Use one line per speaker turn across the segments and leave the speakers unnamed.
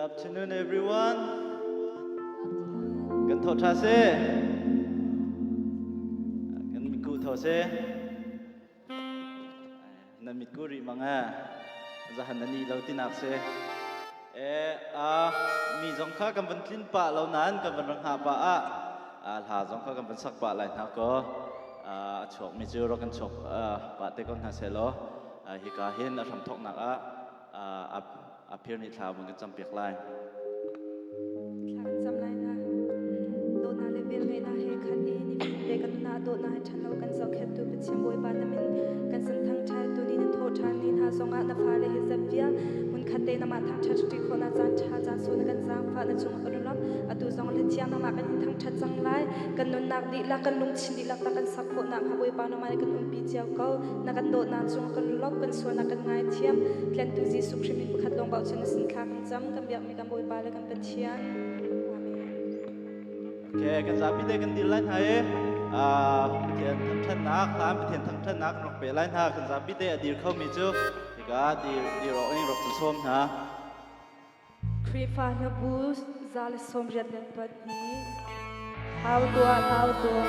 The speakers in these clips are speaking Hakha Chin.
afternoon, everyone. Kan tho tha se. Kan mitku tho se. Na mitku ri manga. Zahan na ni lo tinak se. E a mi zong kha kan van tlin pa lo nan kan van rang ha pa a a hla zong kha kan van sak pa lai hna ko. A chuak mi cu ro kan chuak pa te ko hna se law. Hika hin a hram thoknak ah a phir nih thla mun kan campiak lai.
Thla kan cam lai na. Dawtnak le velngeihnak he khat i nifatin kan nunah dawtnak he ṭhan lo kan zohkhenhtu Pathian Bawipa na min kan sin thangṭhat tu ni na thawh ṭhan ni hna zongah na fale he zapia hmunkhat te namah thangṭhat ṭi khawhnak caan ṭha caan sung na kan zaangfah na cungah kan i lawm. Atu zong le thiang namah kan in thangṭhat cang lai. Kan nunnak dihlak kan lungthin dihlak ta kan sak khawhnak hnga Bawipa namah nih kan umpi cio ko. Na kan dawtnak cungah kan lawm, kan sualnak kan ngaithiam. Tlentu Jesuh Khrih min pakhat lawng bauchan na sin thla kan cam. Kan biakmi kan Bawipa le kan Pathian. Amen.
Okay, kan zapi te kan dir lai hna i Pathian thangṭhatnak hlan Pathian thangṭhatnak rak pe lai hna kan zapi te a dir khomi cu hika dir dir awk in rak cu sawm hna.
Khrihfa hlabu 182 Hau tuah, hau tuah.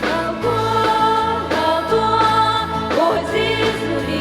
Hau tuah, hau tuah, Bawi Jesuh.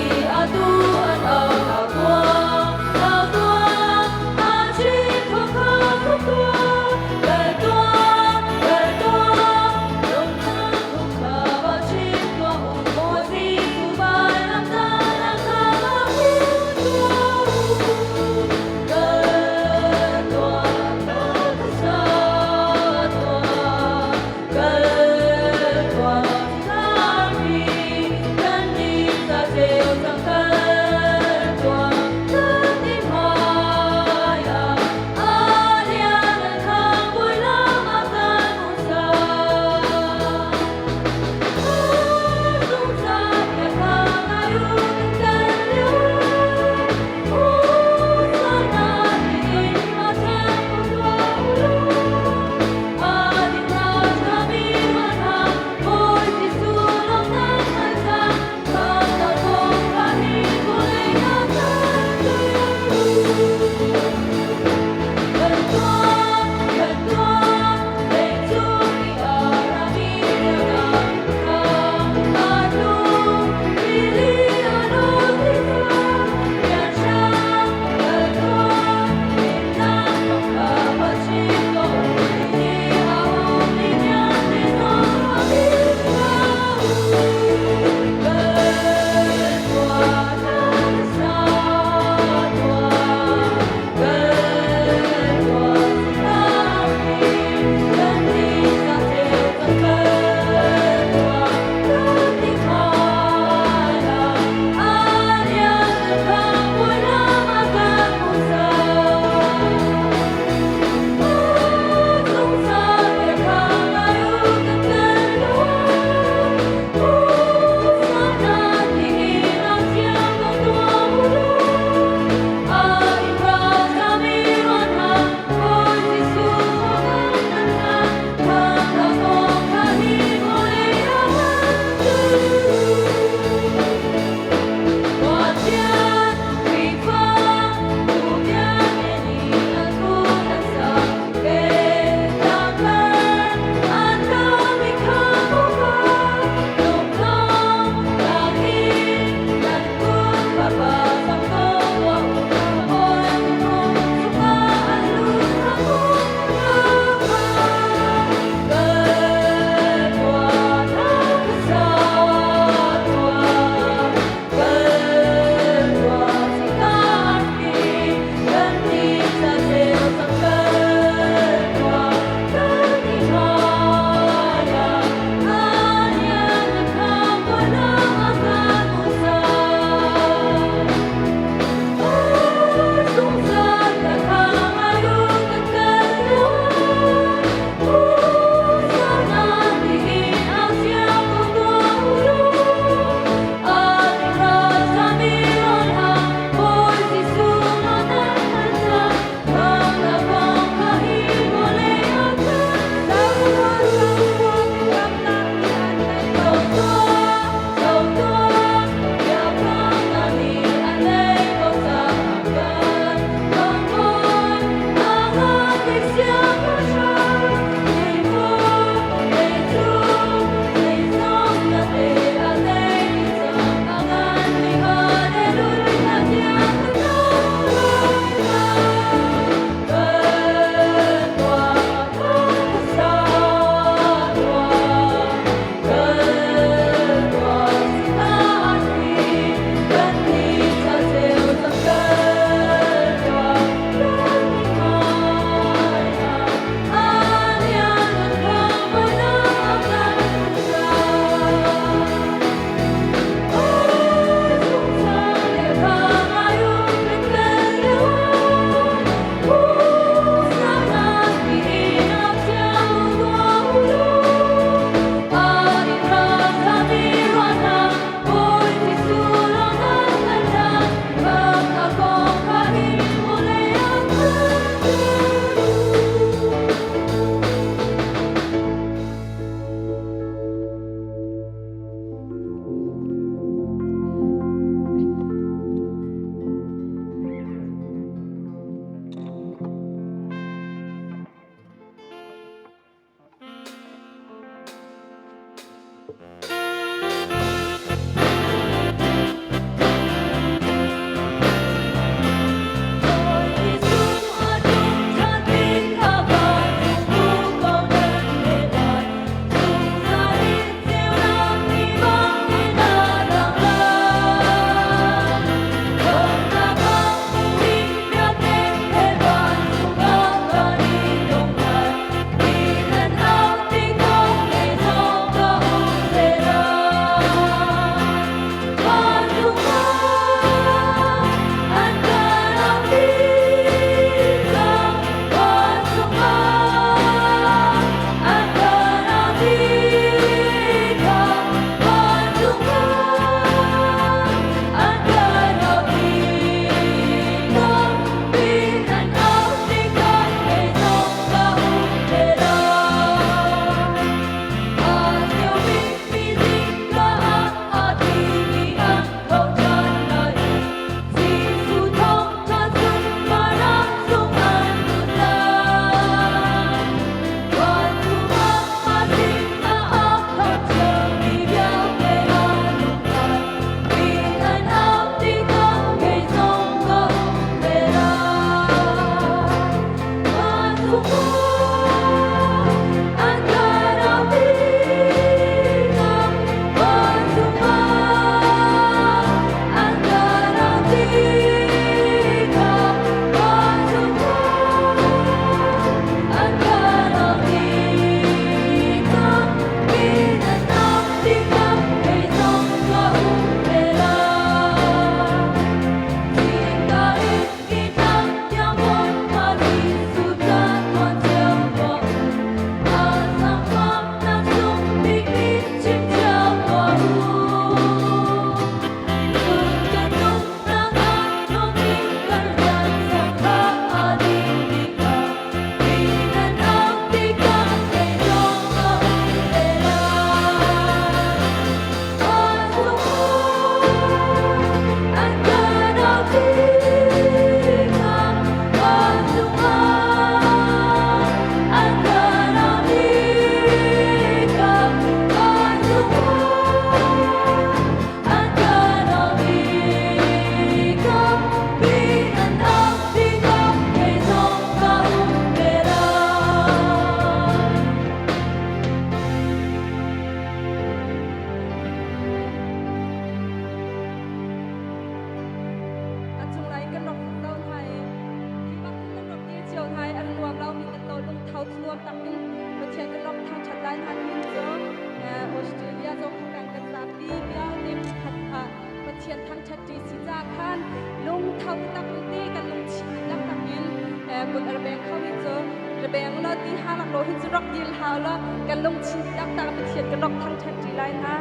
dil hau lo kan lungthin taktak Pathian kan rak thangṭhat ṭi lai hna.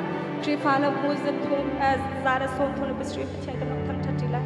Khrihfa le mu zathum 137 Pathian kan rak thangṭhat ṭi lai.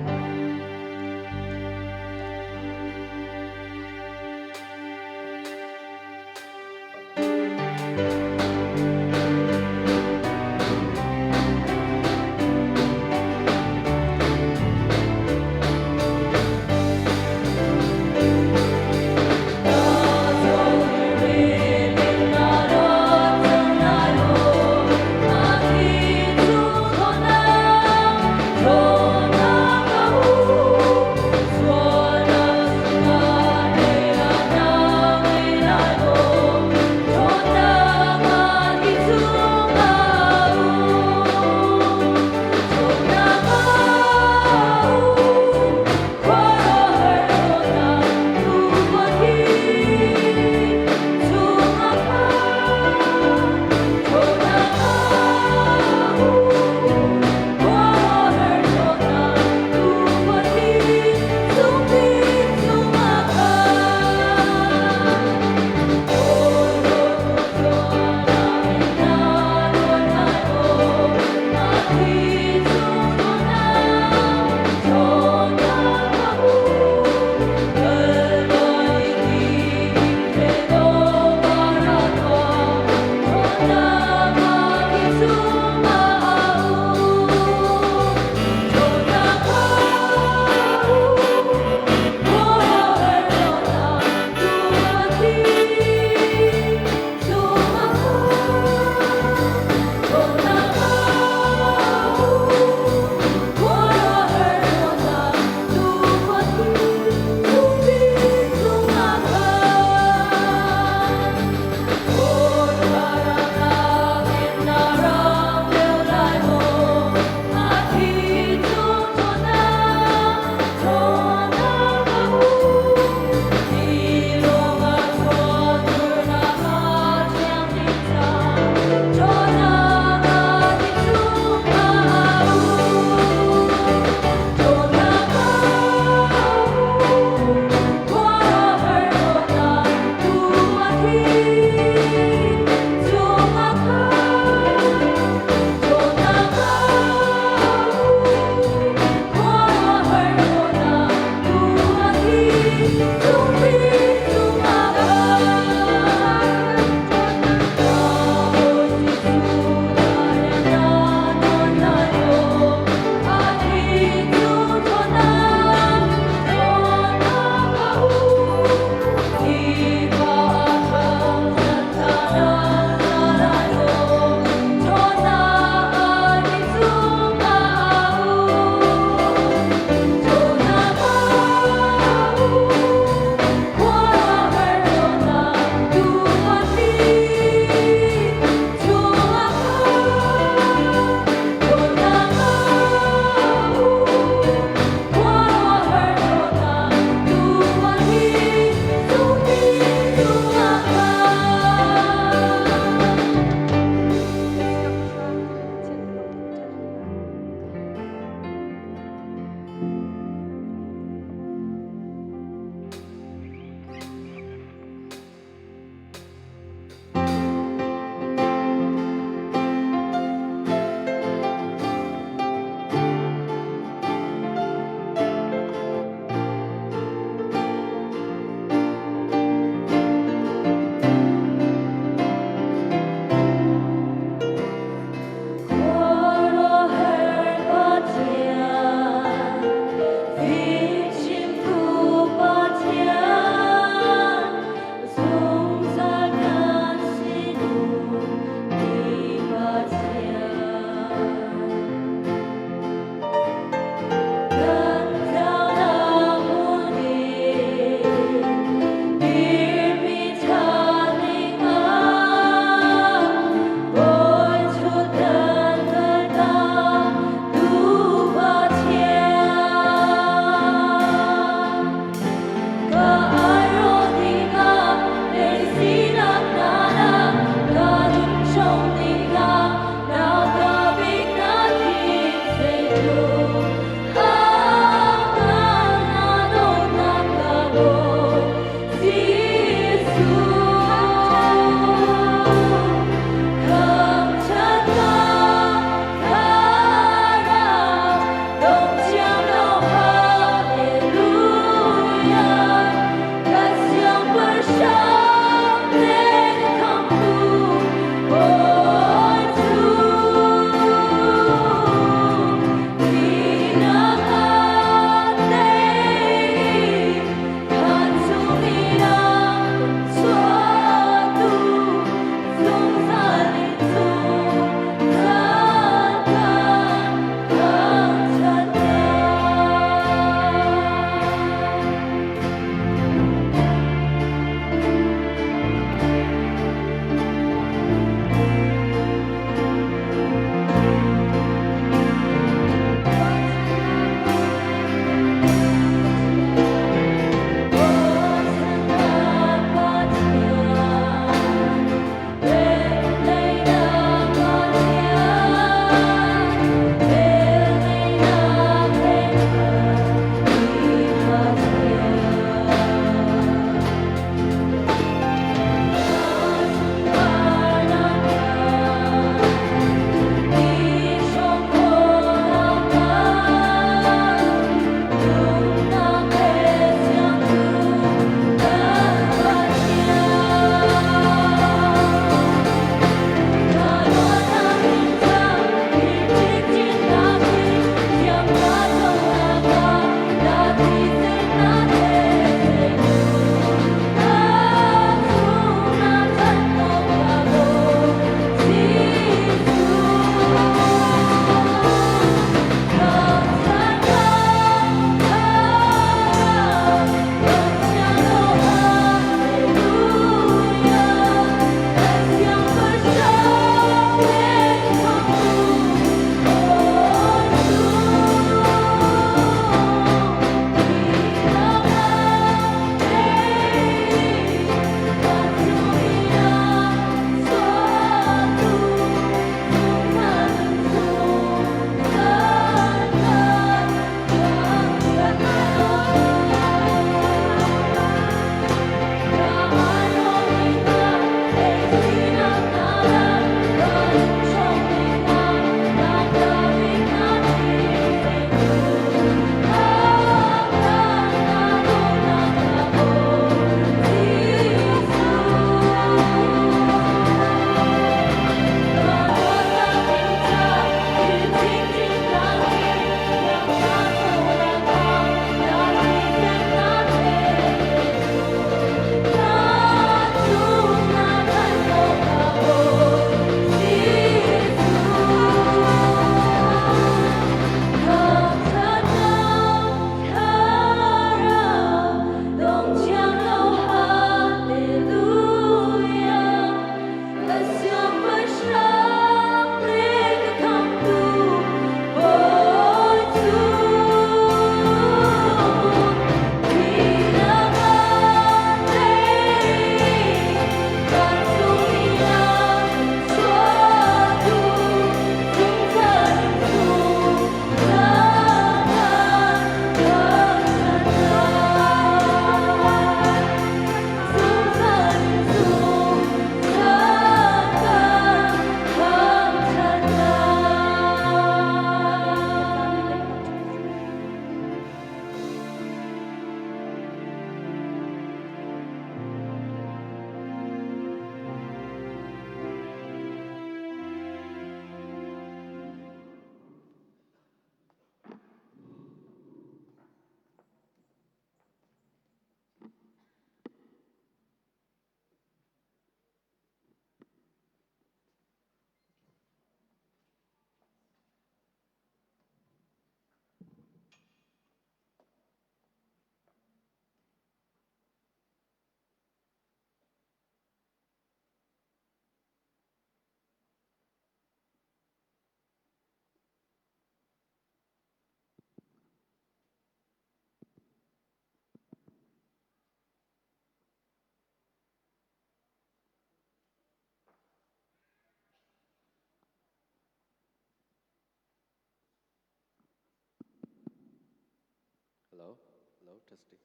testing.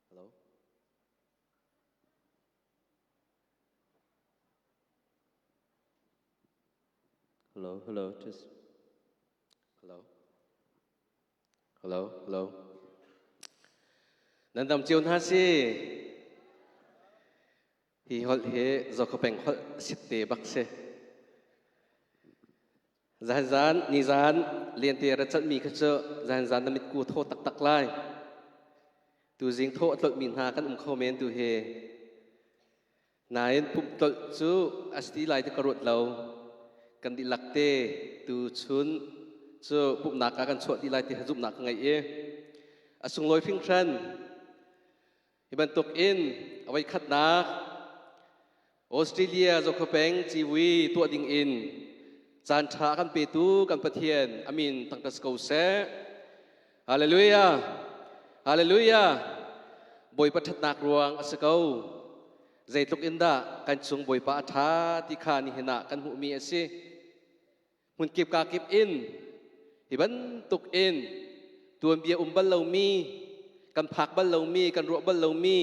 Hello. Hello, hello, test. Hello. Hello, hello. Nan dam cio hna si. Hi holh hi Zokhawpeng holh sitte bak si. Zan zan ni zan lente ra chat mi kha cu zan zan na mitku thaw taktak lai. Tu zing thaw a tlolh mi hna kan um kho men tu hi. Nain pumh tlolh cu a si ti lai ti ka ruat lo. Kan dihlak te tu chun cu pumhnak ah kan chuah ti lai ti zumhnak ka ngei i a sunglawi hringhran. Hi bantuk in a voikhatnak Australia Zokhawpeng civui tuah ding in caan ṭha a kan petu kan Pathian amin thangṭhat ko seh. Hallelujah! Hallelujah! Bawipa ṭhatnak ruang a si ko. Zeitluk in dah kan cung Bawipa a ṭha ti kha nihin ah kan hmuhmi a si. Hmunkip kakip in hi bantuk in tuanbia um bal lomi, kan phak bal lomi, kan ruah bal lomi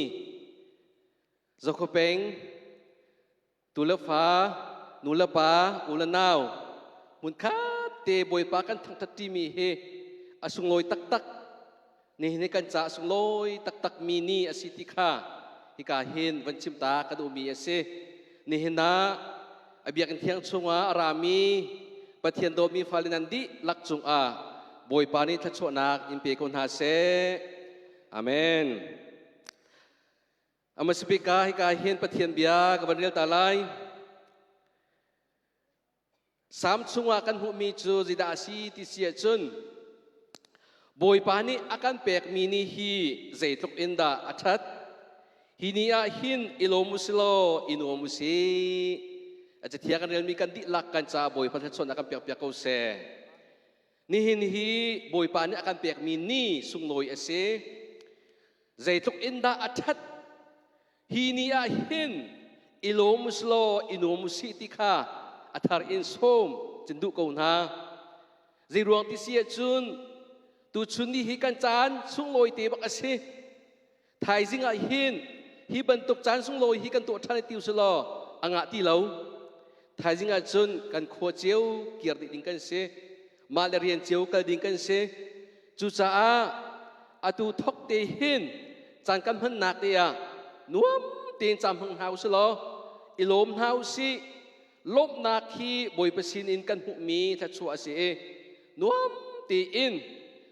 Zokhawpeng tu le fa, nu le pa, u le nau hmunkhat te Bawipa kan thangṭhat ṭimi hi a sunglawi taktak. Nihin hi kan caah sunglawi taktak mi ni a si ti kha hika hin van chim ta ka duhmi a si. Nihin ah a biakinn thiang chungah a rami Pathian dawtmi fale nan dihlak cungah Bawipa nih thluachuahnak in pe ko hna seh. Amen. Amasipika hika hin Pathian bia ka van rel ta lai. Salm chungah kan hmuhmi cu zeidah a si ti si ahcun Bawipa nih a kan pekmi ni hi zeitluk in dah a ṭhat. Hi ni ah hin i lawm u si law i nuam u sih. A cathiang kan relmi kan dihlak kan caah Bawipa thluachuahnak kan pekpiak ko seh. Nihin hi Bawipa nih a kan pekmi ni sunglawi a si. Zeitluk in dah a ṭhat. Hi ni ah hin i lawm u law i nuam u sih ti kha a thar in sawm cun duh ko hna. Zeiruang ti si ahcun tuchun ni hi kan caan sunglawi te bak a si. Thaizing ah hin hi bantuk caan sunglawi hi kan tuah ṭhan ti usih law a ngah ti lo. Thaizing ah cun kan khua cio kir dih ding kan si. Mah le rian cio kal ding kan si. Cucaah atu thok te hin caan kan hmannak te ah nuam tein caan hmang hna usih law i lawm hna usih. Lawmhnak hi Bawipa sinin kan hmuhmi thluachuah a si i nuam tein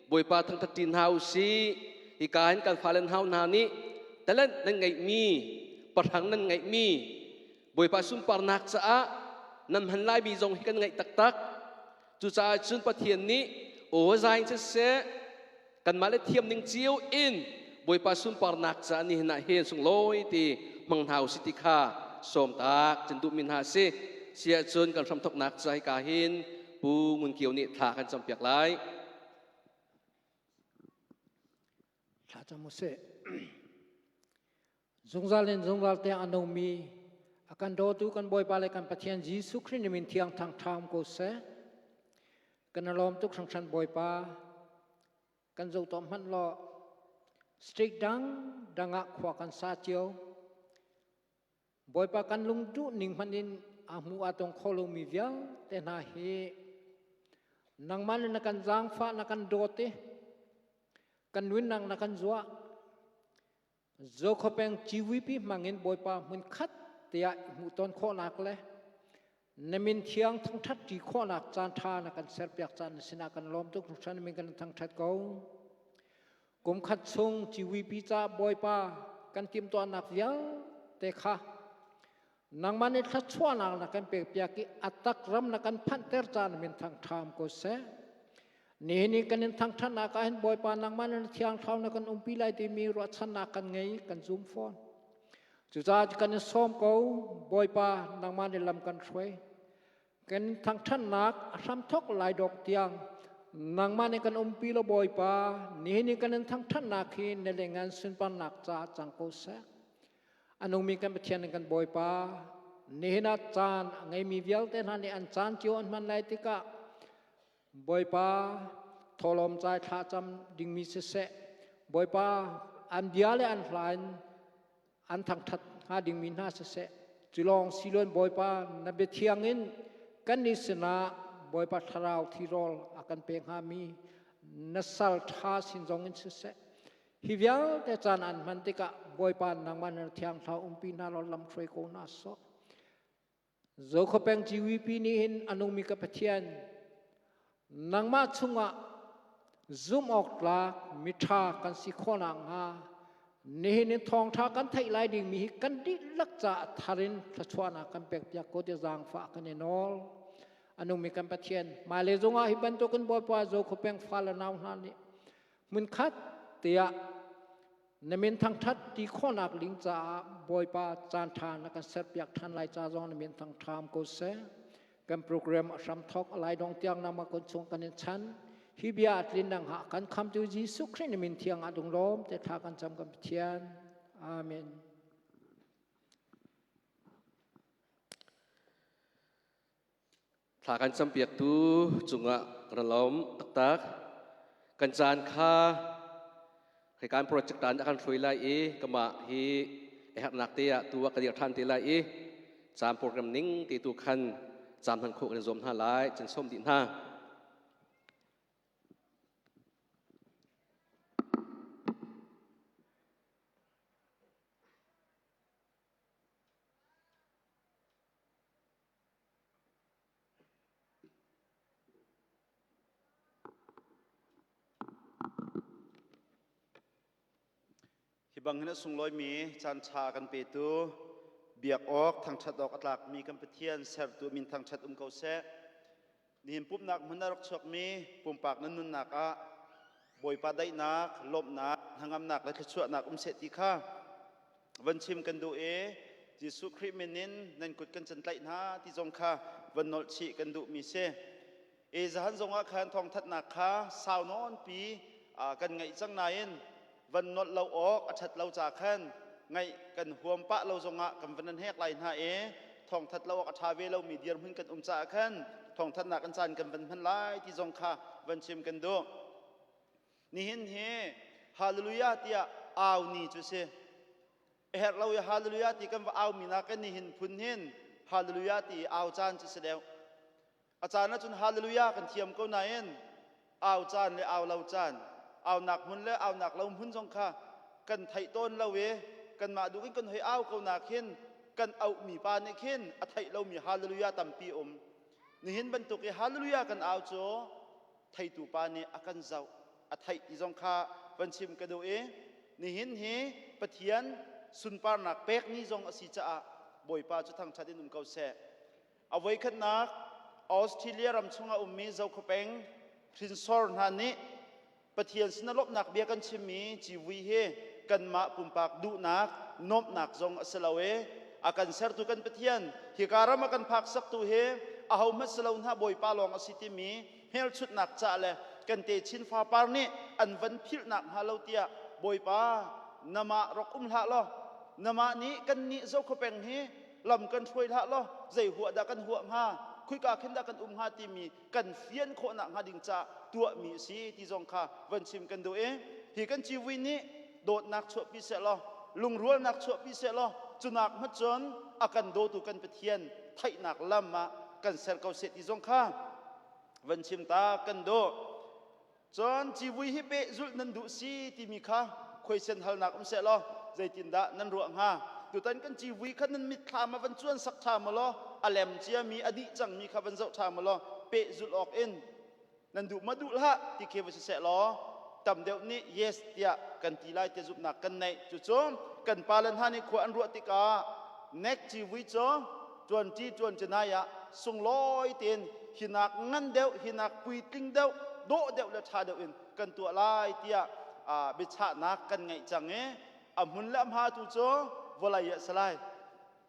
Bawipa thangṭhat ṭi hna u sih. Hika hin kan fale hau hna nih talent nan ngeihmi, pahrang nan ngeihmi, Bawipa sunparnak caah nan hman laimi zong hi kan ngaih taktak. Cucaah cun Pathian nih aw zaing siseh, kanmah le thiam ning cio in Bawipa sunparnak caah nihin ah hin sunglawi ti hmang hna u sih ti kha sawmtak cun duhmi hna a si. Siah cun kan hramthoknak ca hika hin Pu Ngun Kio nih thla kan campiak lai.
Thla cam u sih. Zungzal in zungzal tiang a nungmi a kan dawtu kan Bawipa le kan Pathian Jesuh Khrih min thiang thang ṭham ko seh. Kan i lawm tuk hringhran Bawipa. Kan zoh tuah hmanh law state dang dang ah khua kan sa cio. Bawipa kan lung duh ning hmanh in a hmu a tong kho lomi vialte hna hi nangmah le na kan zaangfah na kan dawt i kan nunnak na kan zuah Zokhawpeng GVP hmangin Bawipa hmun khat tiah hmuhton khawhnak le na min thiang thangṭhat ṭi khawhnak caan ṭha na kan serpiak caan na sinah kan lawm tuk hringhran min kan thangṭhat ko. Kum khat chung GVP ca Bawipa kan timhtuahnak vialte kha nangmah nih thluachuahnak na kan pekpiak i a tak ram na kan phanhter caan min thangṭham ko seh. Nihin i kan in thangṭhatnak ah hin Bawipa nangmah na thiang thlarau na kan umpi lai timi ruahchannak kan ngei kan zum fawn. Cucaah kan in sawm ko Bawipa nangmah nih lam kan hruai. Kan thangṭhatnak a hramthok lai dok tiang nangmah nih kan umpi lo Bawipa nihin i kan in thangṭhatnak hi na lengan sunparnak caah cang ko seh. A nungmi kan Pathian kan Bawipa nihin ah caan a ngeimi vialte hna nih an caan cio an hman lai tikah Bawipa thawhlawm cai thlacam dingmi siseh, Bawipa an bia le an hla in an thangṭhat hnga dingmi hna siseh culawng siloin Bawipa na biathiang in kannih sinah Bawipa thlarau thirawl a kan pe hngami na sal ṭha sin zong in siseh hi vialte caan an hman tikah Bawipa nangmah na thiang thlarau umpi hna law lam hruai ko hna sawh. Zokhawpeng GVP nih hin a nungmi ka Pathian nangmah chungah zumh awk tlak miṭha kan si khawh nakhnga nihin in thawngṭha kan theih lai dingmi hi kan dihlak caah thar in thluachuahnak kan pekpiak ko ti zaangfah kan i nawl. A nungmi kan Pathian hmailei zongah hi bantukin Bawipa Zokhawpeng fa le nau hna nih hmunkhat tiah na min thangṭhat ti khawhnak ding caah Bawipa caan ṭha na kan serpiak ṭhan lai ca zong na min thangṭham ko seh. Kan program a hram thawk a lai dong tiang nangmah kun chung kan in chan. Hi bia a tlin nang ha kan khamtu Jesuh Khrih na min thiang ah lunglawm te thla kan cam kan Pathian. Amen.
Thla kan campiaktu cungah kan lawm taktak. Kan caan kha hei kan project tan a kan hruai lai i kamah hi a herhnak te ah tu ah ka dir ṭhan te lai i caan program ning te tu khan caan hman khawh kan i zuam hna lai cun sawm dih hna.
Hi bang hin a sunglawimi caan ṭha kan petu biak awk thangṭhat awk a tlakmi kan Pathian sertu min thangṭhat um ko seh. Nihin pumhnak hmun a rak chuakmi pumpak nan nunnak ah Bawipa daihnak, lawmhnak, hnangamnak le thluachuahnak um seh ti kha van chim kan duh i Jesuh Khrih min in nan kut kan cantlaih hna ti zong kha van nolh chih kan duhmi si. E zahan zongah khan thawngthatnak kha sau nawnpi kan ngaih cang nain van nolh lo awk a ṭhat lo ca khan ngaih kan huam pah lo zongah kan van hek lai hna i thawngthat lo awk a ṭha ve lomi dirhmun kan um caah khan thawngthatnak kan caan kan van hman lai ti zong kha van chim kan duh. Nihin hi Hallelujah tiah au ni cu si. A herh lo i Hallelujah ti kan va au mi nakin nihin phun hin Hallelujah ti au caan cu si deuh. A caan ahcun Hallelujah kan thiam ko nain au caan le au lo caan, aunak hmun le aunak lo hmun zong kha kan theih tawn lo i kanmah duh in kan hoi au ko nak hin kan auhmi pa nih khin a theih lomi Hallelujah tampi um. Nihin bantuk i Hallelujah kan au cu theitu pa nih a kan zoh a theih ti zong kha van chim ka duh i nihin hi Pathian sunparnak pek ni zong a si caah Bawipa cu thangṭhat in um ko seh. A voikhatnak Australia ram chungah ummi Zokhawpeng hrinsor hna nih Pathian sin a lawmhnak bia kan chimmi civui hi kanmah pumpak duhnak nuamhnak zong a si lo i a kan sertu kan Pathian hika ram a kan phak saktu hi ahohmanh si lo hna Bawipa lawng a si timi hmelchunhnak ca le kan techin fapar nih an van philhnak hnga lo tiah Bawipa namah rak um hlah law namah nih kan nih Zokhawpeng hi lam kan hruai hlah law zei huah dah kan huah hnga khuika khin dah kan um hnga timi kan fian khawhnak hnga ding ca tuahmi a si ti zong kha van chim kan duh i hi kan civui nih dawtnak chuahpi seh law lungrualnak chuahpi seh law cunak hmat cun a kan dawtu kan Pathian theihnak lam ah kan ser ko seh ti zong kha van chim ta kan duh. Cun civui hi pehzulh nan duh si timi kha khuaisen halnak um seh law zeitindah nan ruah hnga? Tutan kan civui kha nan mitthlam ah van cuan sak ṭha maw law a lem ciami a dih cangmi kha van zoh ṭha maw law pehzulh awk in nan duh ma duh hlah ti khi va si seh law tam deuh nih yes tiah kan ti lai ti zumhnak kan neih. Cucu kan pale hna nih khua an ruah tikah nek civui cu ṭuanṭi ṭuanṭinai ah sunglawi tein hinak ngan deuh hinak puitling deuh dawh deuh le ṭha deuh in kan tuah lai tiah biachahnak kan ngeih cang i a hmun le a hma tu cu vawlei ah si lai.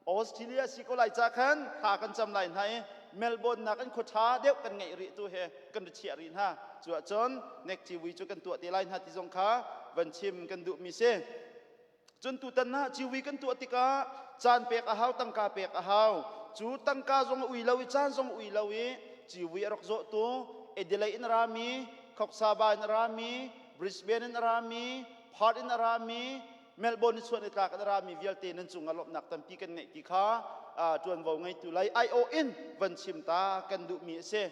Australia si ko lai ca khan thla kan cam lai hna i Melbourne nak in khua ṭha deuh kan ngeih rih tu he kan ri chiah rih hna. Cu ahcun nek civui cu kan tuah te lai hna ti zong kha van chim kan duhmi si. Cun tutan ah civui kan tuah tikah caan pek a hau, tangka pek a hau. Cu tangka zong a ui lo i caan zong a ui lo i civui a rak zawhtu Adelaide in a rami, Coxsaba in a rami, Brisbane in a rami, Perth in a rami, Melbourne i chuah nitlak in a rami vialte nan cungah lawmhnak tampi kan ngeih ti kha ṭuanvo ngeitu lei aiawh in van chim ta kan duhmi a si.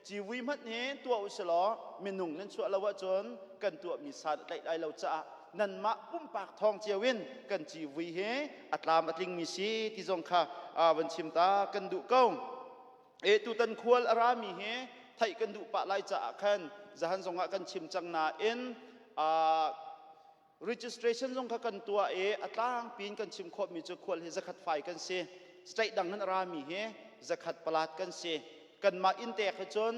Civui hmanh hi tuah u silaw minung nan chuah lo ahcun kan tuahmi san a tlaih lai lo caah nanmah pumpak thawng cio in kan civui hi a tlam a tlingmi si ti zong kha van chim ta kan duh ko. E tutan khual a rami hi theih kan duh pah lai caah khan zahan zongah kan chim cang nain registration zong kha kan tuah i a tlangpi in kan chim khawhmi cu khual hi zakhat fai kan si. State dang in a rami hi zakhat palat kan si. Kanmah inn tek hi cun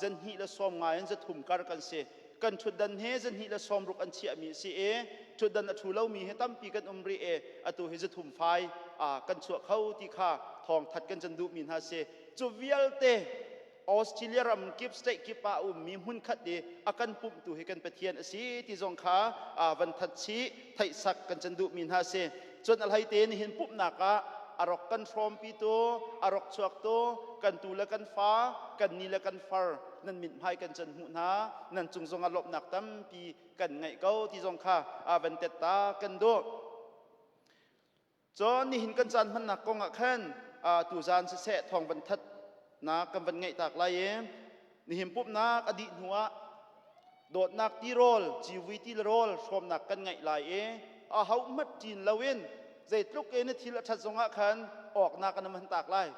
zanhnih le sawm nga in zathum kar kan si. Kan ṭhutdan hi zanhnih le sawmruk an chiahmi a si i ṭhutdan a ṭhu lomi hi tampi kan um rih i atu hi zathum fai kan chuah kho ti kha thawngthat kan can duhmi hna si. Cu vialte Australia ram kip state kip ah a ummi hmunkhat i a kan pumhtu hi kan Pathian a si ti zong kha van that chih theihsak kan can duhmi hna si. Cun a hleite nihin pumhnak ah a rok kan hrawmpitu, a rok chuaktu, kan tu le kan fa, kan ni le kan far nan mithmai kan can hmuh hna, nan cung zongah lawmhnak tampi kan ngeih ko ti zong kha van tet ta kan duh. Cun nihin kan caan hmannak kong ah khan tuzaan siseh thawng van thatnak kan van ngeih tak lai i nihin pumhnak a dih hnu ah dawtnak tirawl civui ti le rawl hrawmnak kan ngeih lai i a ho hmat ṭin loin zeitluk in thil a ṭhat zongah khan awknak kan hman tak lai.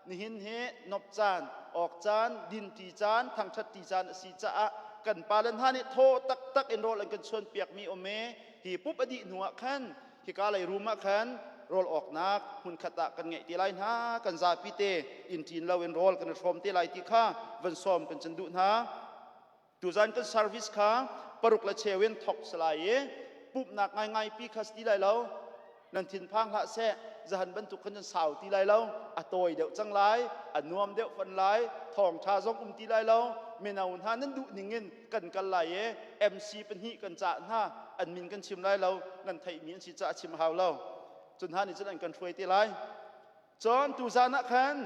Nihin hi nop caan, awk caan, dinṭi caan, thangṭhatṭi caan a si caah kan pale hna nih thaw taktak in rawl an kan chuanpiakmi um i hi pup a dih hnu ah khan hika lei room ah khan rawl awknak hmunkhat ah kan ngeih te lai hna. Kan zapi te inn ṭin lo in rawl kan i hrawm te lai ti kha van sawm kan cun duh hna. Tuzan kan service kha paruk le cheu in thok si lai i pumhnak ngaingai pi kha si ti lai lo. Nan thinphang hlah seh, zahan bantuk khan cun sau ti lai lo, a tawi deuh cang lai, a nuam deuh fan lai, thawngṭha zong um ti lai lo. Mino hna nan duh ning in kan kal lai i MC pahnih kan cah hna, an min kan chim lai lo, nan theihmi an si caah chim hau lo. Cun hna nih cun an kan hruai te lai. Cun tuzan ah khan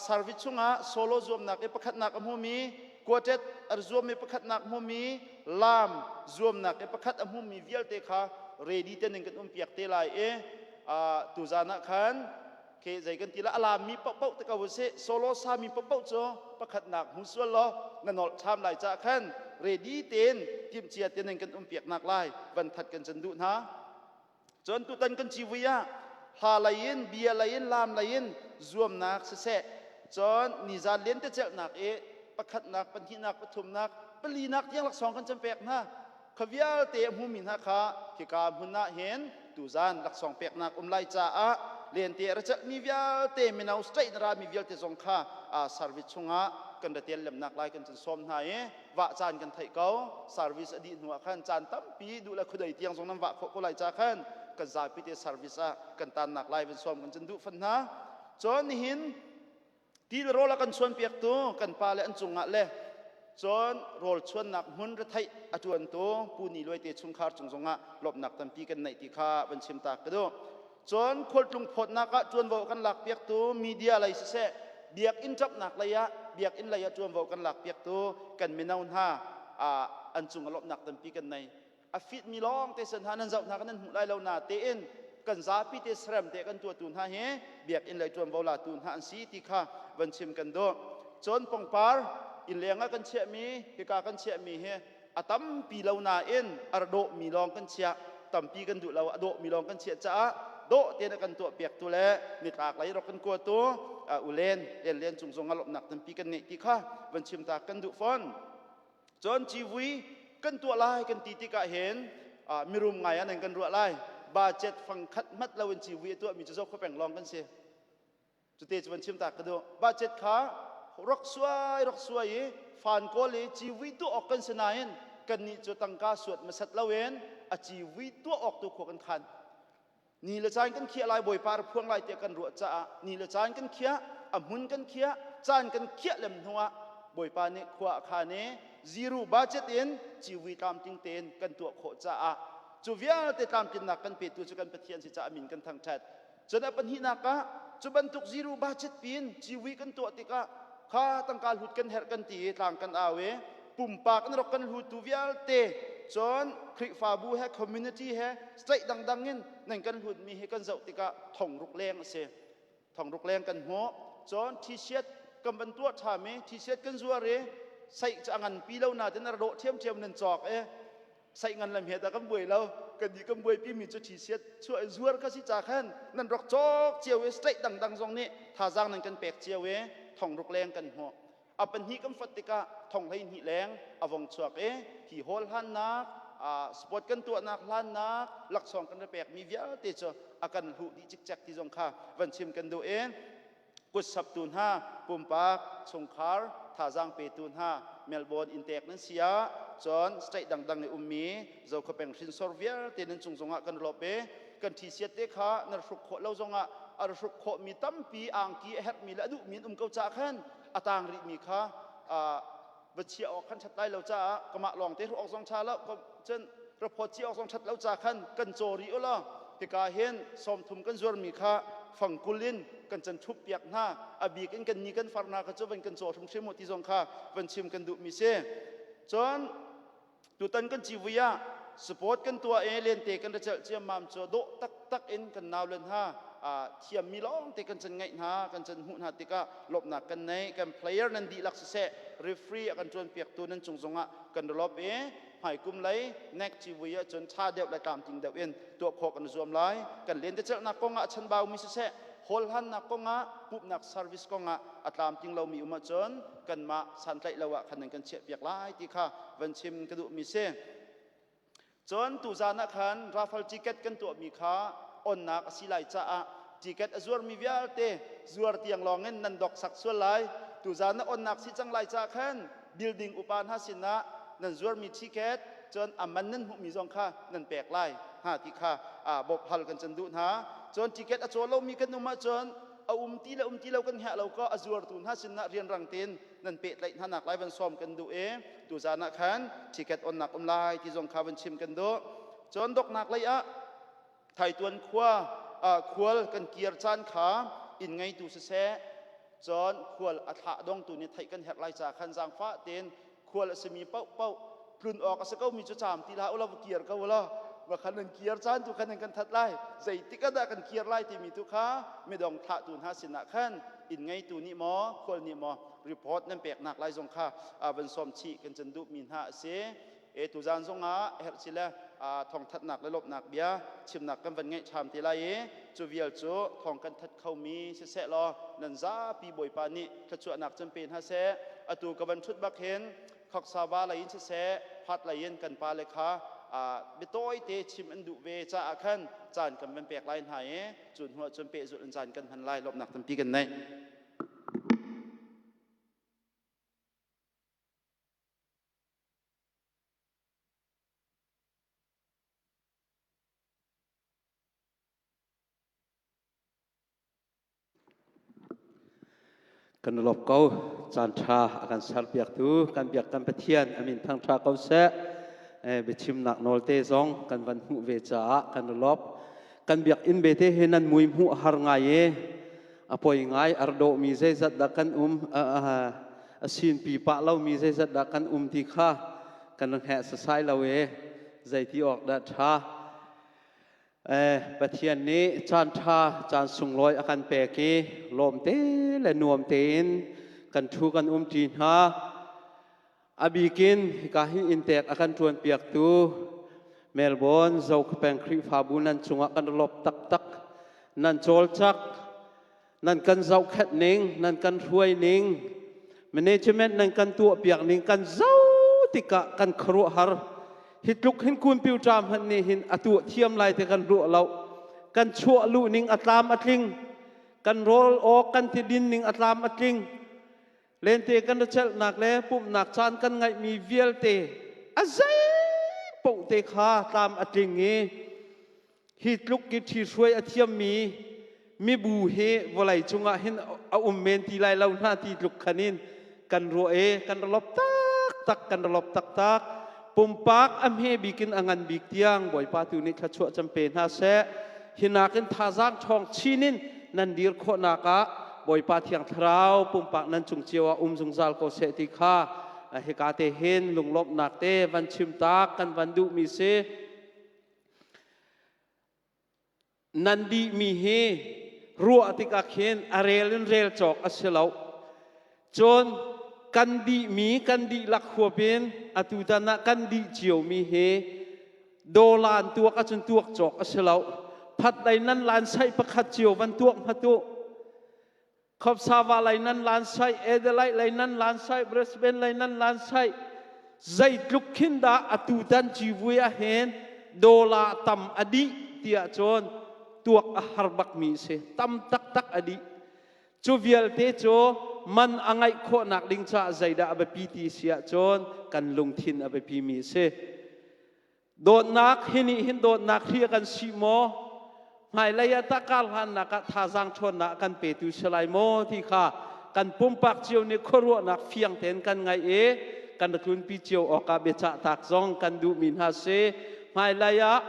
service chungah solo zuamnak i pakhatnak a hmumi, quartet a zuammi pakhatnak hmumi, lam zuamnak i pakhat a hmumi vialte kha ready ten in kan um piak te lai i tuzan ah khan ke zei kan ti la, a lammi paohpaoh te ko usih, solo sami paohpaoh cu pakhatnak hmu sual law na nolh ṭham lai caah khan ready tein timhcia ten in kan um piak nak lai van that kan can duh hna. Cun tutan kan civui ah hla lei in, bia lei in, lam lei in zuamnak siseh, cun nizan lentecelhnak i pakhatnak, pahnihnak, pathumnak, palinak tiang laksawng kan can pek hna. Kha vialte a hmumi hna kha hika hmun ah hin tuzan laksawng peknak um lai caah lente a ra celhmi vialte, mino state na rami vialte zong kha service chungah kan ra tel lemnak lai kan cun sawm hna i vah caan kan theih ko. Service a dih hnu ah khan caan tampi duh le khudei tiang zong nan vah khawh ko lai ca khan kan zapi te service ah kan tannak lai van sawm kan cun duh fan hna. Cun nihin ti le rawl a kan chuan piaktu kan pa le an cungah le cun rawl chuannak hmun retheih a tuantu Pu Ni Luai te chungkhar cung zongah lawmhnak tampi kan neih ti kha van chim ta ka duh. Cun khualtlung phawtnak ah ṭuanvo kan lak piaktu media lei siseh, biakinn ṭapnak lei ah, biakinn lei ah ṭuanvo kan lak piaktu kan mino hna an cung ah lawmhnak tampi kan nei. A fit mi lawng te san hna nan zoh hna kan nan hmuh lai lo na tein kan zapi te serem te kan tuahtu hna hi biakinn lei ṭuanvo latu hna an si ti kha van chim kan duh. Cun pangpar inn leng ah kan chiahmi, hika kan chiahmi hi a tampi lo nain a ra dawhmi lawng kan chiah, tampi kan duh lo, a dawhmi lawng kan chiah caah dawh tein a kan tuah piaktu le nitlak lei rak kan kuatu ulen len len cung zong a lawmhnak tampi kan ngeih ti kha van chim ta kan duh fawn. Cun civui kan tuah lai kan ti tikah hin mirum ngai ah nan kan ruah lai. Budget fang khat mat lo in civui a tuahmi cu Zokhua peng lawng kan si. Cute cu van chim ta ka duh. Budget kha rak suai rak suai i fan kawl i civui tuah awk kan si nain kannih cu tangka suat masat loin a civui tuah awk tu khua kan khan. Ni le caan kan khiah lai, Bawipa ra phuang lai tiah kan ruah caah ni le caan kan khiah, a hmun kan khiah, caan kan khiah lem hnuah Bawipa nih khua a khan i zero budget in civui tlamtling tein kan tuah khawh caah cu vialte tlamtlinnak kan petu cu kan Pathian si caah min kan thangṭhat. Cun a pahnihnak ah cu bantuk zero budget pin civui kan tuah tikah kha tangka hlut kan herh kan ti i tlang kan au i pumpak an rak kan hlutu vialte
Cun Khrihfabu he community he state dangdang in nan kan hlutmi hi kan zoh tikah 600 leng a si. 600 leng kan hmuh. Cun t-shirt kan van tuah ṭham i t-shirt kan zuar i saih cu a nganpi lo nain a rawh ṭhiamṭhiam nan cawk i saih ngan lam he dah kan buai lo. Kan nih kan buaipi mi cu t-shirt chuah i zuar kha si ca khan nan rak cawk cio i state dangdang zong nih thazaang nan kan pek cio i 600 leng kan hmuh. A pahnih kan fat tikah 12,000 leng a vong chuak i hi hall hlannak, sport kan tuahnak hlannak laksawng kan ra pekmi vialte cu a kan hluh dih cikcek ti zong kha van chim kan duh i kutsaptu hna, pumpak, chungkhar thazaang petu hna Melbourne inntek nan si ah cun state dangdang i ummi Zokhua peng hrinsor vialte nan cung zongah kan lawp i kan thi-siat te kha na hruk khawh lo zongah a hruk khawhmi tampi angki a herhmi le a duhmi an um ko caah khan a tang rihmi kha va chiah awk khan ṭhat lai lo caah kamah lawng te hruh awk zong ṭha lo, cun raphawt ci awk zong ṭhat lo ca khan kan caw rih u law hika hin 30 kan zuarmi kha fang 20 in kan can ṭhup piak hna. A bik in kan ni kan far hna kha cu van kan caw hrimhrim u ti zong kha van chim kan duhmi si. Cun tutan kan civui ah sport kan tuah i lente kan ra celh ciammam cu dawh taktak in kan nau le hna thiammi lawng te kan can ngaih hna, kan can hmuh hna tikah lawmhnak kan nei. Kan player nan dihlak siseh, referee a kan ṭuan piaktu nan cung zongah kan ra lawp i hmaikum lei nek civui ah cun ṭha deuh le tlamtling deuh in tuah khawh kan zuam lai. Kan lentecelhnak kongah a chanbaumi siseh, hall hlannak kongah, pumhnak service kongah a tlamtling lomi um ahcun kanmah santlaih lo ah khan nan kan chiahpiak lai ti kha van chim ka duhmi si. Cun tuzan ah khan raffle ticket kan tuahmi kha onnak a si lai caah ticket a zuarmi vialte zuar tiang lawngin nan dok sak sual lai. Tuzan ah onnak si cang lai caah khan building upa hna sinah nan zuarmi ticket, cun a man nan hmuhmi zong kha nan pek lai ha ti kha bawmh hal kan can duh hna. Cun ticket a caw lomi kan um ahcun a um ti le um ti lo kan hngah lo ko, a zuartu hna sinah rianrang tein nan pehtlaih hna nak lai van sawm kan duh i tuzan ah khan ticket onnak um lai ti zong kha van chim kan duh. Cun doknak lei ah Thaituan khua khual kan kir caan kha inn ngeitu siseh, cun khual a thlah dongtu nih theih kan herh lai ca khan zaangfah tein khual a simi paohpaoh tlun awk a si komi cu caam ti hlah u law va kir ko u law va khan nan kir caan tu khan nan kan that lai. Zeitik ah dah kan kir lai timi tu kha midong thlahtu hna sinah khan inn ngeitu nih maw, khual nih maw report nan peknak lai zong kha van sawm chih kan can duhmi hna a si. E tuzan zongah herh si le thawngthatnak le lawmhnak bia chimnak kan van ngeih ṭham te lai i cu vial cu thawng kan that khomi siseh law nan zapi Bawipa nih thluachuahnak cun pe hna seh. Atu ka van ṭhut bak hin Khoksa va lei in siseh, phat lei in kan pale kha biatawi te chim an duh ve caah khan caan kan van pek lai hna i cu hnuah cun pehzulh in caan kan hman lai. Lawmhnak tampi kan nei.
Kan lawp ko. Caan ṭha a kan serpiaktu kan biak kan Pathian a min thangṭha ko seh. Biachimnak nawl te zong kan van hmuh ve caah kan lawp. Kan biakinn bete hi nan mui hmuh a har ngai i a poi ngai. Ar dawhmi zeizat dah kan um, a sinpi pah lomi zeizat dah kan um ti kha kan hngeh sasai lo i zeiti awk dah ṭha. Pathian nih caan ṭha, caan sunglawi a kan pek i lawm te le nuam tein kan ṭhu kan um ṭi hna. A bikin hika hin inntek a kan ṭuanpiaktu Melbourne Zokhupeng Khrihfabu nan cungah kan lawp taktak. Nan cawlcak, nan kan zohkhenh ning, nan kan hruai ning, management nan kan tuahpiak ning kan zoh tikah kan khuaruahhar. Hi tluk hin computer hmanh nih hin a tuah thiam lai ti kan ruah lo. Kan chuah luh ning a tlam a tling. Kan rawl awk kan ti din ning a tlam a tling. Lente kan ra celhnak le pumhnak caan kan ngaihmi vialte a zei paoh te kha tlam a tling i hi tluk i ṭhihruai a thiammi mibu hi vawlei cungah hin a um men ti lai lo hna ti tluk khan in kan ruah i kan ra lop taktak, kan ra lop taktak. Pumpak a hme bik in a ngan bik tiang Bawipa tu nih thluachuah cam pe hna seh. Hi nakin thazaang ṭhawng chin in nan dir khawhnak ah Bawipa Thiang Thlarau pumpak nan cung cio ah um zungzal ko seh ti kha.
Hika te hin lunglawmhnak te van chim tak kan van duhmi si. Nan dihmi hi ruah tikah khin a rel in rel cawk a si lo. Cun kan dihmi kan dihlak huap in atutan ah kan dih ciomi hi dawlan tuak ahcun tuak cawk a si lo. Phat lei nan lan saih pakhat cio van tuak hmat u. Khopsava lei nan lan sai, Adelaide lei nan lan sai, Brisbane lei nan lan sai. Zeitluk khin dah atutan civui ah hin dola tam a dih tiah cun tuak a har bakmi si. Tam taktak a dih. Cu vialte cu man a ngaih khawhnak ding caah zeidah a biapi ti si ahcun kan lungthin a biapi mi a si. Dawtnak hi nih hin dawtnak hri a kan sih maw? Hmailei ah tah kar hlannak ah thazaang ṭhawnnak a kan petu si lai maw ti kha kan pumpak cio nih khuaruahnak fiang tein kan ngaih i kan ra tlunpi cio awkah biacah tak zong kan duhmi hna si. Hmailei ah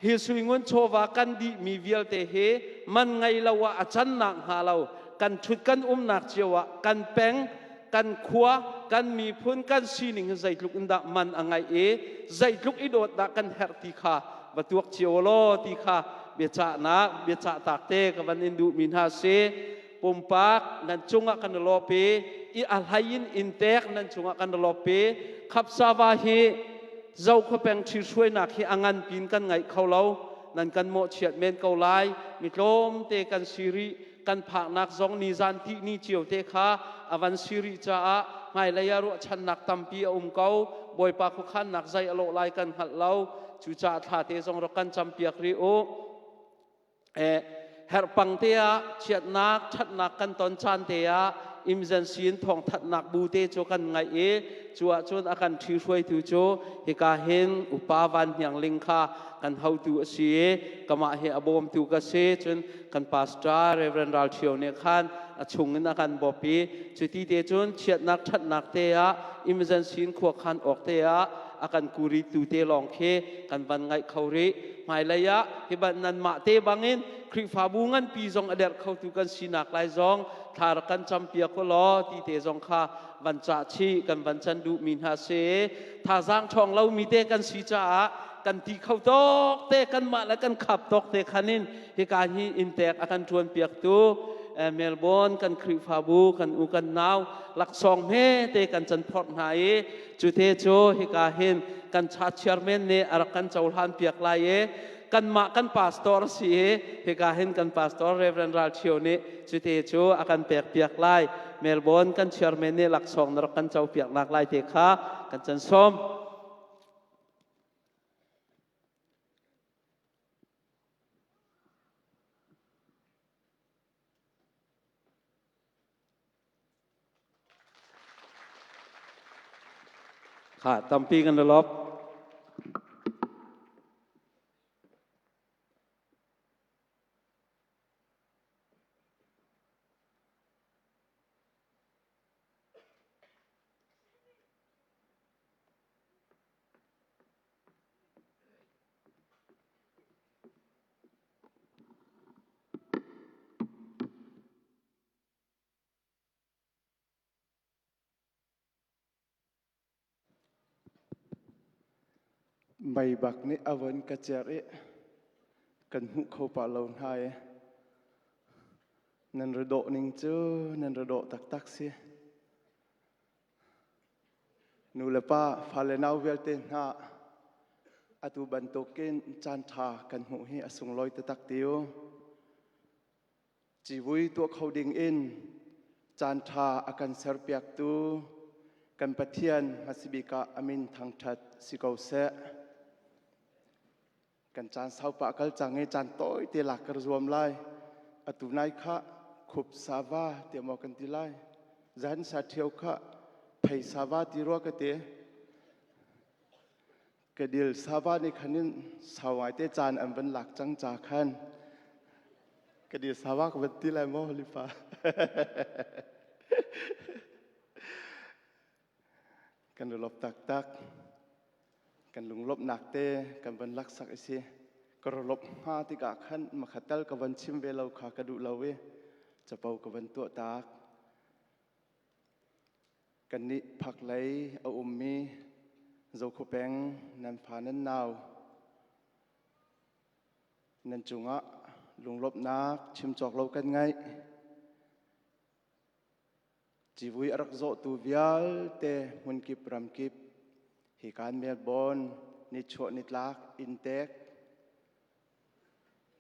hi suingun chawva kan dihmi vialte hi man ngei lo ah a cannak hnga lo kan ṭhut kan umnak cio ah kan peng kan khua kan miphun kan sining hi zeitluk in dah man a ngaih i zeitluk i dawt dah kan herh ti kha va tuak cio law ti kha biacahnak biacah tak te ka van in duhmi hna si. Pumpak nan cungah kan i lawp i i a hlei in inntek nan cungah kan i lawp i khapsava hi Zokhua peng ṭhihruainak hi a ngan pin kan ngaih kho lo. Nan kan mawhchiat men ko lai. Mi tlawmte kan si rih. Kan phaknak zong nizan tihni cio te kha a van si rih caah hmailei ah ruahchannak tampi a um ko. Bawipa khuakhannak zei a lawh lai kan hngalh lo. Cucaah thla te zong rak kan campiak rih u. Herhpang te ah chiatnak ṭhatnak kan ton caan te ah emergency in thawngthanhnak bu te cu kan ngaih i cu ahcun a kan ṭhihruaitu cu hika hin upa Van Hniang Ling kha kan hotu a si i kamah hi a bawmtu ka si. Cun kan pastor Reverend Ral Ṭhio nih khan a chung in a kan bawp i cuti te cun chiatnak ṭhatnak te ah emergency in khuakhan awk te ah a kan kuritu te lawng khi kan van ngaih kho rih. Hmailei ah hi ban nanmah te bangin Khrihfabu nganpi zong a derh khotu kan sinak lai zong thla rak kan campiak u law ti te zong kha van cah chih kan van can duhmi hna si. Thazaang ṭhawng lomi te kan si caah kan ti kho tawk te kanmah le kan khap tawk te khan in hika hi inntek a kan ṭuan piaktu Melbourne kan Khrihfabu kan u kan nau laksawng hme te kan can phorh hna i cu te cu hika hin kan cha chairman nih a rak kan cohlan piak lai i kanmah kan pastor si i hika hin kan pastor Reverend Ral Ṭhio nih cu te cu a kan pek piak lai. Melbourne kan chairman nih laksawng na rak kan co piak nak lai te kha kan can sawm. Kha tampi kan lop.
Mei bak nih a von ka cer i kan hmuh kho pah lo hna i nan ra dawh ning cu nan ra dawh taktak si. Nu le pa, fale nau vialte hna atu bantukin caan ṭha kan hmuh hi a sunglawi taktak ti u. Civui tuah kho ding in caan ṭha a kan serpiaktu kan Pathian hmasabik ah a min thangṭhat si ko seh. Kan caan saupa kal cang i caan tawi te lak ka zuam lai. Atu nai kha khup sava tiah maw kan ti lai. Zan sa ṭhio kha phei sava ti rua ka ti. Ka dil sava nih khan in sau ngai te caan an van lak cang ca khan ka dil sava ka van ti lai maw lipa. Kan lop taktak. Kan lunglawmhnak te kan van laksak i si. Ka rawlawp hnga tikah khan makhatal ka van chim ve lo kha ka duh lo i capo ka van tuah tak. Kannih phaklei a ummi Zokhua peng nan fa nan nau nan cungah lunglawmhnak chim cawk lo kan ngaih. Civui a rak zawhtu vialte hmunkip ramkip hikan Melbourne nichuah nitlak inntek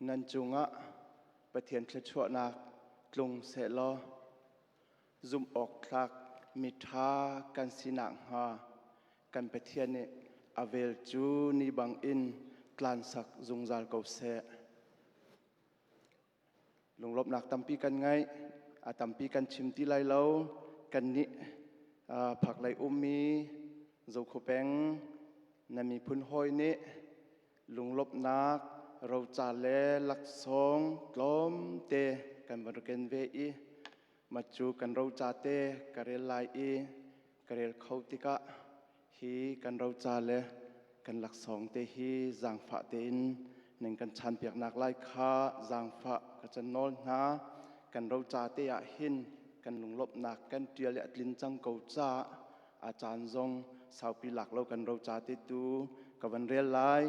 nan cungah Pathian thluachuahnak tlung sehlaw zumh awk tlak miṭha kan si nakhnga kan Pathian nih a vel cu ni bangin tlansak zungzal ko seh. Lunglawmhnak tampi kan ngeih, a tampi kan chim ti lai lo. Kannih phaklei ummi Zokhua peng na miphun hawi nih lunglawmhnak roca le laksawng tlawmte kan van rak ken ve i mah cu kan roca te ka rel lai i ka rel kho tikah hi kan roca le kan laksawng te hi zaangfah tein nan kan chanpiaknak lai kha zaangfah ka can nawl hna. Kan roca te ah hin kan lunglawmhnak kan ṭial i a tlin cang ko caah a caan zong saupi lak lo kan roca te tu ka van rel lai.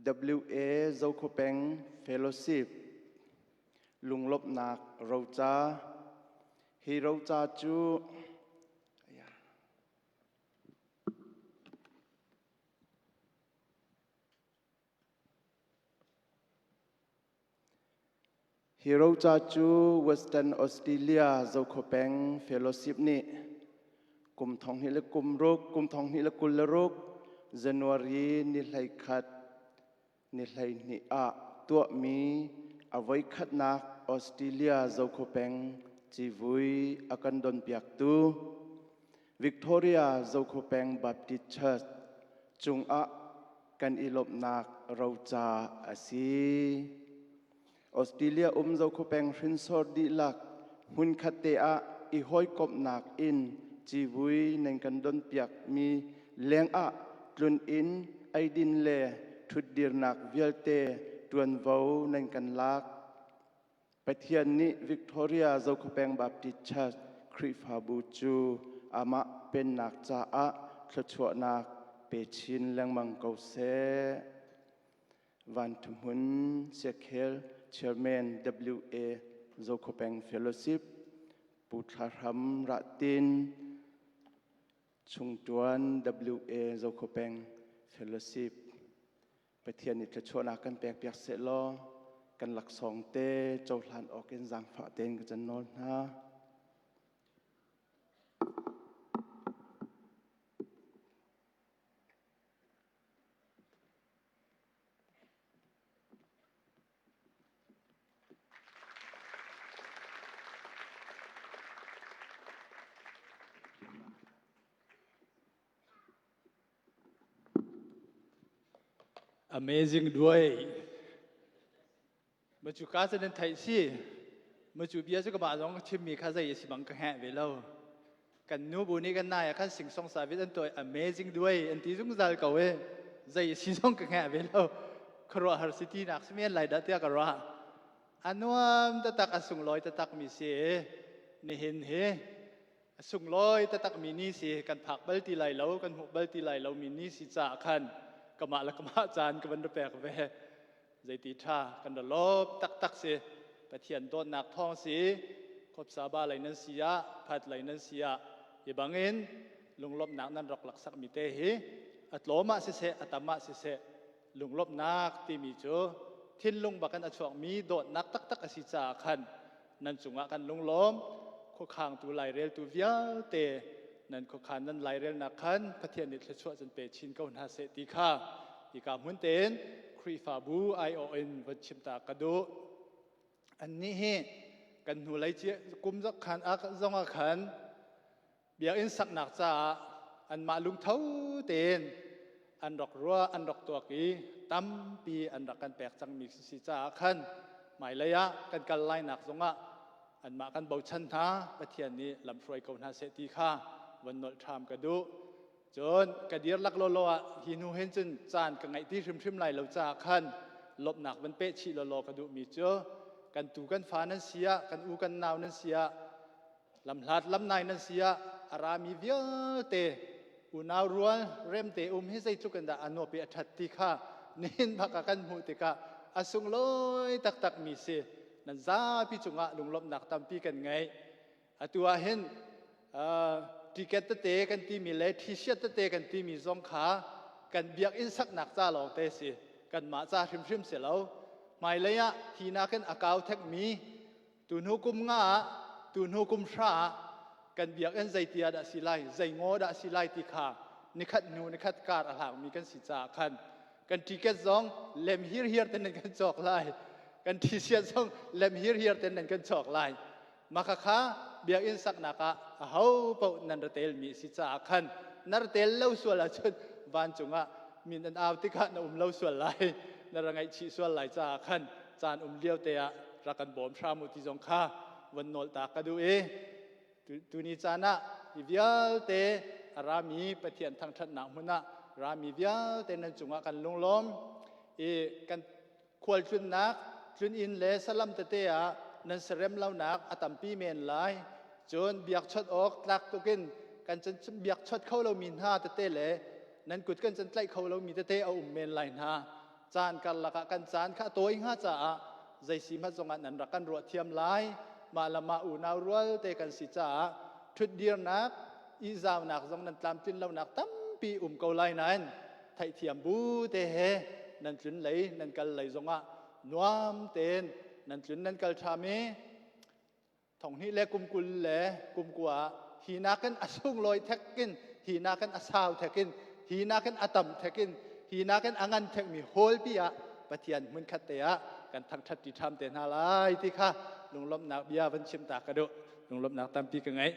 WA Zokhua Peng Fellowship lunglawmhnak roca. Hi roca cu Hi roca cu Western Australia Zokhua Peng Fellowship nih kum 2016 kum 2026 January ni 11 ni 12 ah tuahmi a voikhatnak Australia Zokhua Peng civui a kan donpiaktu Victoria Zokhua Peng Baptist Church cungah kan i lawmhnak roca a si. Australia um Zokhua peng hrinsor dihlak hmunkhat te ah i hawikomhnak in civui nan kan donpiakmi lengah tlun-inn, eidin le ṭhutdirnak vialte ṭuanvo nan kan lak. Pathian nih Victoria Zokhua Baptist Church Khrihfabu cu amah pennak caah thluachuahnak pe chin lengmang ko seh. Van Thu Hmun Siakhel Chairman WA Zokhua Fellowship Pu Thla Hram Rahtin Chungtuan WA Zokhua Fellowship Pathian nih thluachuahnak kan pekpiak sehlaw kan laksawng te cohlan awk in zaangfah tein ka can nawl hna.
Amazing duai. Ma cu ka cu nan theih si. Ma cu bia cu ka mah zong chimmi kha zei a si bang ka hngeh ve lo. Kan nu bu nih kan nai ah khan sing song sa vit an tuah amazing duai an ti zungzal ko e. Zei a si zong ka hngeh ve lo. Khuaruahhar si ti nak si men lai dah tiah ka ruah. A nuam taktak a sunglawi taktak mi si. Nihin hi A sunglawi taktakmi ni si kan phak bal ti lai lo, kan hmuh bal ti lai lomi ni si caah khan kamah le kamah caan ka van ra pek ve. Zeiti ṭha kan ra lawp taktak si. Pathian dawtnak thawng si, khopsaba lei nan si ah, phat lei nan si ah, hi bangin lunglawmhnak nan rak laksakmi te hi a tlawm ah siseh, a tam ah siseh, lunglawmhnak timi cu thinlung bakin a chuakmi dawtnak taktak a si caah khan nan cungah kan lunglawm khuakhangtu laireltu vialte nan khuakhan nan lairelnak khan Pathian nih thluachuah cun pe chin ko hna seh ti kha hika hmun tein Khrihfabu aiawh in von chim ta ka duh annih hi kan hnulei kum khan zong ah khan Biakinn saknak caah anmah lungtho tein an rak ruah, an rak tuak i tampi an rak kan pek cangmi si caah khan hmailei ah kan kal lainak zongah anmah kan bochan hna, Pathian nih lamhruai ko hna seh ti kha von nolh ṭham ka duh. Cun ka dir lak lawlaw ah hi hnu hin cun caan ka ngeih ti hrimhrim lai lo caah khan lawmhnak van peh chih lawlaw ka duhmi cu. Kan tu kan fa nan si ah, kan u kan nau nan si ah, lamhlat lamnai nan si ah a rami vialte unau rual remte um hi zeitluk in dah a nuap i a ṭhat ti kha nihin bak ah kan hmuh tikah a sunglawi taktak mi si. Nan zapi cungah lunglawmhnak tampi kan ngei. Atu ah hin ticket tete kan timi le t-shirt tete kan timi zong kha kan biakinn saknak ca lawng te si. Kanmah ca hrimhrim si lo. Hmailei ah hi nakin a kau thekmi tuhnu kum nga ah, tuhnu kum hra ah kan biakinn zeiti ah dah si lai, zei ngaw dah si lai ti kha nikhat hnu nikhat kar a hlangmi kan si caah khan kan ticket zong lem hirhiar ten nan kan cawk lai. Kan t-shirt zong lem hirhiar ten nan kan cawk lai. Maka kha biakinn saknak ah aho paoh nan ra telmi a si caah khan na ra tel lo sual ahcun vancung ah min an au tikah na um lo sual lai, na ra ngaihchih sual lai caah khan caan um lio te ah rak kan bawm hram u ti zong kha von nawl ta ka duh i tuni caan ah hi vialte a rami Pathian thangṭhatnak hmun ah rami vialte nan cungah kan lunglawm i kan Khualtlunnak, tluninn le salam tete ah nan serem lonak a tampi men lai. Cun biakchawt awk tlak tukin kan biakchawt kho lomi hna tete le nan kut kan tlaih kho lomi tete a um men lai hna. Caan karlak ah kan caan kha a tawi hnga caah zei si hmanh zongah nan rak kan ruah thiam lai. Mah le mah unau rual te kan si caah ṭhutdirnak, ihzaunak zong nan tlamtlin lonak tampi um ko lai nain theihthiam bu te he nan tlun lei nan kal lei zongah nuam tein nan tlun nan kal ṭham i thonghnih le kum 20 le kum 9 hi nakin a sunglawi thekin, hi nakin a sau thekin, hi nakin a tam thekin, hi nakin a ngan thekmi hawlpi ah Pathian hmunkhat te ah kan thangṭhat ṭi ṭham te hna lai ti kha lunglawmhnak bia van chim ta ka duh. Lunglawmhnak tampi ka ngei.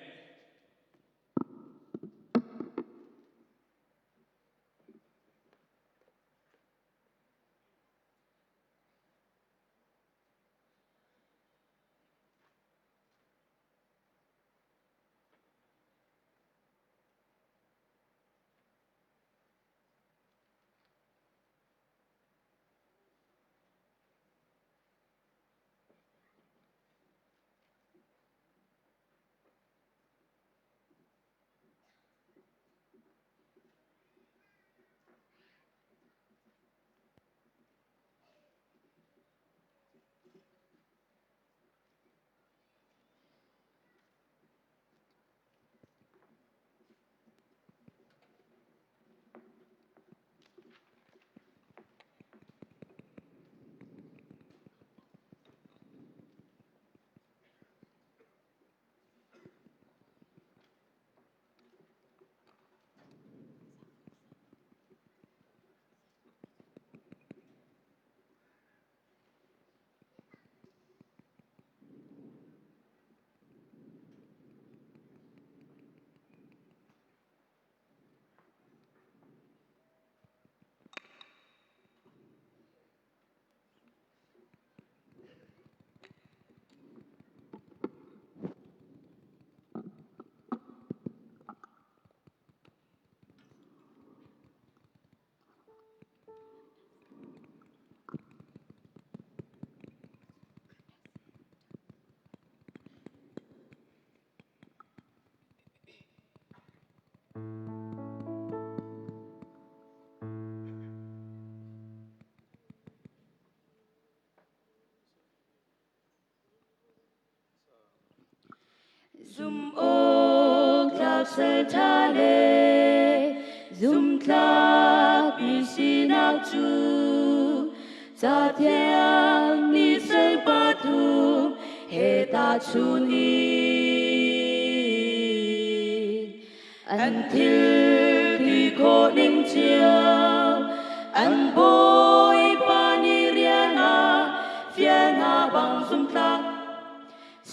Zum awk tlak sal ṭha le zumtlak mi sinak cu Cathiang nih sal pathum he tahchunh in an thil ti khawh ning cio an bawipa nih rian ah fial hna bang zumtlak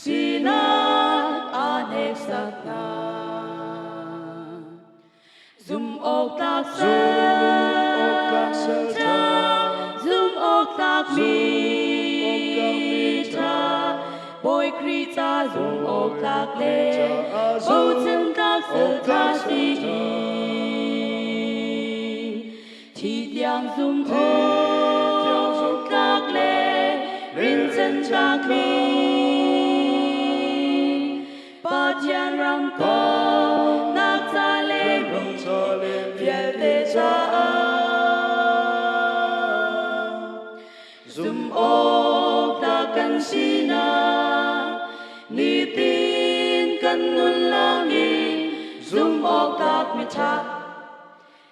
sinak aa hneksak hna. Zum awk tlak sal ṭha, zum awk tlak mi ṭha, Bawi Khrih ca zum awk tlak le bochan tlak sal ṭha si. Thi tiang zum awk tlak le rincan. Rinchen tlakmi Pathian ram nak ca le mi vialte caah zum awk tlak kan sinak nitin kan nun langin zum awk tlak miṭha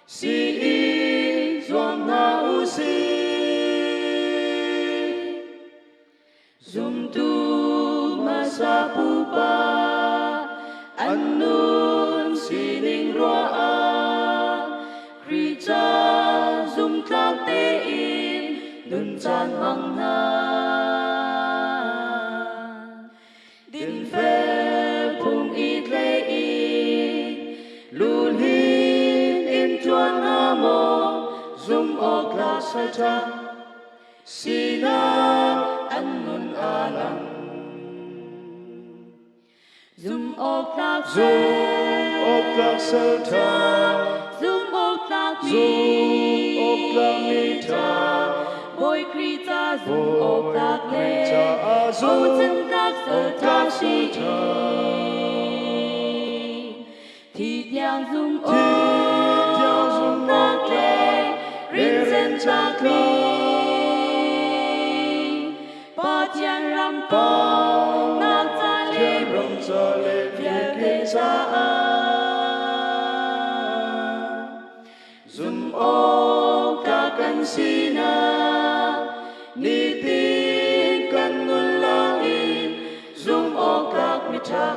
si in zuam hna u sih. Zumtu hmasa pupa an nun sining ruah ah Khrih ca zumtlak tein nun caan hmang hna. Dinfel phung i tlei in luhlin in ṭuan hnga maw zum awk tlak salṭha sinak an nun aa lang. Zum awk tlak
Zum awk tlak salṭha
zum awk tlak mi
Zum awk tlak mi ṭha
Bawi Khrih ca zum awk tlak le
Khrih caah zum
bochan tlak salṭha si
ṭha.
Thi tiang zum
Thi tiang zum
awk tlak le rinchen tlak mi Pathian ram nak ca le
ram ca le
vialte caah zum awk tlak kan sinak nitin kan nun langin zum awk tlak miṭha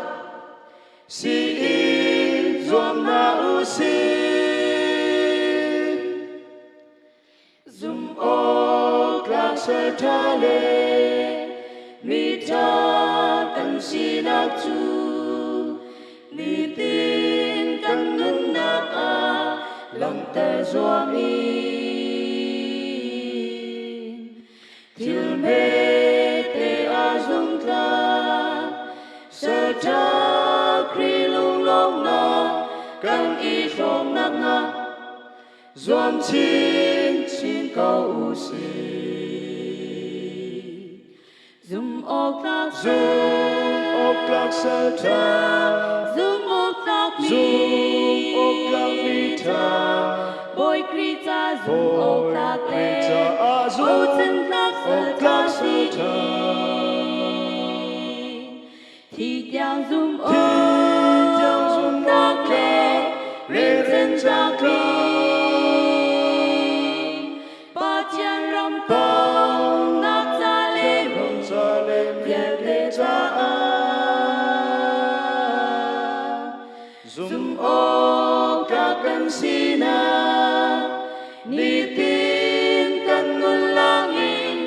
si in zuam hna u sih.
Zum awk tlak salṭha le miṭha kan sinak cu nitin kan nunnak ah langhter zuam in thil hmete ah zumtlak salṭha Khrih lunglawmhnak kan i hrawmnak hnga
Zuam chinchin ko u sih.
Zum awk tlak
Zum awk tlak salṭha
zum awk tlak mi
Zum awk tlak mi ṭha
Bawi Khrih ca zum awk tlak le
Khrih caah zum
bochan tlak
awk
salṭha
tlak
si
salṭha.
Thi tiang zum
Thi tiang zum
tlak
awk
le rinchen tlak mi Pathian ram nak ca le mi
ca le
vialte caah
zum
awk tlak kan sinak nitin kan nun langin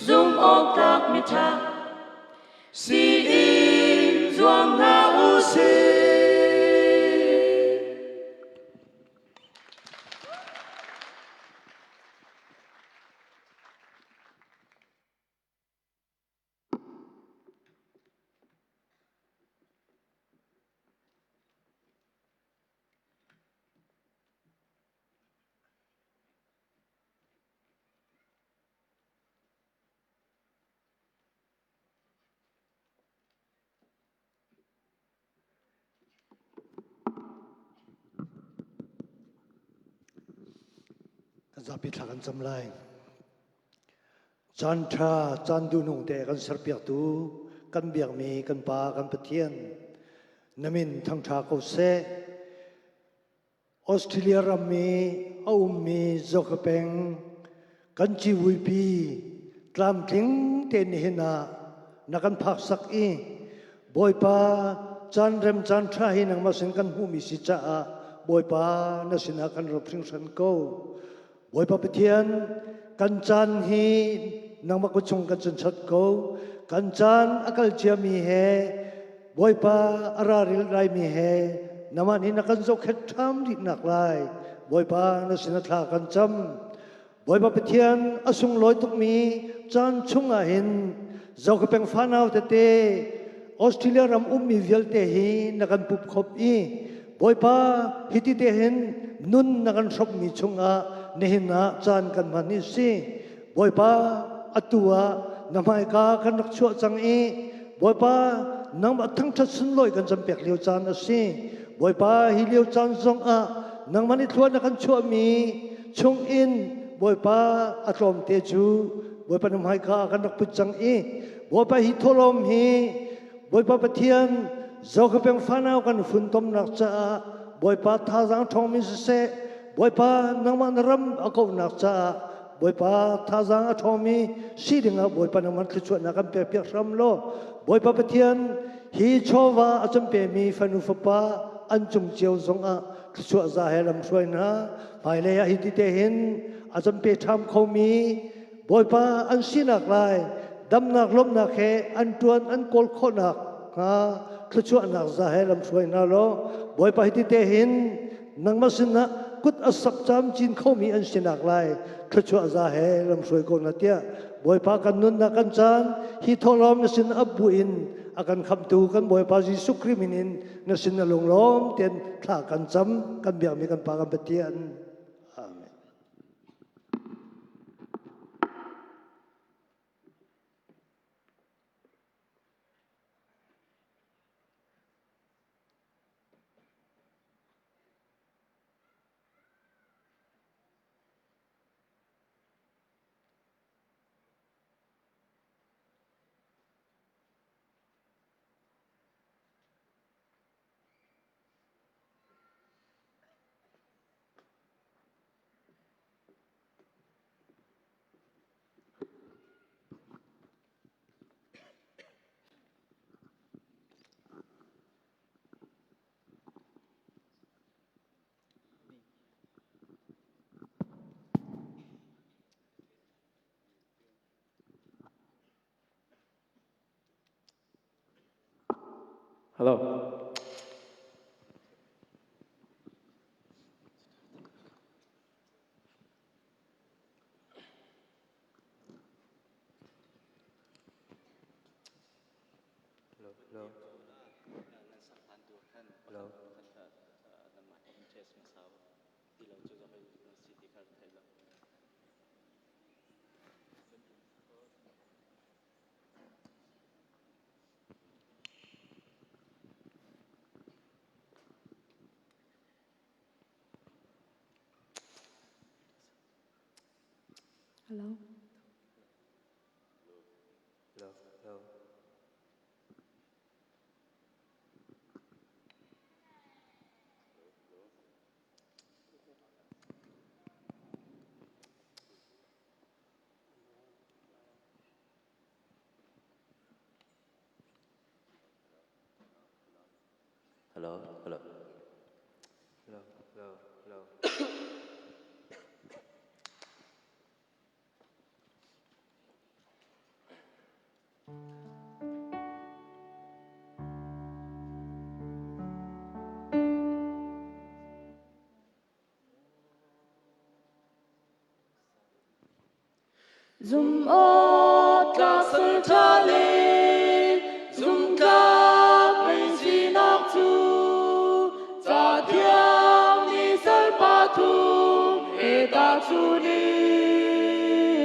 zum awk tlak miṭha
si in zuam hna u sih.
Kan zapi thla kan cam lai. Caan ṭha, caan duhnung te kan serpiaktu, kan biakmi kan Pa, kan Pathian, na min thangṭha ko seh. Australia ram i a ummi Zoka peng kan civuipi tlamtling tein nihin ah na kan phaksak i Bawipa caan rem caan ṭha hi nangmah sin kan hmuhmi si caah Bawipa na sinah kan rap hringhran ko. Bawipa Pathian kan caan hi nangmah kut chung kan canchat ko. Kan caan a kal ciami he Bawipa a ra ril laimi he namah nih na kan zohkhenh ṭham rih nak lai. Bawipa na sin a thla kan cam. Bawipa Pathian a sunglawi tukmi caan chungah hin Zoka peng fanau tete Australia ram ummi vialte hi na kan pup khop i Bawipa hiti te hin nun na kan hrawmmi chungah nihin ah caan kan hman hi si. Bawipa atu ah na hmaika kan rak chuah cang i Bawipa nangmah thangṭhat sunlawi kan cam pek lio caan a si. Bawipa hi lio caan zong ah nangmah nih thluan na kan chuahmi chung in Bawipa a tlawmte cu Bawipa na hmaika ah kan rak put cang i Bawipa hi thawhlawm hi Bawipa Pathian Zokhapeng fanau kan funtomnak caah Bawipa thazaang ṭhawngmi siseh Bawipa nangmah na ram a kauhnak caah Bawipa thazaang a ṭhawngmi si dingah Bawipa nangmah thluachuahnak kan pekpiak hram law Bawipa Pathian hi chawva a can pemi fanu fapa an cung cio zongah thluachuah za he lam hruai hna hmailei ah hi ti te hin a can pe ṭham khomi Bawipa an sinak lai damnak lawmhnak he an ṭuan an kawl khawhnak hnga thluachuahnak za he lam hruai hna law Bawipa hi ti te hin nangmah sinah kut a sak camcin khomi an sinak lai thluachuah za he lamhruai ko na tiah Bawipa kan nunnak kan caan hi thawhlawm na sin a bu in a kan khamtu kan Bawipa Jesuh Khrih min in na sin na lunglawm ten thla kan cam kan biakmi kan Pa kan Pathian. Amen.
Hello.
Hello.
Hello. Hello. Hello. Hello. Hello. Hello. Hello.
Zum awk tlak sal ṭha le zumtlak mei sinak cu ca thiang nih sal pathum he tahchunh in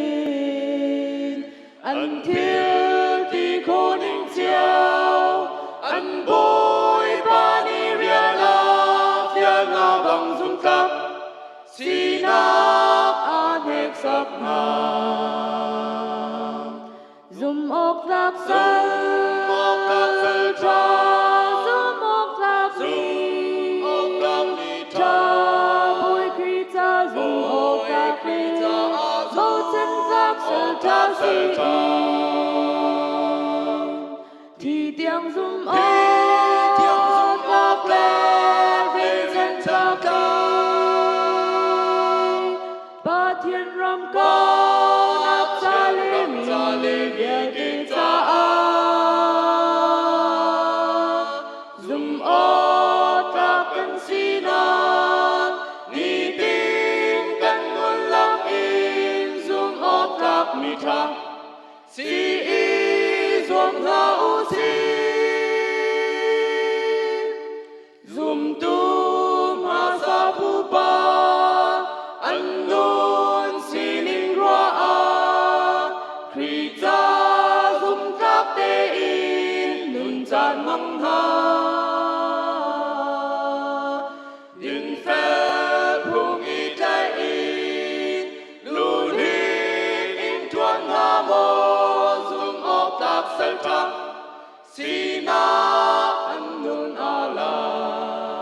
an thil ti khawh ning cio an bawipa nih rian a fial hna bang zumtlak sinak aa hneksak hna. Zum awk tlak sal, ṭha, zum awk tlak mi, ṭha, Bawi Khrih ca zum awk tlak le bochan tlak sal ṭha si. Thi tiang zum awk tlak le rinsan tlak Pathian ram kaunak ca le mi vialte caah zum awk tlak kan sinak nitin kan nun lam in zum awk tlak mi ṭha si i zuam hna u sih. Zumtu hmasa pupa an nun sining ruah ah Khrih ca. sinak an nun a lang.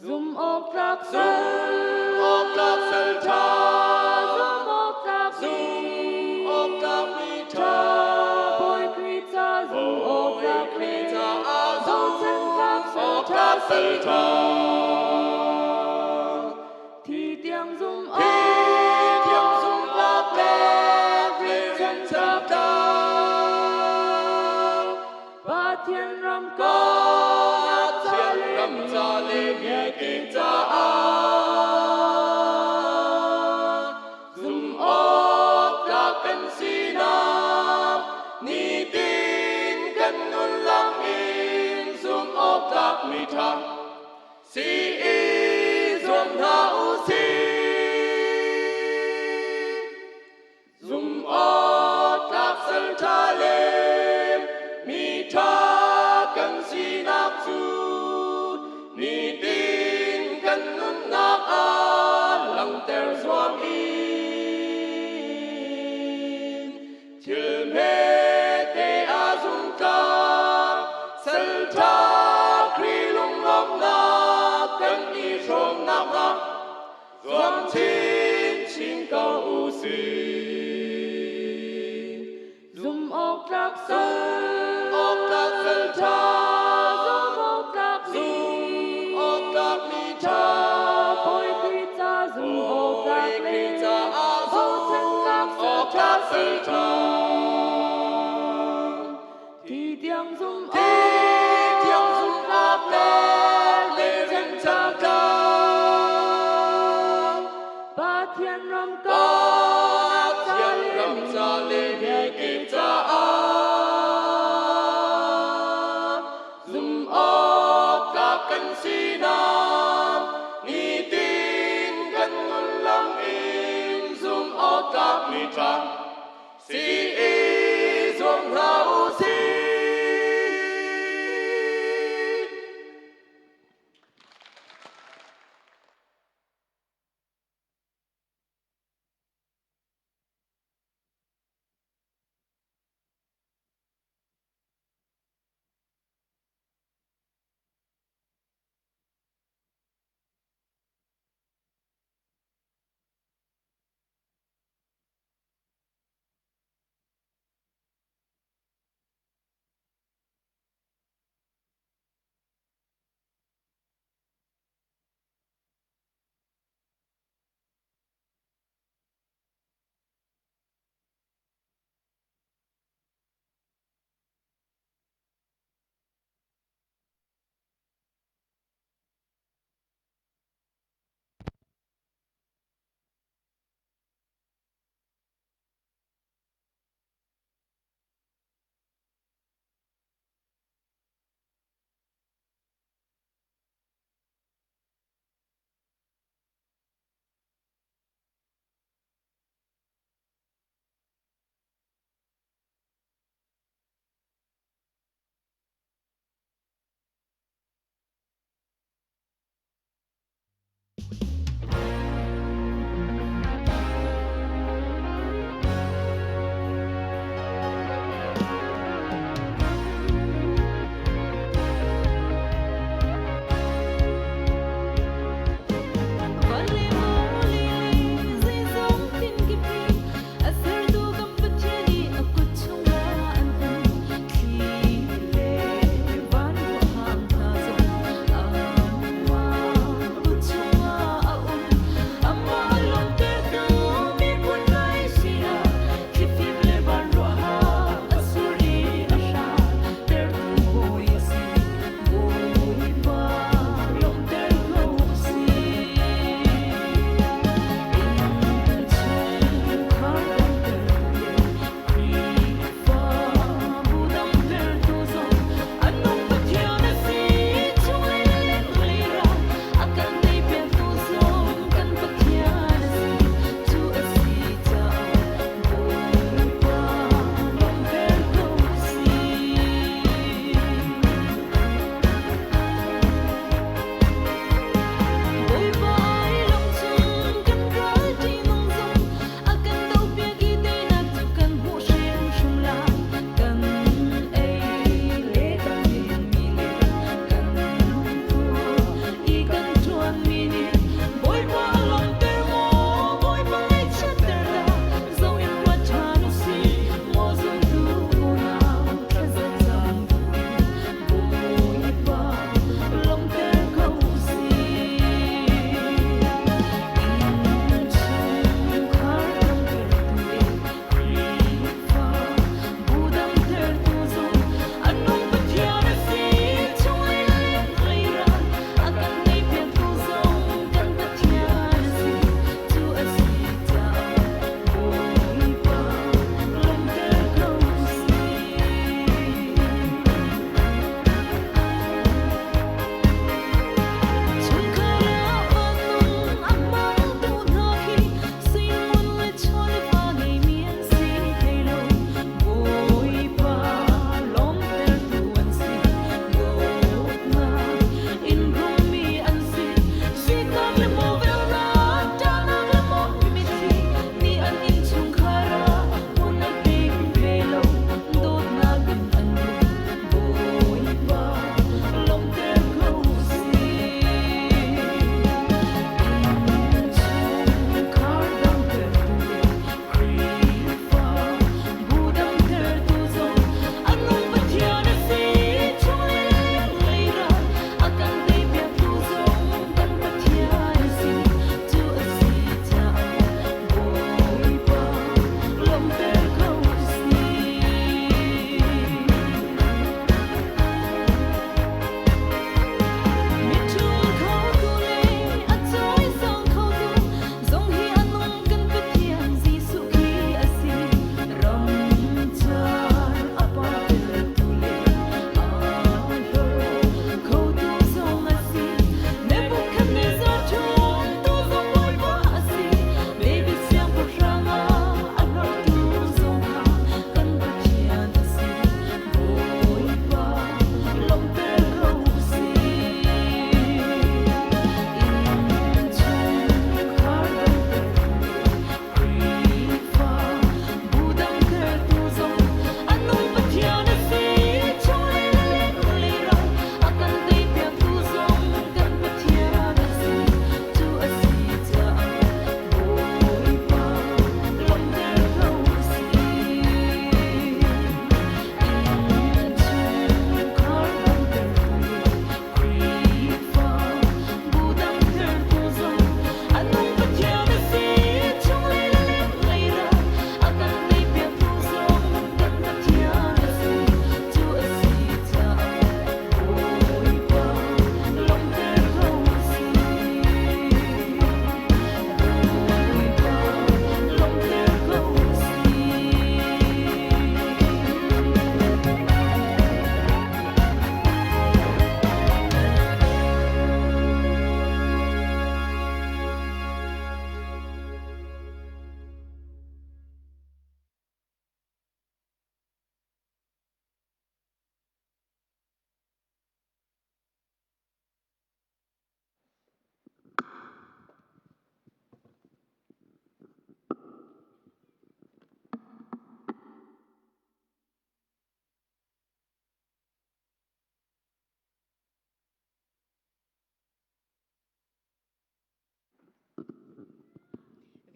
Zum awk tlak
Zum awk tlak sal ṭha,
Zum awk tlak
zum awk tlak mi ṭha.
Bawi Khrih ca zum awk
Bawi
tlak
Khrih caah
Bochan tlak
zum awk tlak sal ṭha.
Thi tiang zum
Thi tiang zum awk tlak le rinchak tlak.
Pathian ram
Pathian ram ca le mikip caah zum awk tlak kan sinak nitin kan nun lang in zum awk tlak mi ṭha si i zuam hna u sih. Zum awk tlak sal ṭha le mi ṭha kan sinak cu nitin kan nunnak ah langhter zuam in thil hmete ah zumtlak sal ṭha Khrih lunglawmhnak kan i hrawmnak hnga zuam chinchin ko u sih.
Zum awk tlak sal
Zum awk tlak sal ṭha,
Zum awk tlak
zum awk tlak mi ṭha.
Bawi Khrih ca zum awk tlak
Bawi Khrih caah
Bochan tlak
zum awk tlak sal ṭha.
Thi tiang zum
Thi tiang zum awk tlak le rinchak tlak.
Pathian ram
Pathian ram ca le mikip caah zum awk tlak kan sinak nitin kan nun lam in zum awk tlak mi ṭha si i zuam hna u sih.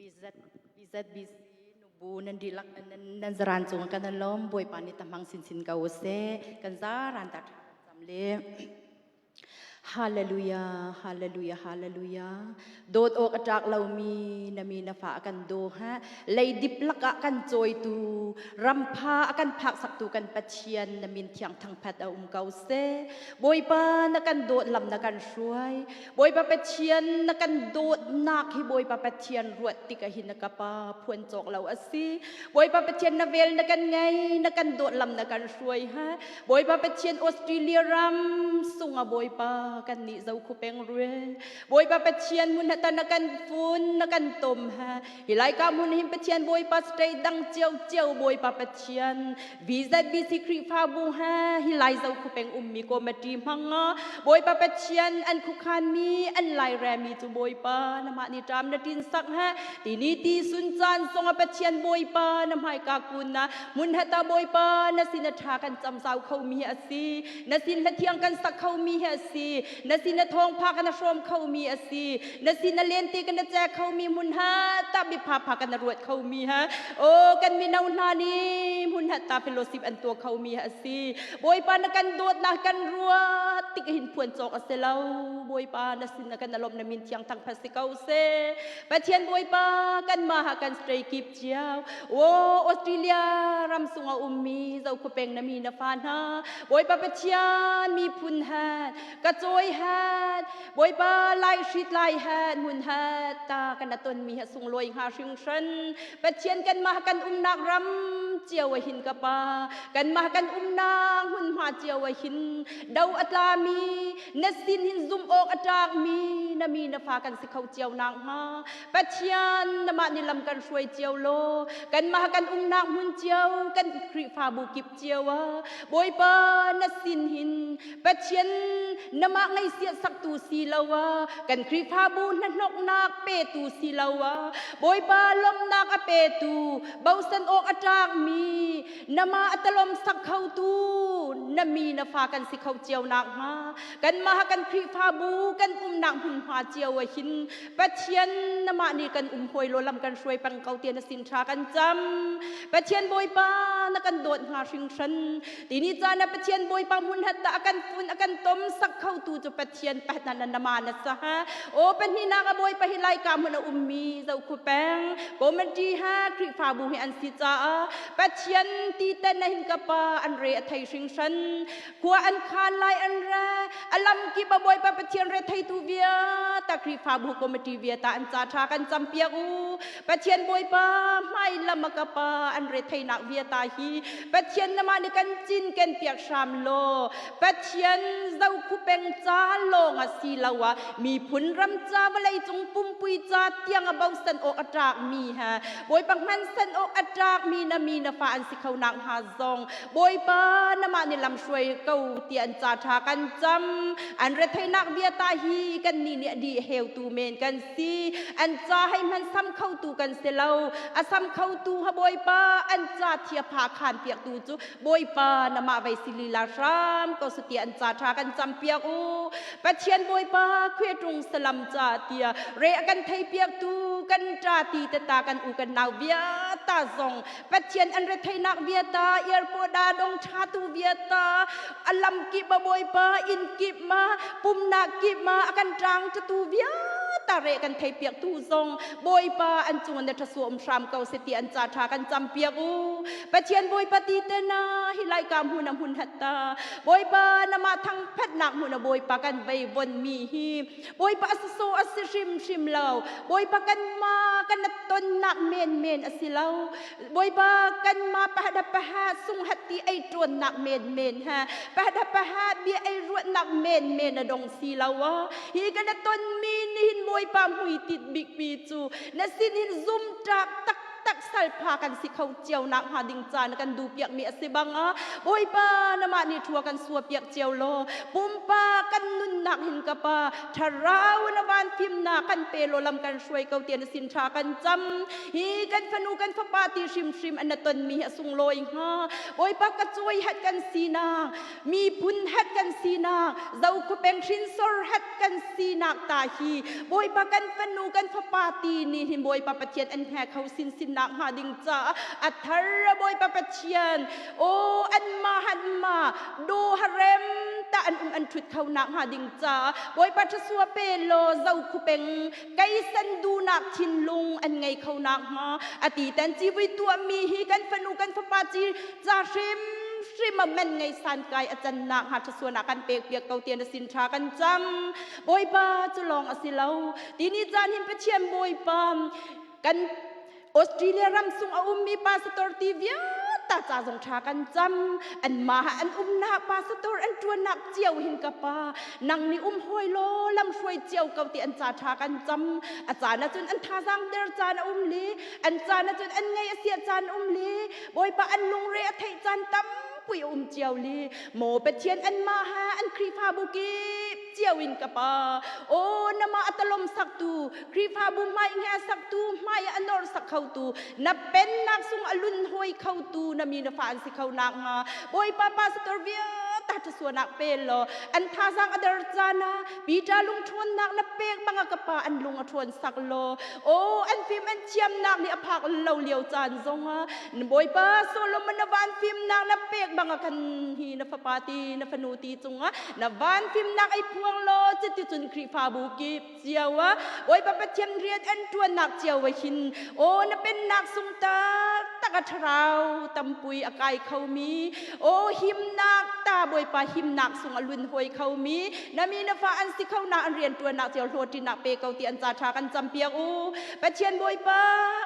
BZ, BZBC nubu nan dihlak nan zaran cung kan lawm Bawipa nih tamang sinsin ko seh kan zaran ta cam le Hallelujah, hallelujah, hallelujah. Dawt awk a ṭak lomi na mi na fa a kan daw ha. Leidip lakah kan cawitu, rampha a kan phaksaktu kan Pathian na min thiang thangphat a um ko seh. Bawipa na kan dawt lam na kan hruai. Bawipa Pathian na kan dawtnak hi Bawipa Pathian ruat tik ah hin na ka pa phuan cawk lo a si. Bawipa Pathian na vel na kan ngei, na kan dawt lam na kan hruai ha. Bawipa Pathian Australia ram sunga Bawipa kan nih zo khu peng rue. Bawipa Pathian mun hata na kan fun na kan tom ha. Hi lai ka mun hin Pathian Bawipa state dang cio cio Bawipa Pathian VZBC Khrihfabu ha hi lai zo khu peng ummi committee hmanga Bawipa Pathian an khukhan mi an lai re mi cu Bawipa na mah ni ṭam na ṭin sak ha ti ni ti sun caan songa Pathian Bawipa na hmaika kun na mun hata Bawipa na sin a ṭha kan cam zau kho mi hi a si na sin hla thiang kan sak kho mi hi a si na sin a thawngpha kan hrawm kho mi a si na sin a lente kan che kho mi hmun ha ta bi pha pha kan ruat kho mi ha o kan mino hna nih hmun ha ta fellowship an tua kho mi a si Bawipa na kan dawt na kan ruat tik hin phuan cawk a si lo Bawipa na sin na kan alom na min thiang thang phat si ko se Pathian Bawipa kan ma ha kan stray kip cio o Australia ram sung a ummi zokhupeng na mi na fa hna Bawipa Pathian miphun hat ka cawi hat Bawipa lai hrit lai hat mun hat ta kan ton mi ha sunglawi hnga hringhran Pathian kan mah kan umnak ram cio a hin ka pa kan mah kan umnak hmunhma cio a hin do a tlami na sin hin zum awk a tlakmi na mi na fa kan si kho cio nak hnga Pathian namah ni lam kan hruai cio law kanmah kan umnak hmun cio kan Khrihfabu kip cio ah Bawipa na sin hin Pathian namah ngaihsiah saktu si lo ah kan Khrihfabu hnahnoknak petu si lo ah Bawipa lawmhnak a petu bosan awk a tlakmi namah a talom sak khotu na mi na fa kan si kho cio nak hnga kanmah kan Khrihfabu kan umnak hmunhma cio ah hin Pathian namah nih kan um hawi lo lam kan hruai peng ko tiah na sin tha kan cam. Pathian Bawipa na kan dawt hnga hringhran. Tini caan ah Pathian Bawipa hmun hat ta a kan fun a kan tom sak kho tu cu Pathian pahna na nama na sa ha. O pahnihnak a Bawipa hi Laika hmun a ummi zokhu peng committee ha Khrihfabu hi an si caah Pathian ti ten na hin ka pa an re a thei hringhran. Khua an khan lai an ra alam kip a Bawipa Pathian re theitu viata Khrihfabu committee viata an ca tha kan campiak u Pathian Bawipa hmai lam a ka pa an re theinak viata hi Pathian nama ni kan cin ken piak hram law Pathian zokhu peng ca lawng a si lo ah miphun ram ca vawlei cung pumpui ca tiang a bosan awk a ṭak mi ha Bawipa hman san awk a ṭak mi na mi na fa an si kho nak hnga zong Bawipa namah nih lam hruai ko ti an ca ṭha kan cam. An retheihnak viata hi kannih nih a dih heutu men kan si. An ca hei hman sam khotu kan si lo. A sam khotu ha Bawipa an ca thia pha khan piaktu cu Bawipa namah vei si lila hram ko su ti an ca ṭha kan cam piak u. Pathian Bawipa khueṭung salam ca tia re a kan thei piaktu kan ṭa ti tata kan u kan nau viata zong Pathian an retheihnak viata airport ah dong ṭhatu viata a lam kip a bawipa inn kip ma pumnak kip ma a kan ṭang ṭatu viata re kan thei piak tu zong bawipa an cung na ṭhasuam hram ko se ti an ca ṭha kan cam piak u Pathian bawipa ti te na hi lai ka hmun a hmun hatta bawipa nama thang phatnak hmun a bawipa kan vei von mi hi Bawipa a so a si hrimhrim lo. Bawipa kanmah kan tonnak menmen a si lo. Bawipa kanmah pahada paha sunghat ti ei ṭuannak menmen ha. Pahada paha bia ei ruatnak menmen a dong si lo. Hi kan tonmi nihin Bawipa hmuitit bikmi cu na sin hin zumṭak tak tak. tak salpha kan si kho cio nak hnga ding ca na kan du piak mi a si bang a Bawipa namah nih thua kan sua piak cio law pumpa kan nunnak hin ka pa tharau na van fimnak kan pe law lam kan hruai ko tian sin tha kan cam hi kan fanu kan fapa ti hrimhrim an na ton mi hi a sunglawi hnga Bawipa ka cuai hat kan sinak miphun hat kan sinak zokhu peng hrinsor hat kan sinak ta hi Bawipa kan fanu kan fapa ti ni hin Bawipa Pathian an hnge kho sin sin nak hnga ding caah a thar Bawipa Pathian o an ma han ma do harem ta an um an thut kho nak hnga ding caah Bawipa thasua pe law zokhu peng keisan duhnak thinlung an ngei kho nak hnga ati tan civui tuahmi hi kan fanu kan fapa ci ca hrim hrim a men ngei san kai a can nak hnga thasuan ah kan pek piak ko tian a sin tha kan cam bawipa cu lawng a si lo tini caan hin pathian bawipa kan Australia ram sung a ummi pastor ti vialte ca zong tha kan cam an mah an umnak pastor an tuannak cio hin ka pa nang nih um hoi law lam hruai cio ko ti an ca tha kan cam a caan ahcun an thazaang der caan a um le an caan ahcun an ngei a sia caan um le bawipa an lungre a theih caan tampi a um cio li maw pathian an mah ha an khrihfabu kip cio in ka pa o nama atalom saktu khrihfabu hmai nge saktu hmai a nor sak khotu na pennak sung a lun hoi khotu na mi na fa an si kho nak nga bawipa pastor vialte thasuanak pe law an thazang a der cana Peter lung ṭhawnnak na pek bang a ka pa an lung a ṭhawn sak law o an fim an thiamnak nih a phak lo lio caan zongah na bawipa Solomon na van fimnak na pek bang a kan hi na fapa ti na fanu ti cungah na van fimnak ei phuang law cuticun Khrihfabu kip cio ah bawipa Pathian rian an ṭuannak cio ah hin o na pennak sung taktak a thlarau tampui a kai khomi o himnak ta bawipa himnak sung a lun hoi khomi na mi na fa an si kho na an rian ṭuannak cio hlawhṭinak pe ko ti an ca ṭha kan campiak u Pathian Bawipa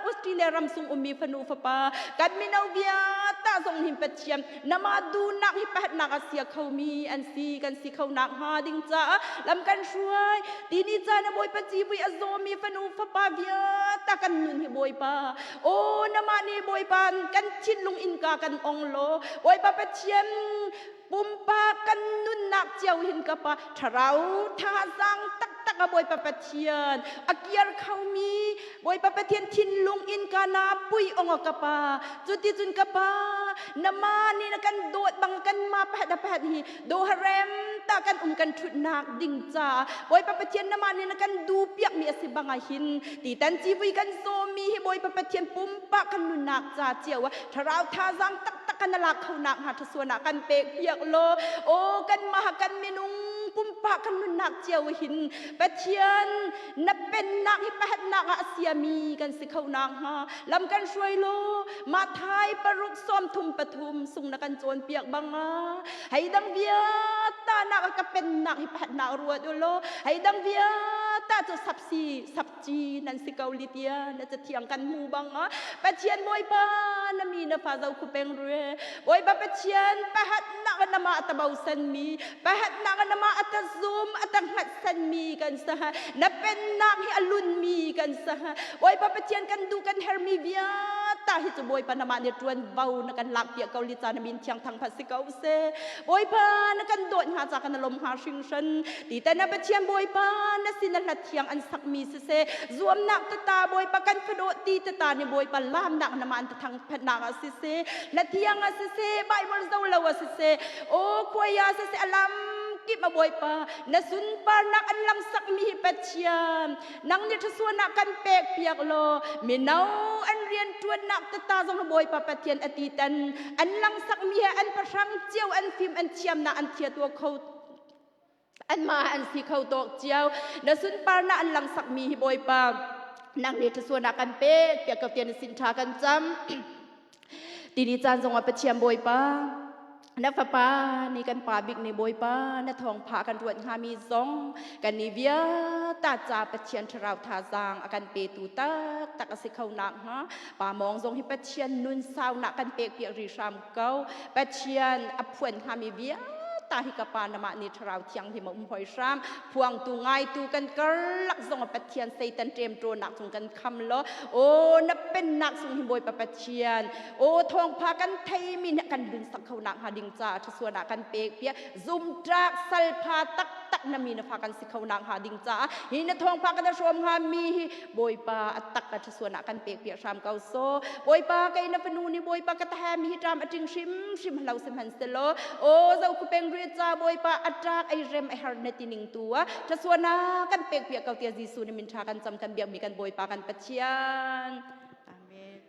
Australia ram sung ummi fanu fapa kan mino viata zong hin Pathian nama duhnak hi pahatnak a sia khomi an si kan si kho nak hnga ding caah lam kan hruai tini ca na Bawipa civui a zawmi fanu fapa viata kan nun hi Bawipa o nama nih Bawipa kan thinlung innka kan ong law Bawipa Pathian pumpak kan nunnak cio hin ka pa thlarau thazaang taktak a Bawipa Pathian a kiar khomi Bawipa Pathian thinlung in ka na pui ong ka pa cuti cun ka pa na ma ni na kan dawt bang kan ma pahat pahat hi do harem ta kan um kan thutnak ding ca Bawipa Pathian na ma ni na kan du piak mi asi banga hin ti tan civui kan zawmi hi Bawipa Pathian pumpak kan nunnak ca cio thlarau thazaang taktak kan lak kho nak hnga thasuan ah kan pek piak law o kan mah kan minung pumpak kan nunnak cio hin Pathian na pennak hi pahatnak ah a siami kan si kho nak hnga lam kan hruai law Mathai paruk 33 sung na kan cawn piak bang a hei dang viata nak ka pennak hi pahatnak ruat u law hei dang viata cu sapsi sapci nan si ko litia na cathiang kan hmu bang a Pathian Bawipa na mi na fa zo khu peng rue Bawipa Pathian pahat nak na ma ta bo san mi pahat nak na ma ata zum ata ngat san mi kan sa na pennak hi alun mi kan sa Bawipa Pathian kan du kan her mi viata hi cu Bawipa na mah nih tuan vo na kan lak piak ko li ca na min thiang thang phat si ko se Bawipa na kan dawt hnga ca kan lom hnga hringhran ti te na Pathian Bawipa na sin na hlat thiang an sak mi siseh zuamnak tata Bawipa kan fadawh ti tata ni Bawipa lamnak na man thang phatnak ah siseh hla thiang ah siseh Bible zo lo ah siseh o khuaya siseh alam kip a Bawipa na sunparnak an lang sak mi hi Pathian nang nih thasuanak kan pek piak law mino an rian tuannak tata zong Bawipa Pathian ati tan an lang sak mi he an pahrang cio an fim an thiamnak an thia tua kho anmah an si kho tawk cio na sunparnak an lang sakmi hi bawipa nang nih thasuanak kan pek piak ko tian sin tha kan cam tini caan zongah pathian bawipa na fapa ni kan pa bik ni bawipa na thawngpha kan ruat hngami zong kan ni viata ca pathian thlarau thazaang a kan petu tak tak a si kho nak hnga pa mawng zong hi pathian nun saunak kan pek piak ri hram ko pathian a phuan hngami vialte. ta hi ka pa namah ni thlarau thianghlim a um hoi hram phuangtu ngaitu kan karlak zong a Pathian Satan ṭemṭawnak cung kan kham lo o na pennak sung hi Bawipa Pathian o thawngpha kan theimi nih kan lunsak kho nak hnga ding ca ṭhasuan ah kan pek piak zumṭak salpha taktak na mi na fa kan si kho nak hnga ding caah hi na thawngpha kan hrawm hnga mi hi Bawipa a tak a ṭhasuan ah kan pek piak hram ko so Bawipa kei na fanu ni Bawipa ka tahem hi ṭam a ṭing hrim hrim hlo sihmanhselaw o zo khu peng ri ca Bawipa a ṭak ei rem a her na ti ning tu a ṭhasuan ah kan pek piak ko tia Jesuh ni min ṭha kan cam kan biakmi kan Bawipa kan Pathian Amen.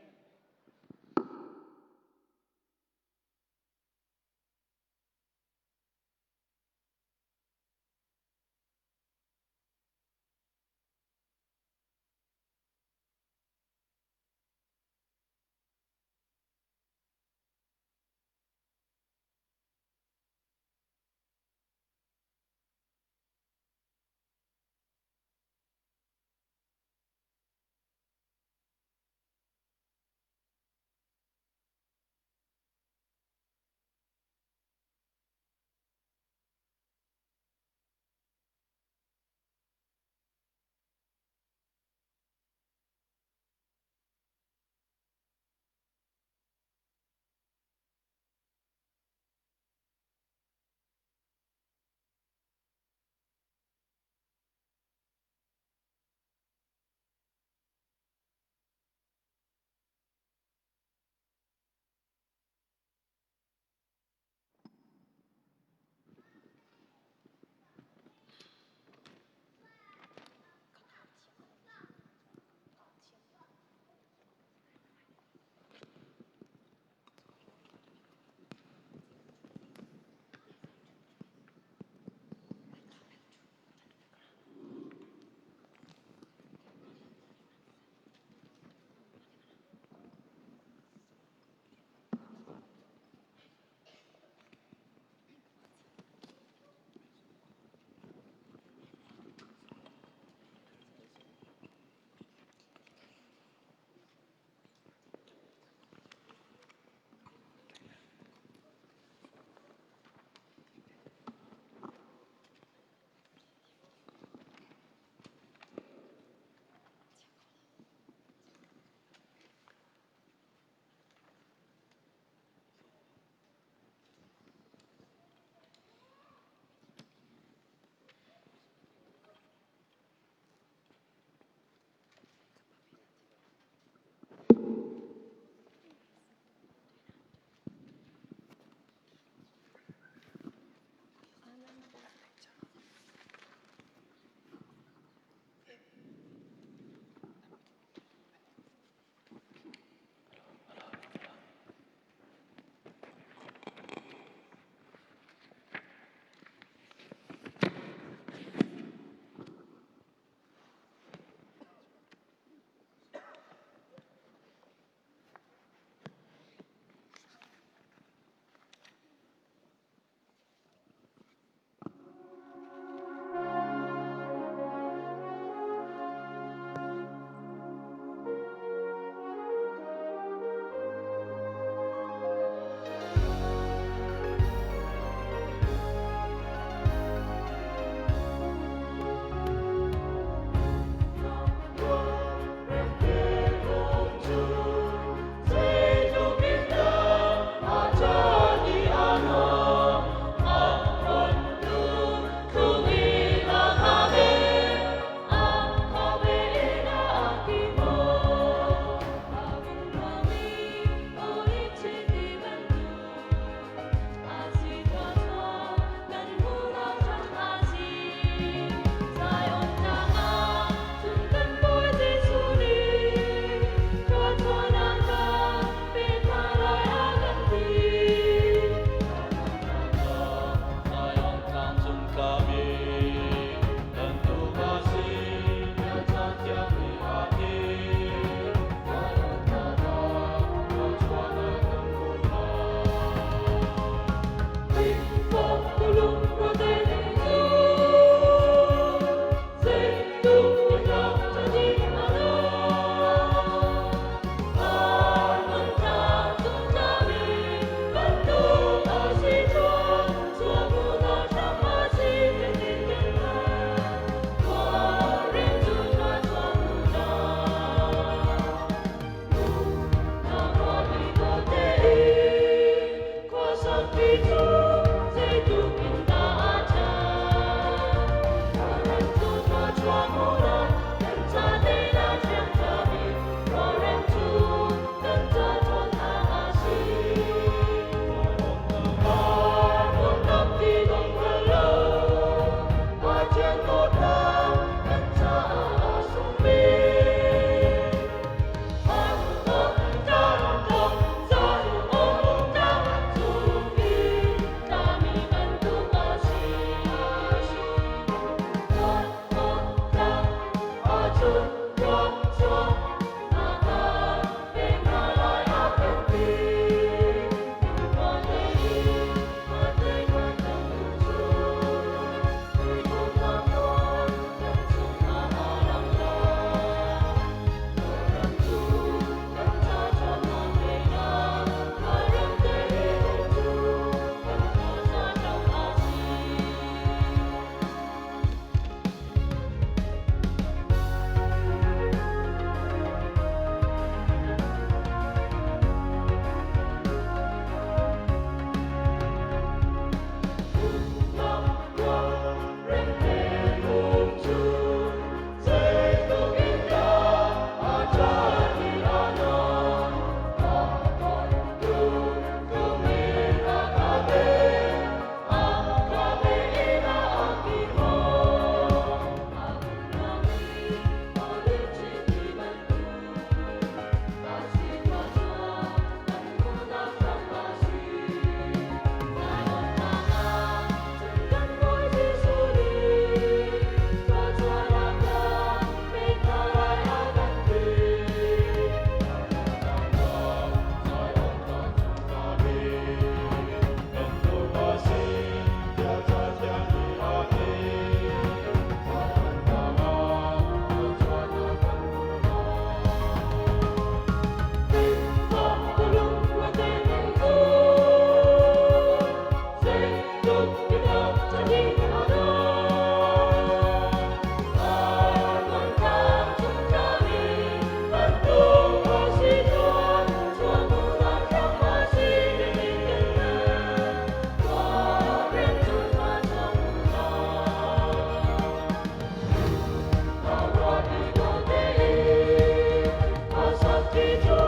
Thank you.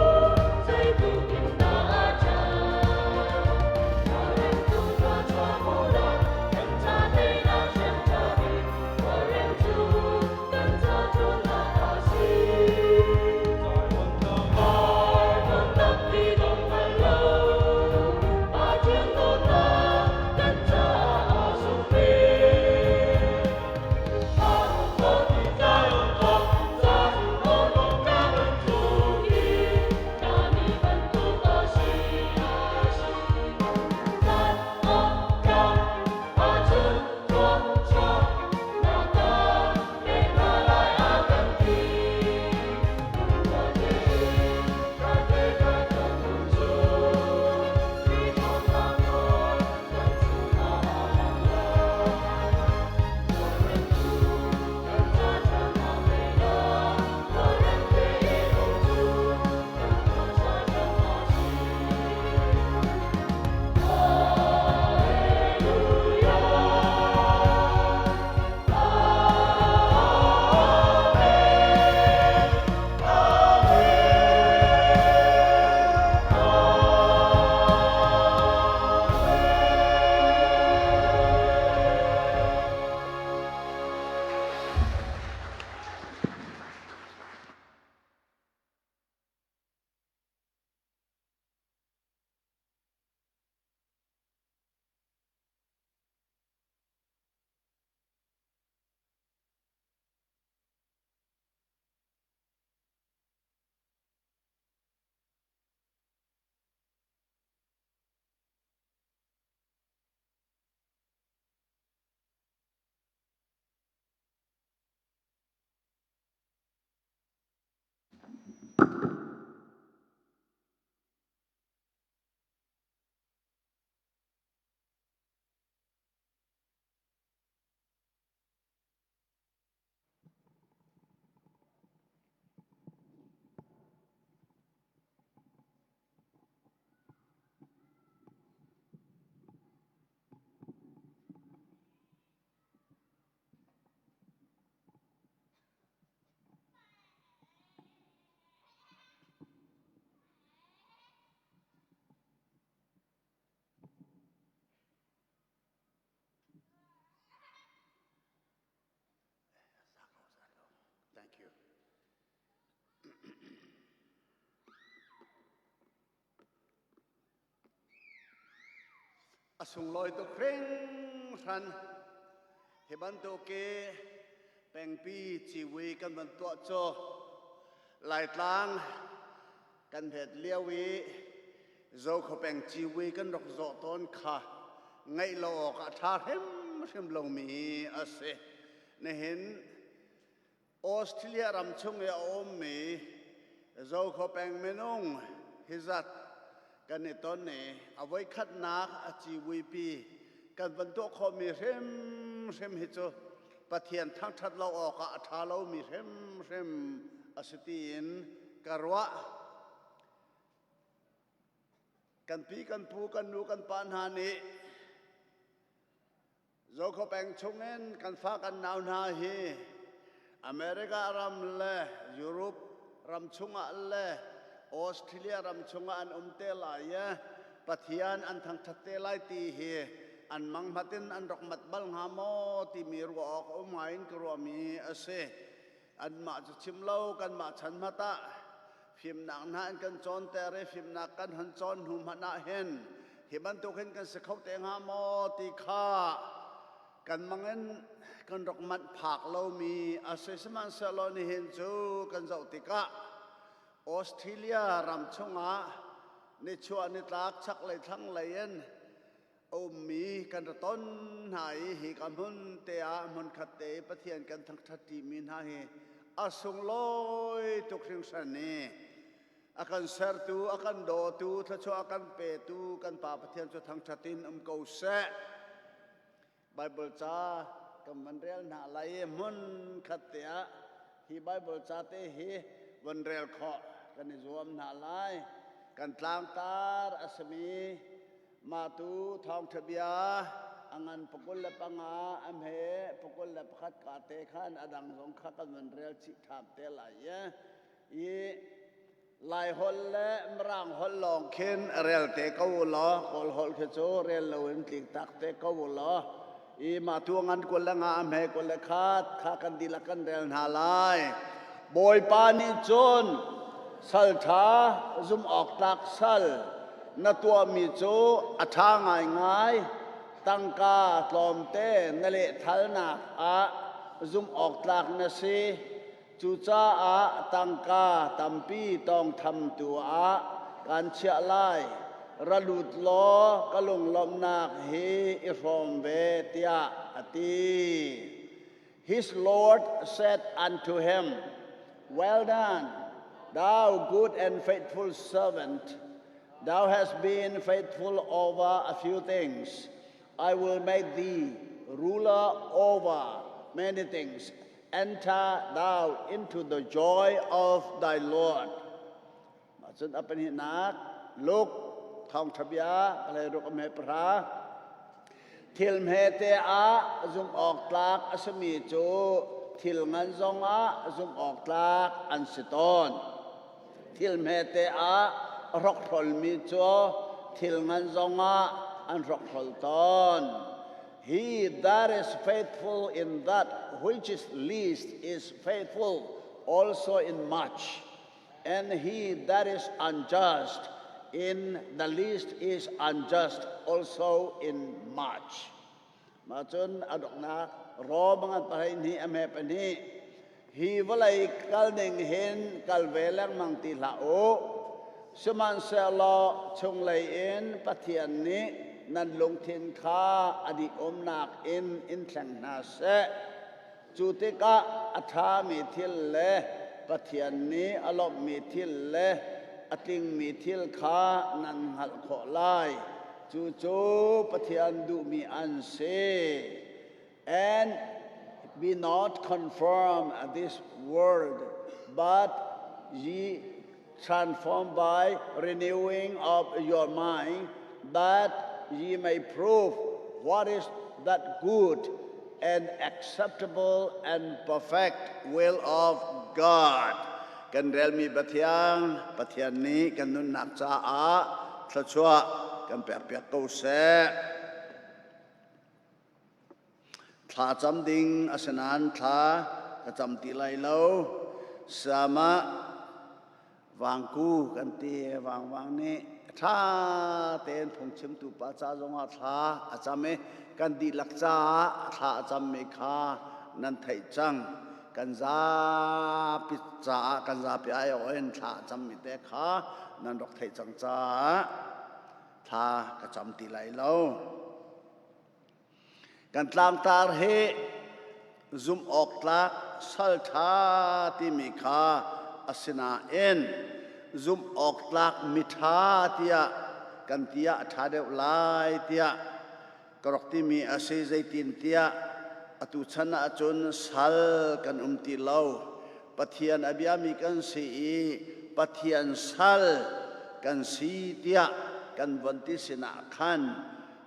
A sunglawi tuk hringhran. Hi bantuk i pengpi ciwi kan van tuah cu Laitlang kan het lio i Zokhawpeng ciwi kan rak zawh tawn kha ngaih lo awk a ṭha hrimhrim lomi a si. Nihin Australia ram chung i a ummi Zokhawpeng minung hi zat kan i ton i a voikhatnak a civuipi kan van tuah khawhmi hrimhrim hi cu Pathian thangṭhat lo awkah a ṭha lomi hrimhrim a si tiin ka ruah. Kan pi kan pu kan nu kan pa hna nih Zokhawpeng chungin kan fa kan nau hna hi America ram le Europe ram chungah le Australia ram chungah an um te lai i Pathian an thangṭhat te lai ti hi an mang hmat in an rak mat bal hnga maw timi ruah awk a um ngai in ka ruahmi a si. Anmah cu chim lo kanmah chan hmat ah fimnak hna an kan cawnter i fimnak kan hon cawn hnu hmanh ah hin hi bantuk hin kan si kho te hnga maw ti kha kan mang in kan rak manh phak lomi a si. Sihmanhsehlaw nihin cu kan zoh tikah Australia ram chungah nichuah nitlak chaklei thlanglei in a ummi kan ra ton hna i hi ka hmun te ah hmunkhat te i Pathian kan thangṭhat ṭimi hna hi a sunglawi tuk hringhran i a kan sertu, a kan dawtu, thluachuah a kan petu kan Pa Pathian cu thangṭhat in um ko seh. Baibal ca kan van rel hna lai i hmun khat te ah hi Baibal ca te hi van rel khawh kan i zuam hna lai. Kan tlangtar a simi Mah tu thawngṭha bia a ngan pakul le panga a hme pakul le pakhat ka te khan a dang zong kha kan van rel chih ṭham te lai i. Laiholh le Mirang holh lawng khin rel te ko u law Kawl holh khi cu rel loin tlik tak te ko u law i mah tu ngan 25 a hme 21 kha kan dihlak kan rel hna lai. Bawipa nih cun sal ṭha zumh awk tlak sal na tuahmi cu a ṭha ngaingai tangka tlawmte na lehthalnak ah zumh awk tlak na si. Cucaah tangka tampi tawngthamtu ah kaan chiah lai. Ra lut law ka lunglawmhnak hi i hrawm ve, tiah a ti. His Lord said unto him, Well done, thou good and faithful servant. Thou hast been faithful over a few things. I will make thee ruler over many things. Enter thou into the joy of thy Lord. Mah cun a pahnihnak Luke thawngṭha bia palei ruk a hme pahra. Thil hmete ah zumh awk tlak a simi cu thil ngan zongah zumh awk tlak an si tawn. Thil hmete ah a hrokhrolmi cu thil ngan zongah an hrokhrol tawn. He that is faithful in that which is least is faithful also in much. And he that is unjust in the least is unjust also in much. Mah cun a donghnak Rom ngan pahnih hnih a hme pahnih hi vawlei kal ning hin kal ve lengmang ti hlah u. Sihmanhsehlaw chunglei in Pathian nih nan lungthin kha a dih umnak in in thleng hna seh. Cu tikah a ṭhami thil le Pathian nih a lawmhmi thil le a tlingmi thil kha nan hngalh khawh lai. Cucu Pathian duhmi an si. And be not conformed this world, but ye transformed by renewing of your mind, that ye may prove what is that good and acceptable and perfect will of God. Kan relmi Pathian, Pathian nih kan nunnak caah thluachuah kan pekpiak ko seh. Thla cam ding a si nain thla ka cam ti lai lo. Sama vangku kan ti vangvang nih ṭha tein phungchimtu pa ca zongah thla a cam i kan dihlak caah thla a cammi kha nan theih cang. Kan zapi caah kan zapi aiawh in thla a cammi te kha nan rak theih cang caah thla ka cam ti lai lo. Kan tlangtar hi zumh awk tlak sal ṭha timi kha a si nain zumh awk tlak miṭha tiah kan ti ah a ṭha deuh lai tiah ka rak timi a si zeitintiah atu chan ahcun sal kan um ti lo Pathian a biami kan si i Pathian sal kan si tiah kan von ti sinah khan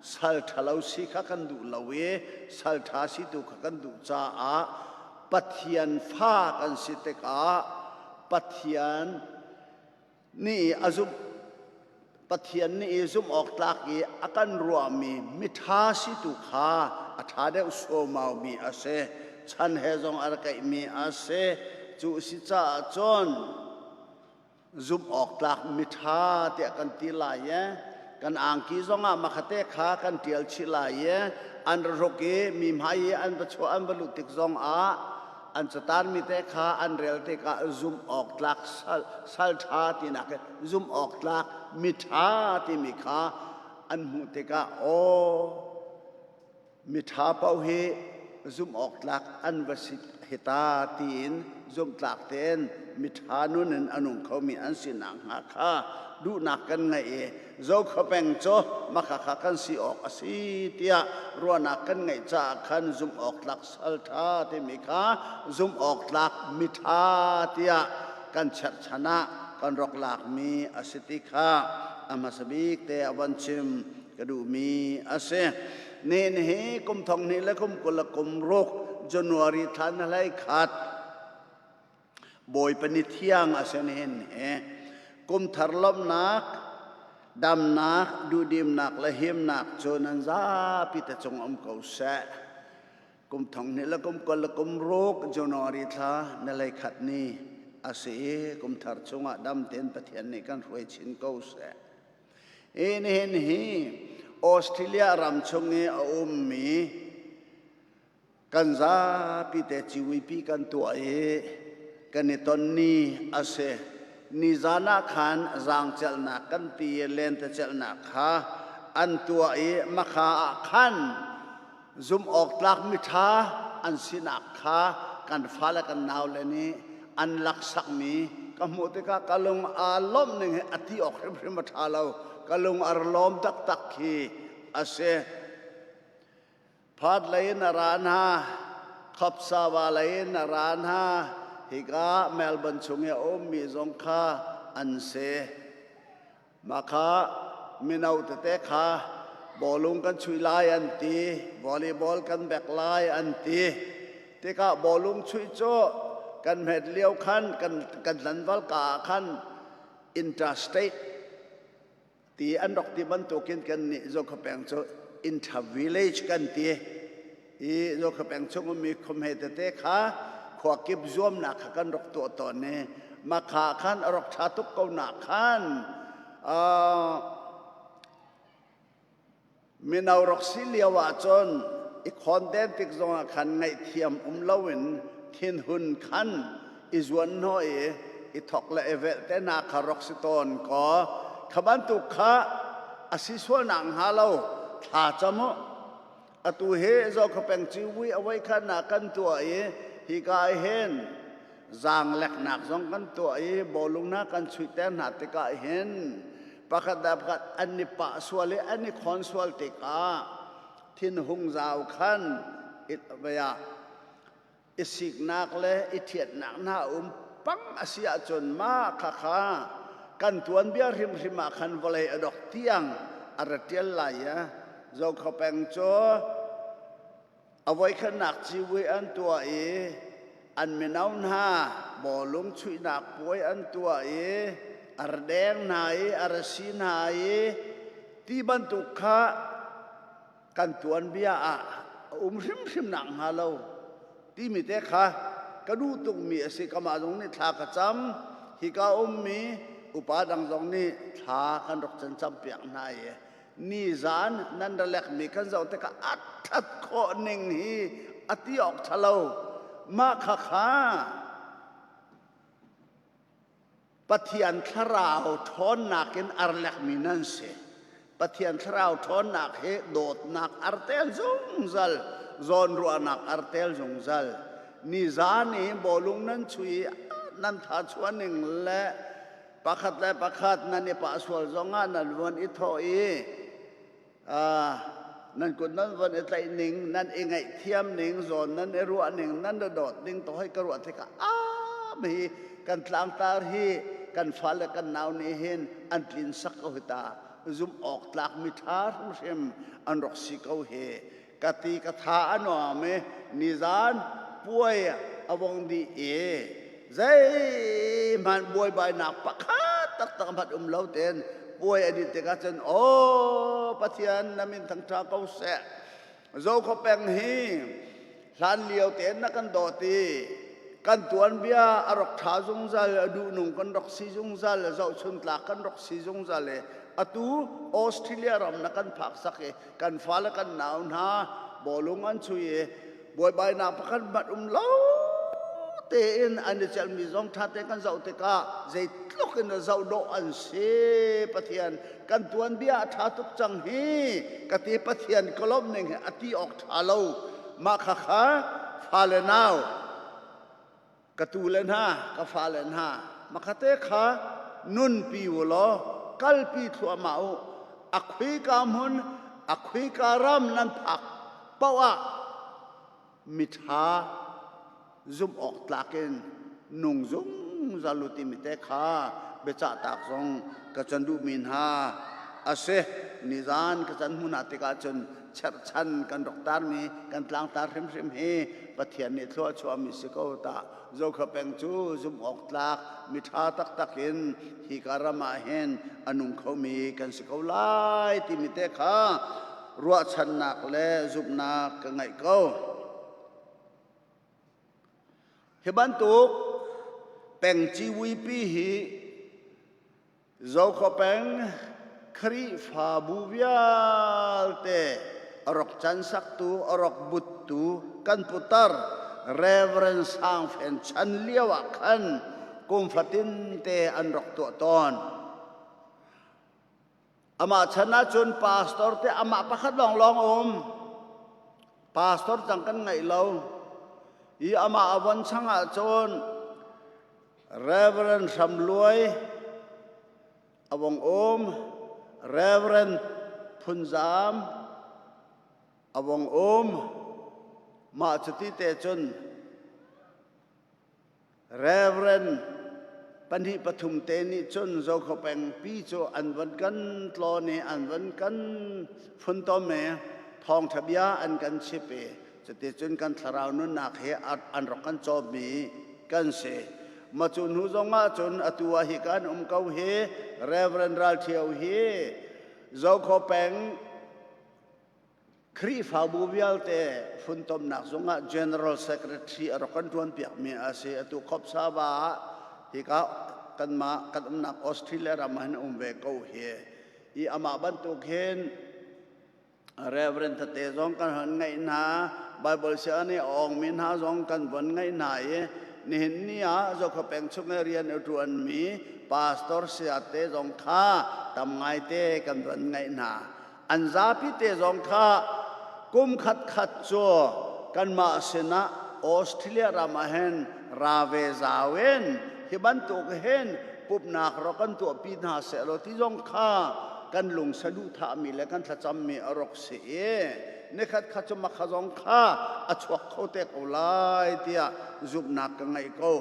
sal ṭhalo si kha kan duh lo i sal ṭha si tu kha kan duh caah Pathian fa kan si tikah Pathian nih a zumh Pathian nih i zumh awk tlak i a kan ruahmi miṭha si tu kha a ṭha deuh suaumau mi a si chan he zong a rak keihmi a si cu si caah cun zumh awk tlak miṭha tiah kan ti lai i kan angki zongah makhate kha kan ṭial chih lai i an ra hruk i mi hmai i an va chuah an va luh tik zongah an catarmi te kha an rel tikah zumh awk tlak sal, sal ṭha tinak in zumh awk tlak miṭha timi kha an hmuh tikah aw Miṭha paoh hi zumh awk tlak an va si hita tiin zumhtlak tein miṭha nun in a nung khomi an si nakhnga kha duhnak kan ngeih i Zokhua peng cu makhakha kan si awk a si tiah ruahnak kan ngeih caah khan zumh awk tlak salṭha timi kha zumh awk tlak miṭha tiah kan cherhchan ah kan rak lakmi a si ti kha a hmasa bik te a von chim ka duhmi a si. Nihin hi kum thong hnih le kum 26 January thla na hlei khat Bawipa ni thiang a si nihin hi. Kum thar lawmhnak, damnak, duhdimnak le himnak cu nan zapi te cung um ko seh. Kum thong hnih le kum 20 le kum ruk January thla ni 31 ni a si i kum thar chungah dam tein Pathian nih kan hruai chin ko seh. Hi nihin hi Australia ram chung i a ummi kan zapi te ciwipi kan tuah i kan i ton ni a si. Nizan ah khan zaangcelhnak kan ti i lentecelhnak kha an tuah i makha ah khan zumh awk tlak miṭha an sinak kha kan fale kan naule nih an laksakmi ka hmuh tikah ka lung aa lawmh ning hi a ti awk hrimhrim a ṭha lo. Ka lung a lawm taktak khi a si. Phat lei in a ra hna, Khopsava lei in a ra hna, hika Melbourne chung i a ummi zong kha an si. Mah kha mino tete kha bawlung kan chuih lai an ti, volleyball kan bek lai an ti. Tikah bawlung chuih cu kan hmet lio khan kan kan tlanval ka ah khan interstate ti an rak ti bantukin kan nih Zokhua peng cu inter village kan ti i Zokhua peng chung ummi khuamhe tete kha khua kip zuamnak kha kan rak tuah tawn i makha khan a rak ṭha tuk ko nak khan Mino rak si lio ahcun i khawnden tik zongah khan ngaihthiam um loin thinhun khan i zuanhnawh i i thok le i velh te hna kha rak si tawn kaw kha bantuk kha a si sual nak hnga lo thla cam u. Atu hi Zokhua peng civui a voikhat ah kan tuah i hika ah hin zaangleknak zong kan tuah i bawlung hna kan chuihter hna tikah hin pakhat le pakhat an i pah sual i an i khawn sual tikah thinhung zau khan ah i siknak le i ṭhiatnak hna um pang a si ahcun mah khakha kan tuanbia hrimhrim ah khan vawlei a dok tiang a ra ṭial lai i Zokhua peng cu A voikhatnak civui an tuah i an mino hna bawlung chuihnak puai an tuah i a ra deng hna i a ra si hna i ti bantuk kha kan tuanbia ah a um hrimhrim nak hnga lo timi te kha ka duh tukmi a si. Kamah zong nih thla ka cam, hika ummi upa dang zong nih thla kan rak can campiak hna i nizan nan ra lekmi kan zoh tikah a ṭhat khawh ning hi a ti awk ṭha lo. Mah khakha Pathian thlarau ṭhawnnak in ar lekmi nan si. Pathian thlarau ṭhawnnak hi dawtnak ar tel zungzal, zawnruahnak ar tel zungzal. Nizan i bawlung nan chui nan tha chuah ning le pakhat le pakhat nan i pah sual zongah nan von i thawh i nan kut nan von i tlaih ning, nan i ngaihthiam ning, zawn nan i ruah ning, nan i dawt ning to hoi ka ruah tikah ah hi kan tlangtar hi kan fale kan nau nih hin an tlin sak ko hi ta, zumh awk tlak mi ṭha hrimhrim an rak si ko hi ka ti. Ka tha a nuam i nizan puai a vong dih i zeihmanh buaibainak pakhat taktak hmanh um lo tein puai a dih tikah cun, aw Pathian, na min thangṭha ko seh. Zokhua peng hi hlan lio tein na kan dawt i kan tuanbia a rak ṭha zungzal, duhnung kan rak si zungzal, zohchun tlak kan rak si zungzal i atu Australia ram na kan phak sak i kan fale kan nau hna bawlung an chui i buaibainak pakhat hmanh um lo tein an i celhmi zong ṭha tein kan zoh tikah zeitluk in zoh dawh an si. Pathian, kan tuanbia a ṭha tuk cang hi ka ti. Pathian ka lawmh ning hi a ti awk ṭha lo. Mah khakha fale nau ka tu le hna, ka fale hna, makhate kha nunpi u law kalpi thluahmah u. A khuika hmun, a khuika ram nan phak paoh ah miṭha zumh awk tlak in nung zungzal u timi te kha biacah tak zong ka can duhmi hna a si. Nizan ka can hmun ah tikah cun. cherhchan kan rak tarmi kan tlangtar hrimhrim hi Pathian nih thlua chuahmi si ko ta. Zokhua peng cu zumh awk tlak miṭha taktak in hi ka ram ah hin a nung khomi kan si ko lai timi te kha ruahchannak le zumhnak ka ngeih ko. Hi bantuk peng civuipi hi Zokhua peng Khrihfabu vialte a rak cansaktu, a rak buttu kan putar Reverend Sang Fen chan lio ah khan kum fatin te an rak tuah tawn. Amah chan ahcun pastor te amah pakhat lawnglawng a um. Pastor cang kan ngeih lo. I amah a von chang ahcun Reverend Hram Luai a vong um, Reverend Phunzam a vong um. Mah cuti te cun Reverend pahnih pathum te nih cun Zokhua pengpi cu an van kan tlawn i an van kan funtom i thawngṭha bia an kan chip i Cuticun kan thlarau nunnak hi an rak kan cawmmi kan si. Ma cu hnu zong ah cun atu ah hi kan um ko hi Reverend Ral Ṭhio hi Zokhua peng Khrihfabu vialte funtomnak zungah General Secretary a rak kan ṭuanpiakmi a si. Atu Khopsava ah hika kanmah kan umnak Australia ram ah hin um ve ko hi. I amah bantuk hin Reverend tete zong kan hon ngeih hna Bible siang nih a awngmi hna zong kan von ngeih hna i nihin ni ah Zokhua peng chung i rian a ṭuanmi pastor sayate zong kha tam ngaite kan von ngeih hna. An zapi te zong kha kum khat khat cu kanmah sinah Australia ram ah hin ra ve zau in hi bantuk hin pumhnak rak kan tuahpi hna sehlaw ti zong kha kan lung saduhthahmi le kan thlacammi a rak si i nikhat khat cu makha zong kha a chuak kho te ko lai tiah zumhnak ka ngeih ko.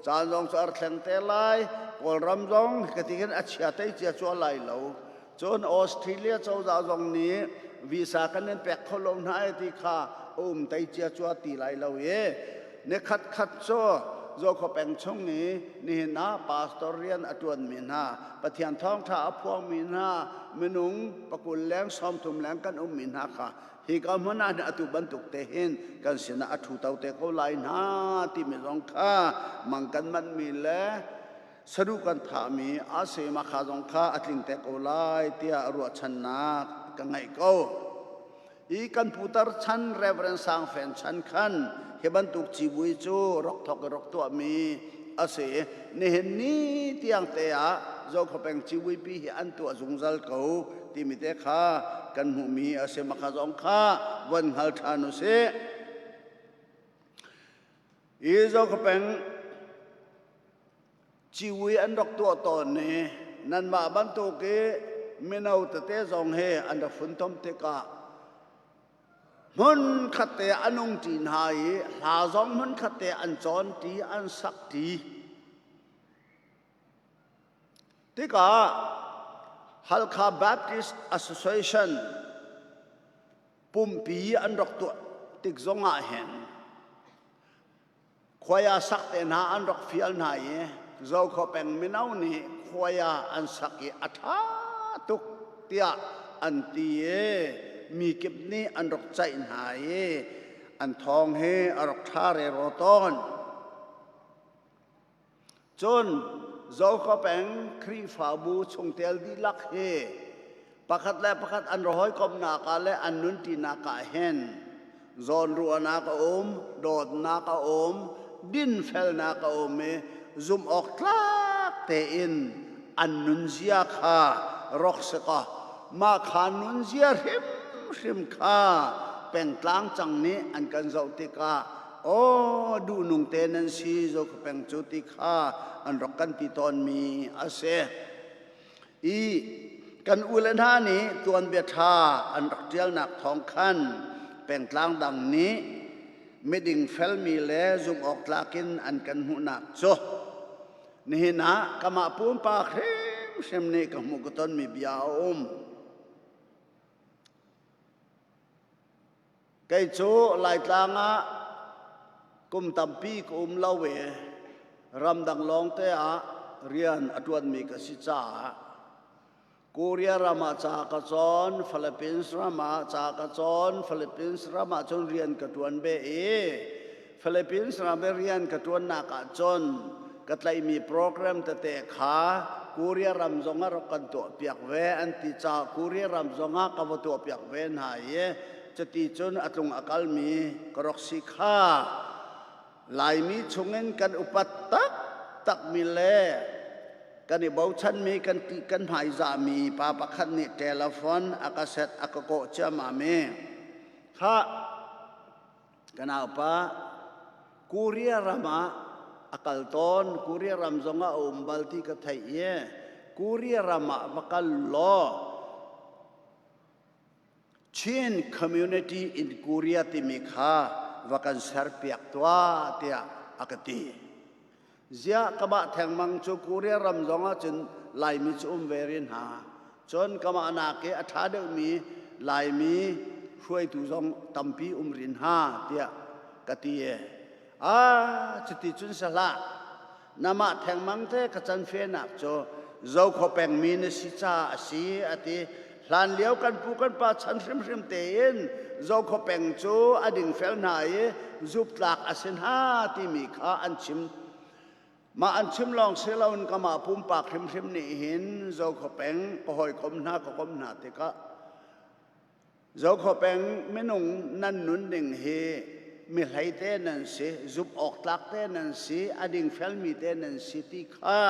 Caan zong cu ar thleng te lai. Kawlram zong ka ti khin a chia tei cia cua lai lo. Cun Australia cozah zong nih visa kan in pek kho lo hna e ti kha a um tei cia cua ti lai lo i nikhat khat cu Zokhua peng chung i nihin ah pastor rian a ṭuanmi hna Pathian thawngṭha a phuangmi hna minung pakul leng 30 leng kan ummi hna kha hi ka hmun ah atu bantuk te hin kan sinah a ṭhu to te ko lai hna timi zong kha mang kan manhmi le saduh kan thahmi a sema kha zong kha a tling te ko lai tiah ruahchannak ka ngeih ko. I kan putar chan Reverend Sang Fen chan khan hi bantuk civui cu rak thok i rak tuahmi a si. Nihin ni tiang te ah Zokhua peng civui pi hi an tuah zungzal ko timi te kha kan hmuhmi a si. Makha zong kha von hngal ṭhan u sih. I Zokhua peng Civui an rak tuah tawn i nanmah bantuk i mino tete zong hi an rak funtom tikah hmun khat te an ung ṭi hna i hla zong hmun khat te an cawn ṭi an sak ṭi. Tikah Halkha Baptist Association pumpi an rak tuah tik zongah hin Khuai sak te hna an rak fial hna i Zokhua peng mino nih khuai an sak i a ṭha tuk tiah an ti i mi kip nih an rak ceih hna i an thawng hi a rak ṭha rero tawn. Cun Zokhua peng Khrihfabu chungtel dihlak hi pakhat le pakhat an hawikomhnak ah le an nunṭinak ah hin zawnruahnak a um, dawtnak a um, dinfelnak a um i zumh awk tlak tein an nunzia kha rawk si kaw mah kha nunzia hrimhrim kha pengtlang cang nih an kan zoh tikah Aw duhnung te nan si Zokhua peng cu ti kha an rak kan ti tawnmi a si. I kan u le hna nih tuanbia ṭha an rak ṭialnak thawng khan pengtlang dang nih miding felmi le zumh awk tlak in an kan hmuhnak cu nihin ah kamah pumpak hrimhrim nih ka hmuh ka tonmi bia a um. Kei cu Laitlang ah kum tampi ka um lo i ramdang lawngte ah rian a ṭuanmi ka si caah Korea ram ah ca ka cawn, Philippines ram ah ca ka cawn, Philippines ram ah cun rian ka ṭuan ve i Philippines ram i rian ka ṭuannak ah cun ka tlaihmi program tete kha Korea ram zong ah rak kan tuahpiak ve an ti caah Korea ram zong ah ka va tuahpiak ve hna i cuti cun a tlung a kalmi ka rak si kha Laimi chungin kan upat taktakmi le kan i bochanmi kan ti kan hmaizahmi pa pakhat nih telephone a ka set a ka kawh ciammam i kha ka naupa Korea ram ah a kal tawn Korea ram zong ah a um bal ti ka theih i Korea ram ah va kal law Chin Community in Korea timi kha va kan serpiak tuah tiah a ka ti. Ziah kamah thengmang cu Korea ram zong ah cun Laimi cu um ve rin hna. Cun kamah nak i a ṭha deuhmi Laimi hruaitu zong tampi um rin hna tiah ka ti. Ah, cuti cun si hlah. Namah thengmang te ka can fenak cu Zokhua pengmi na si caah a si a ti. Hlan lio kan pu kan pa chan hrimhrim tein Zokhua peng cu a dingfel hna i zuptlak a si hna timi kha an chim. Mah an chim lawng si loin kamah pumpak hrimhrim nih hin Zokhua peng ka hawikom hna ka kom hna tikah Zokhua peng minung nan nunning hi mi hlei te nan si, zumh awk tlak te nan si, a dingfelmi te nan si ti kha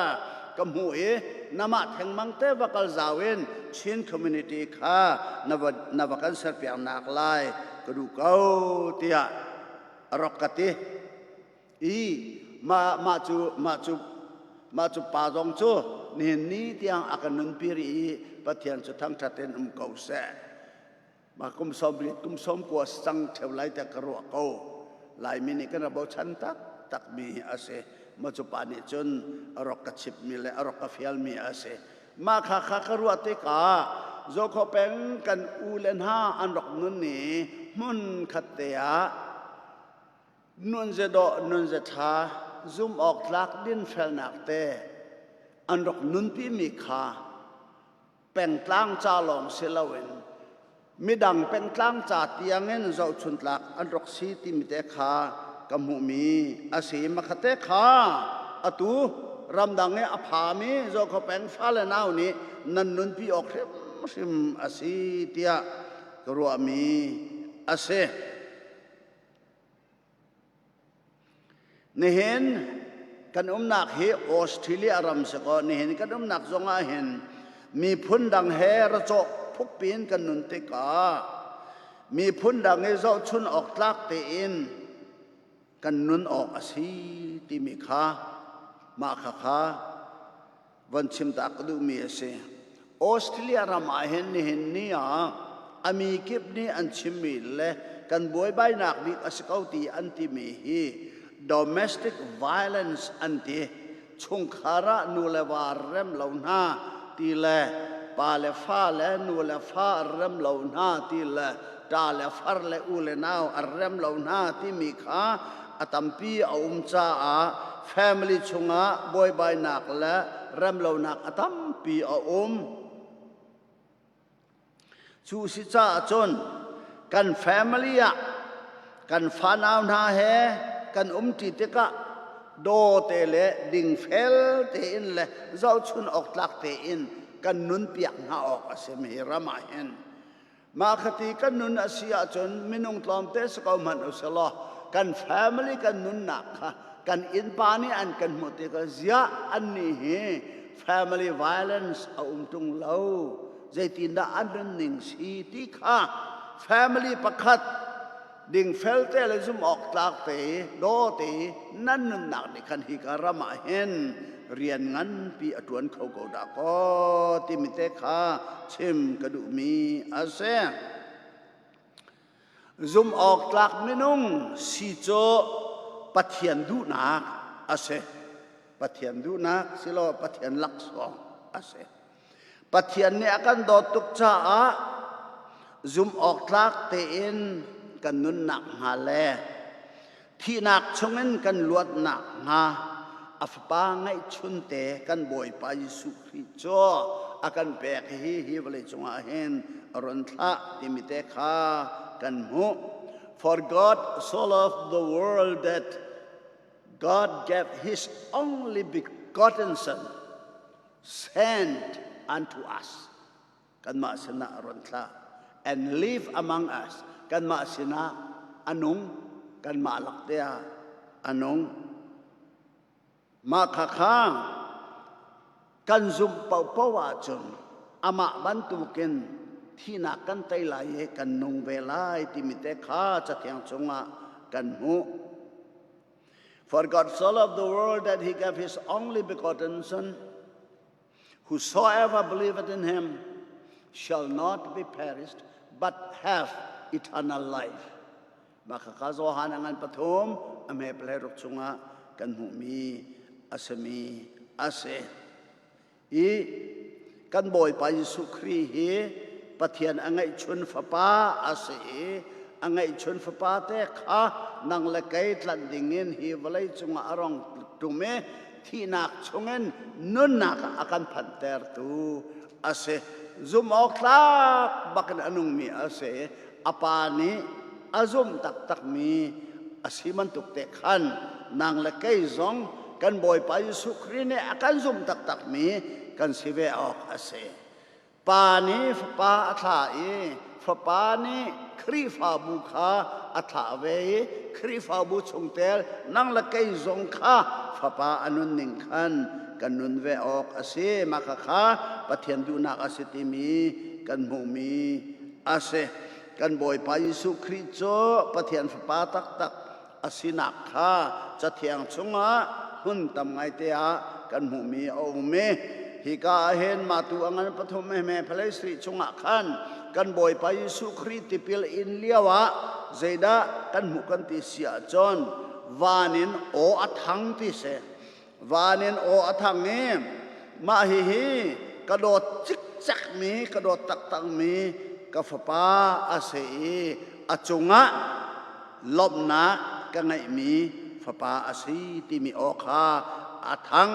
ka hmuh i namah thengmang te va kal zau in Chin community kha na va, na va kan serpiak nak lai ka duh ko tiah a rak ka ti. I mah, mah cu mah cu mah cu pa zong cu nihin ni tiang a kan nunpi rih i Pathian cu thangṭhat in um ko seh. Mah kum 80 kum 90 cang ṭheo lai tiah ka ruah ko. Laimi nih kan rak bochan taktakmi a si. Mah cu pa nih cun a rak ka chimhmi le a rak ka fialmi a si. Mah kha kha ka ruah tikah Zokhua peng kan u le hna an rak nun i hmun khat te ah Nunze dawh, nunze ṭha, zumh awk tlak dinfelnak te an rak nunpimi kha pengtlang ca lawng si loin midang pengtlang ca tiangin zohchuntlak an rak si timi te kha ka hmuhmi a si. Makhate kha atu ramdang i a phami Zokhua peng fale nau nih nan nunpi awk hrimhrim a si tiah ka ruahmi a si. Nihin kan umnak hi Australia ram si kaw nihin kan umnak zong ah hin miphun dang he racawh phukpi in kan nun tikah miphun dang i zohchun awk tlak tein kan nun awk a si timi kha mah kha kha von chim ta ka duhmi a si. Australia ram ah hin nihin ni ah a mi kip nih an chimmi le kan buaibainak bik a si ko ti an timi hi domestic violence an ti. Chungkhar ah nu le va rem lo hna ti le pa le fa le nu le fa rem lo hna ti le ṭa le far le u le nau a rem lo hna timi kha a tampi a um caah family chungah buaibainak le remlonak a tampi a um. Cu si caah cun kan family ah kan fanau hna he kan umṭi tikah daw te le dingfel tein le zohchun awk tlak tein kan nunpiak hna awk a si mi ram ah hin. Mah khati kan nun a si ahcun minung tlawmte si ko hmanh u selaw kan family kan nunnak kha kan innpa nih an kan hmuh tikah ziah annih hi family violence a um ṭung lo zeitindah an nunning si ti kha family pakhat dingfel te le zumh awk tlak te daw te nan nunnak nih khan hika ram ah hin rian nganpi a ṭuan kho ko dah kaw timi te kha chim ka duhmi a si. Zumh awk tlak minung si cu Pathian duhnak a si. Pathian duhnak silo Pathian laksawng a si. Pathian nih a kan dawt tuk caah zumh awk tlak tein kan nunnak hnga le thihnak chungin kan luatnak hnga a fapa ngeihchunte kan Bawipa Jesuh Khrih cu a kan pek hi hi vawlei cungah hin a run thlah timi te kha kan hmuh. For God so loved the world that God gave his only begotten son sent unto us kanmah sinah a run thlah and live among us kanmah sinah a nung kanmah lakte ah a nung mah kha kha kan zumh paohpaoh ahcun amah bantukin thihnak kan tei lai i kan nung ve lai timi te kha cathiang chungah kan hmuh. For God so loved the world that he gave his only begotten Son, whosoever believeth in him shall not be perished, but have eternal life. Mah khakha Johan a ngan pathum a hme pahleiruk chungah kan hmuhmi a simi a si. I kan Bawipa Jesuh Khrih hi Pathian a ngeihchun fapa a si i a ngeihchun fapa te kha nang le kei tlanh dingin hi vawlei cungah a rong ṭum i thihnak chungin nunnak ah a kan phanhtertu a si. Zumh awk tlak bakin a nungmi a si. A pa nih a zumh taktakmi a si bantuk te khan nang le kei zong kan Bawipa Jesuh Khrih nih a kan zumh taktakmi kan si ve awk a si. Pa nih Fapa a thlah i Fapa nih Khrihfabu kha a thlah ve i Khrihfabu chungtel nang le kei zong kha Fapa a nunning khan kan nun ve awk a si. Mah kha Pathian duhnak a si timi kan hmuhmi a si. Kan Bawipa Jesuh Khrih cu Pathian Fapa taktak a sinak kha Cathiang chungah hmun tam ngaite ah kan hmuhmi a um i hika ah hin mah tu a ngan pathum he phalei sarih chungah khan kan Bawipa Jesuh Khrih tipil in lio ah zeidah kan hmuh kan ti si ahcun van in aw a thang ti si. Van in aw a thang i mah hihi ka dawt cikcekmi ka dawt taktakmi ka fapa a si i a cungah lawmhnak ka ngeihmi fapa a si timi aw kha a thang.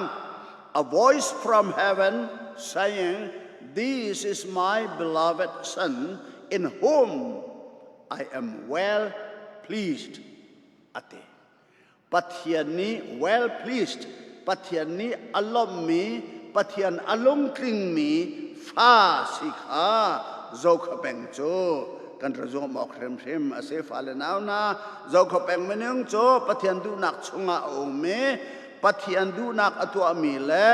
A voice from heaven saying, This is my beloved son in whom I am well pleased. A ti. Pathian nih well pleased Pathian nih a lawmhmi Pathian a lungtlingmi fa si kha Zokhua peng cu kan ra zuam awk hrimhrim a si fale nau hna Zokhua peng minung cu Pathian duhnak chungah a um i Pathian duhnak a tuahmi le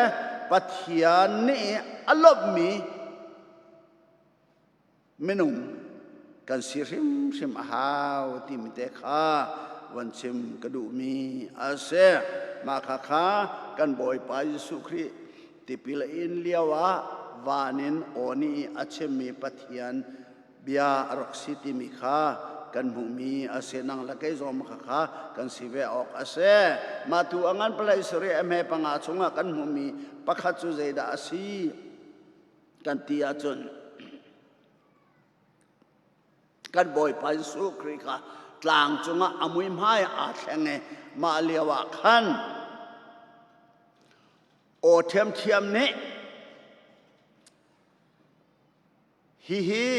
Pathian nih a lawmhmi minung kan si hrimhrim a hau timi te kha von chim ka duhmi a si. Mah kha kha kan Bawipa Jesuh Khrih tipil a in lio ah van in aw nih a chimmi Pathian bia a rak si timi kha kan hmuhmi a si nang le kei zong kha kha kan si ve awk a si. Mah tu a ngan palai sarih a hme panga chungah kan hmuhmi pakhat cu zeidah a si? Kan ti ahcun kan Bawipa Jesuh Khrih kha tlang cungah a muihmai aa thleng i mah lio ah khan aw ṭhiamṭhiam nih hihi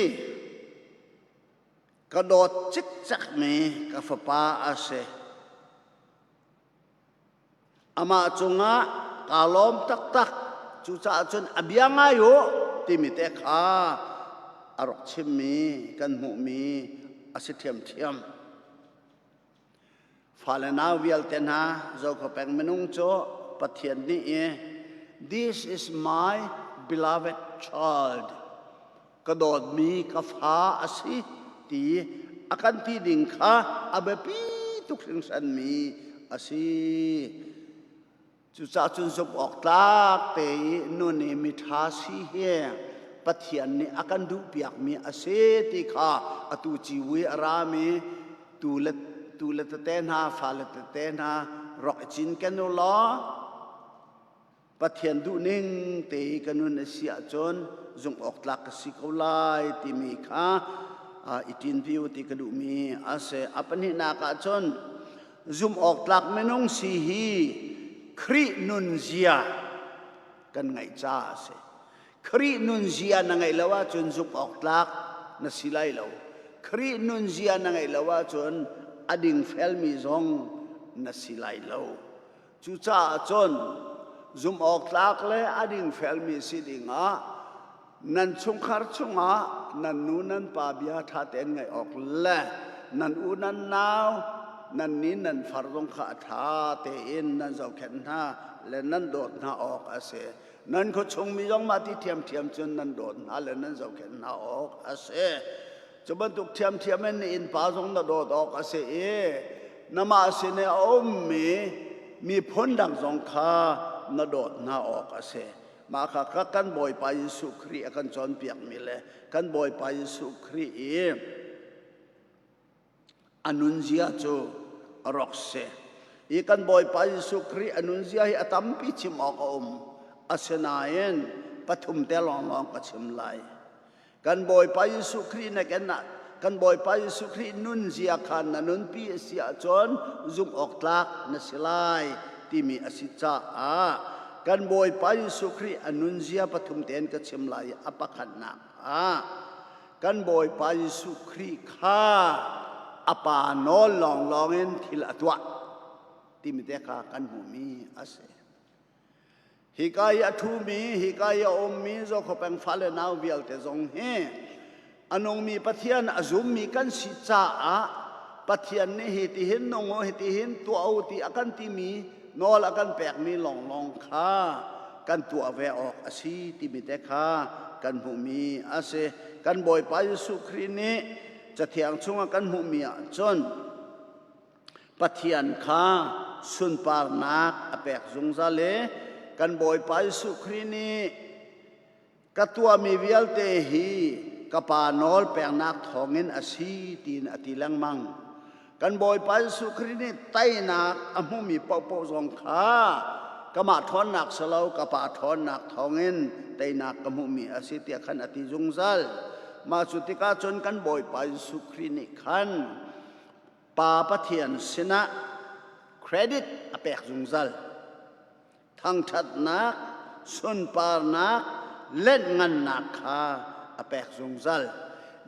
ka dawt cikcekmi ka fapa a si Amah cungah kaa lawm taktak. Cucaah cun a bia ngai u timi te kha a rak chimmi kan hmuhmi a si ṭhiamṭhiam. Fale nau vialte hna Zokhua peng minung cu Pathian nih i This is my beloved child. Ka dawtmi ka fa a si ti a kan ti ding kha a biapi tuk hringhranmi a si. Cucaah cun zumh awk tlak te i nun i miṭha si hi Pathian nih a kan duhpiakmi a si ti kha atu ciwi a rami tu le tu le tete hna fale tete hna rak i cinken u law Pathian duhning te i ka nun a si ahcun zumh awk tlak ka si ko lai timi kha. i ṭinpi u ti ka duhmi a si. A pahnihnak ah cun zumh awk tlak minung si hi Khrih nunzia kan ngeih caah a si. Khrih nunzia na ngeih lo ahcun zumh awk tlak na si lai lo. Khrih nunzia na ngeih lo ahcun a dingfelmi zong na si lai lo. Cucaah cun zumh awk tlak le a dingfelmi si dingah nan chungkhar chungah nan nu nan pa bia ṭha tein ngaih awk le nan u nan nau nan ni nan far zong kha a ṭha tein nan zohkhenh hna le nan dawt hna awk a si. Nan khuachung mi zong mah ti ṭhiamṭhiam cun nan dawt hna le nan zohkhenh hna awk a si. Cu bantuk ṭhiamṭhiam in na innpa zong na dawt awk a si i namah sin i a ummi miphun dang zong kha na dawt hna awk a si. Mah kha kha kan Bawipa Jesuh Khrih a kan cawnpiakmi le kan Bawipa Jesuh Khrih i a nunzia cu a rak si. Hi kan Bawipa Jesuh Khrih a nunzia hi a tampi chim awk a um. Asinain pathum te lawnglawng ka chim lai. Kan Bawipa Jesuh Khrih nakin kan Bawipa Jesuh Khrih nunzia kha na nunpi a si ahcun zumh awk tlak na si lai timi a si caah kan Bawipa Jesuh Khrih a nunzia pathum tein ka chim lai i a pakhatnak ah Kan Bawipa Jesuh Khrih kha a Pa nawl lawnglawng in thil a tuah timi te kha kan hmuhmi a si. Hika i a ṭhumi, hika i a ummi Zokhawpeng fale nau vialte zong hi a nungmi Pathian a zummi kan si caah Pathian nih hi tihin nung u, hi tihin tuah u ti a kan timi nawl a kan pekmi lawnglawng kha kan tuah ve awk a si timi te kha kan hmuhmi a si. Kan Bawipa Jesuh Khrih nih Cathiang chungah kan hmuhmi ah cun Pathian kha sunparnak a pek zungzal i kan Bawipa Jesuh Khrih nih Ka tuahmi vialte hi ka Pa nawl peknak thawngin a si tiin a ti lengmang. Kan Bawipa Jesuh Khrih nih teinak a hmumi paohpaoh zong kha kamah ṭhawnnak si lo ka Pa ṭhawnnak thawngin teinak ka hmuhmi a si tiah khan a ti zungzal. Mah cu tikah cun kan Bawipa Jesuh Khrih nih khan Pa Pathian sinah credit a pek zungzal. Thangṭhatnak, sunparnak, lenhngannak kha a pek zungzal.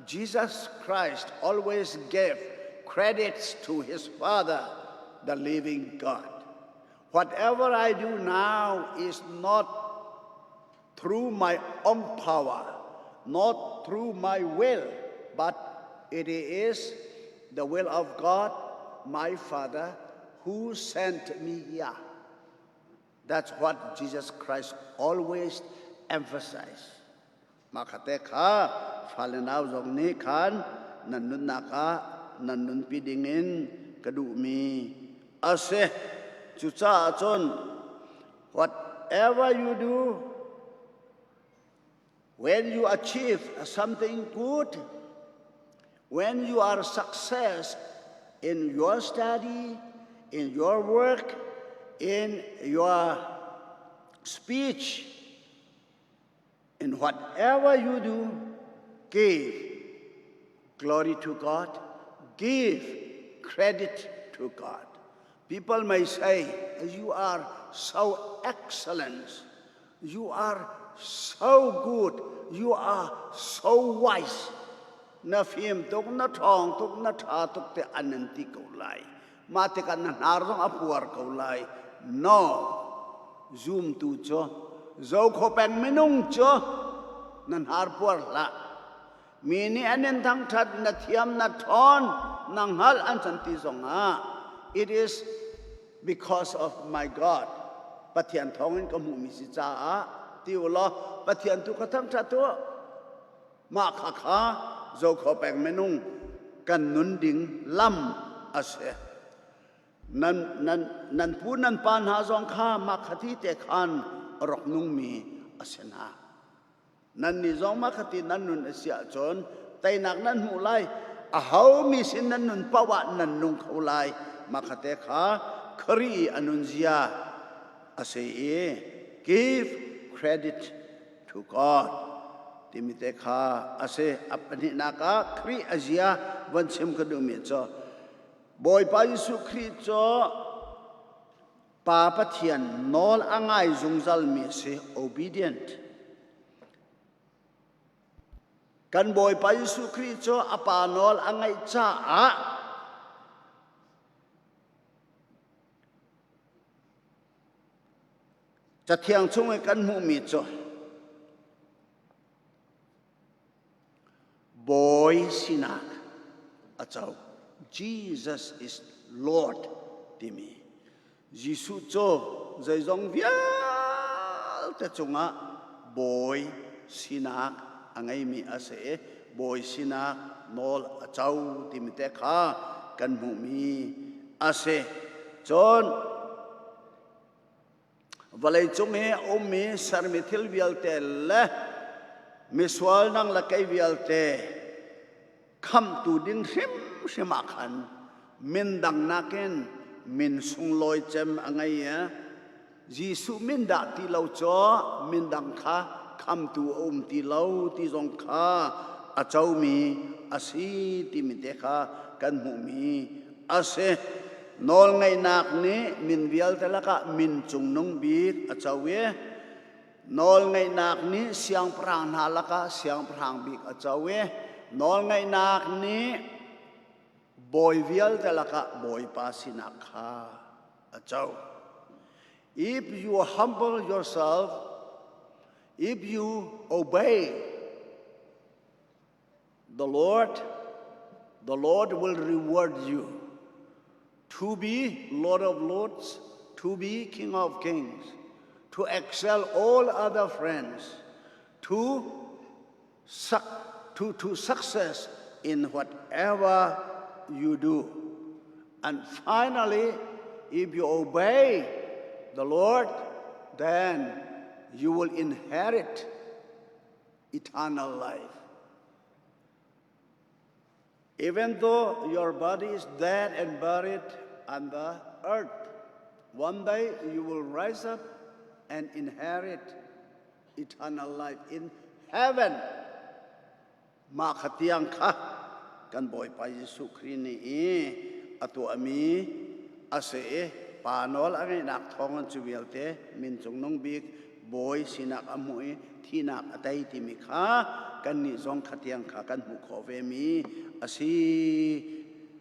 Jesus Christ always gave credits to his Father, the living God. Whatever I do now is not through my own power, not through my will, but it is the will of God, my Father, who sent me here. That's what Jesus Christ always emphasized. Mah kha te kha fale nau zong nih khan nan nunnak ah nan nunpi dingin ka duhmi a si. Cucaah cun whatever you do, when you achieve something good, when you are success in your study, in your work, in your speech, in whatever you do, give glory to God, give credit to God. People may say, You are so excellent, you are so good, you are so wise. Na fim tuk, na ṭhawng tuk, na ṭha tuk te an nan ti ko lai. Mah tikah na hnar zong a puar ko lai. No, zumtu cu, Zokhua peng minung cu na hnar puar hlah. Mi nih an in thangṭhat, na thiam, na ṭhawn, na hngalh an can ti zongah it is because of my God. Pathian thawngin ka hmuhmi si caah ti u law Pathian tu ka thangṭhat u. Mah kha kha Zokhua peng minung kan nun ding lam a si. Nan, nan, nan pu nan pa hna zong kha mah khati te khan a rak nungmi a si hna. Nannih zong mah khati nan nun a si ahcun teinak nan hmuh lai. Aho mi sin nan nun paoh ah nan nung kho lai. Mah khate kha Khrih a nunzia a si i give credit to God. timi te kha a si. A pahnihnak ah Khrih a zia von chim ka duhmi cu Bawipa Jesuh Khrih cu Pa Pathian nawl a ngai zungzalmi a si, obedient. Kan Bawipa Jesuh Khrih cu a Pa nawl a ngaih caah Cathiang chung i kan hmuhmi cu Bawi sinak a co. Jesus is Lord timi. Jesuh cu zeizong vialte cungah bawi sinak a ngeimi a si i bawi sinak nawl a co timi te kha kan hmuhmi a si. Cun Vawleicung i a ummi sermi thil vialte le misual nang le kei vialte khamhtu ding hrimhrim ah khan min dang nakin min sunglawi cem a ngei i Jesuh min dah ti lo cu min dang kha khamtu a um ti lo ti zong kha a comi a si timi te kha kan hmuhmi a si. Nawlngeihnak nih min vialte lakah min cungnung bik a co i nawlngeihnak nih siangpahrang hna lakah siangpahrang bik a co i nawlngeihnak nih bawi vialte lakah bawipa sinak kha a co. If you humble yourself, if you obey The Lord, the Lord will reward you to be Lord of Lords, to be King of Kings, to excel all other friends, to, to, to success in whatever you do. And finally, if you obey the Lord, then you will inherit eternal life. Even though your body is dead and buried on the earth, one day you will rise up and inherit eternal life in heaven. Mah kha tiang kha kan Bawipa Jesuh Khrih nih i a tuahmi a si i pa nawl a ngeihnak thawngin cu vialte min cungnung bik bawi sinak a hmuh i thihnak a tei timi kha kannih zong kha tiang kha kan hmuh khawh vemi a si.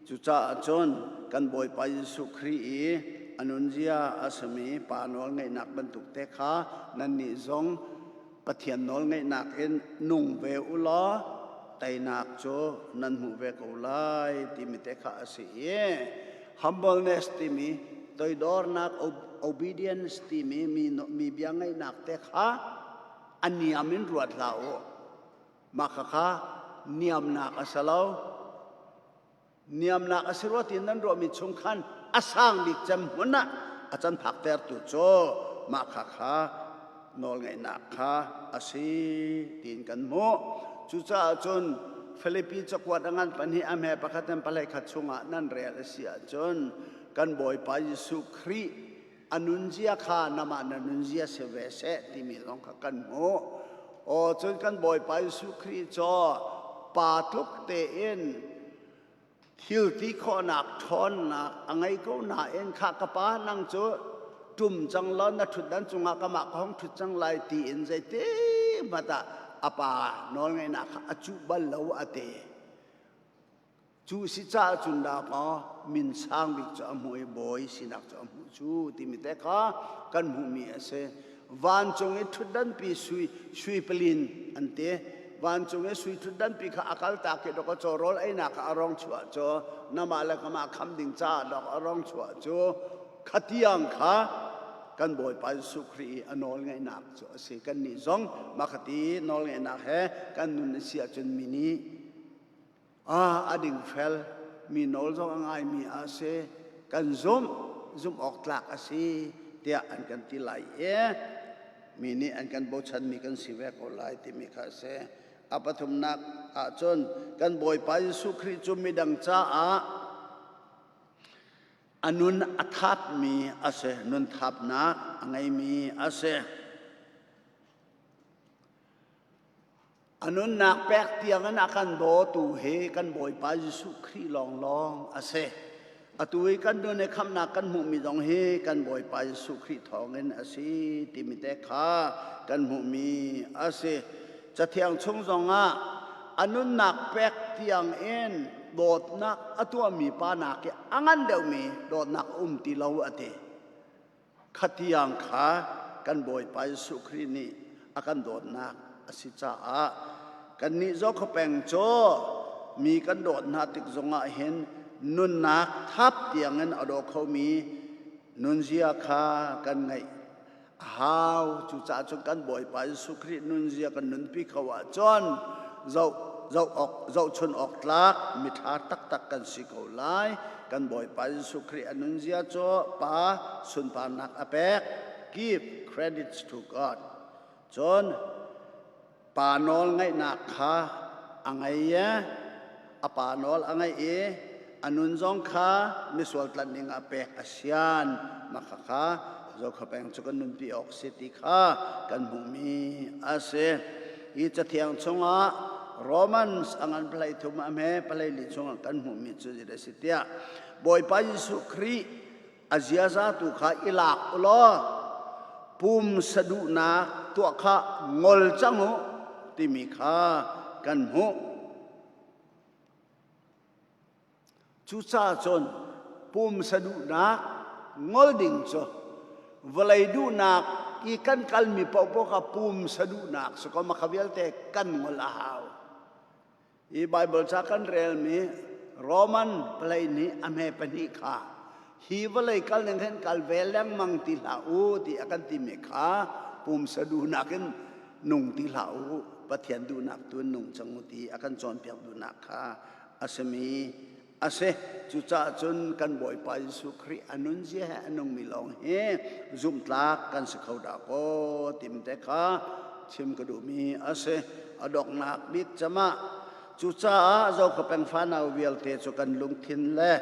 Cucaah cun kan Bawipa Jesuh Khrih i a nunzia a simi pa nawl ngeihnak bantuk te kha nannih zong Pathian nawl ngeihnak in nung ve u law teinak cu nan hmuh ve ko lai timi te kha a si i humbleness timi toidornak obedience timi mi, mi bia ngaihnak te kha a niam in ruat hlah u mah khakha niamnak a si lo niamnak a si rua ti nan ruahmi chung khan a sang bik cem hmun ah a can phaktertu cu mah kha kha nawlngeihnak kha a si tiin kan hmuh cucaah cun Filipi cakuat a ngan pahnih a hme pakhat in palei khat chungah nan rel a si ahcun kan Bawipa Jesuh Khrih a nunzia kha namah na nunzia si ve seh timi zong kha kan hmuh. Aw cun kan Bawipa Jesuh Khrih cu pa tluk tein thil ti khawhnak ṭhawnnak a ngei ko nain kha ka pa nang cu ṭum cang law na ṭhutdan cungah kamah ka hong ṭhut cang lai tiin zeiti hmanh ah a pa nawlngeihnak kha a cuh bal lo a ti. Cu si caah cun dakaw min sang bik cu a hmuh i bawi sinak cu a hmuh cu timi te kha kan hmuhmi a si. Vancung i ṭhutdanpi sui sui palin an ti. Vancung i sui ṭhutdanpi kha a kaltak i dawkaw caw rawl einak kha a rong chuah cu namah le kamah kham ding caah dawk a rong chuah cu khatiang kha kan Bawipa Jesuh Khrih i a nawlngeihnak cu a si. Kannih zong mah khati nawlngeihnak he kan nun a si ahcun mi nih Ah, a dingfel mi nawl zong a ngaimi a si. Kan zumh, zumh awk tlak a si tiah an kan ti lai i mi nih an kan bochanmi kan si ve ko lai timi kha a si. A pathumnak ahcun kan Bawipa Jesuh Khrih cu midang caah a nun a thapmi a si, nun thapnak a ngeimi a si. A nunnak pek tiangin a kan dawtu hi kan Bawipa Jesuh Khrih lawnglawng a si. Atu i kan nun i khamhnak kan hmuhmi zong hi kan Bawipa Jesuh Khrih thawngin a si timi te kha kan hmuhmi a si. Cathiang chung zongah a nunnak pek tiangin dawtnak a tuahmi pa nak i a ngan deuhmi dawtnak a um ti lo a ti. Khatiang kha kan Bawipa Jesuh Khrih nih a kan dawtnak a si caah kannih Zokhawpeng cu mi kan dawt hna tik zongah hin nunnak thap tiangin a daw khomi nunzia kha kan ngeih a hau. Cucaah cun kan Bawipa Jesuh Khrih nunzia kan nunpi kho ahcun zoh zoh awk zohchun awk tlak miṭha taktak kan si ko lai. Kan Bawipa Jesuh Khrih a nunzia cu Pa sunparnak a pek. Give credits to God. Cun Pa nawl ngaihnak kha a ngei i a pa nawl a ngaih i a nun zong kha misual tlanh ding ah pek a sian. Mah khakha Zokhawpeng cu kan nunpi awk si ti kha kan hmuhmi a si. Hi cathiang chungah Romans a ngan palei thum a hme palei li chungah kan hmuhmi cu zeidah a si tiah Bawipa Jesuh Khrih a ziaza tu kha i lak u law pumsa duhnak tuah kha ngol cang u timi kha kan hmuh. Cucaah cun pumsa duhnak ngol ding cu vawlei duhnak i kan kalmi paohpaoh kha pumsa duhnak si ko makha vialte kan ngol a hau. Hi Baibal ca kan relmi Roman palei nih a hme pahnih kha hi vawlei kal ning hin kal ve lengmang ti hlah u ti a kan timi kha pumsa duhnak in nung ti hlah u Pathian duhnak tu in nung cang u ti a kan cawnpiak duhnak kha a simi a si. Cucaah cun kan Bawipa Jesuh Khrih a nunzia he a nungmi lawng hi zumhtlak kan si kho dah kaw timte kha chim ka duhmi a si. A donghnak bik cam ah cucaah Zokhua peng fanau vialte cu kan lungthin le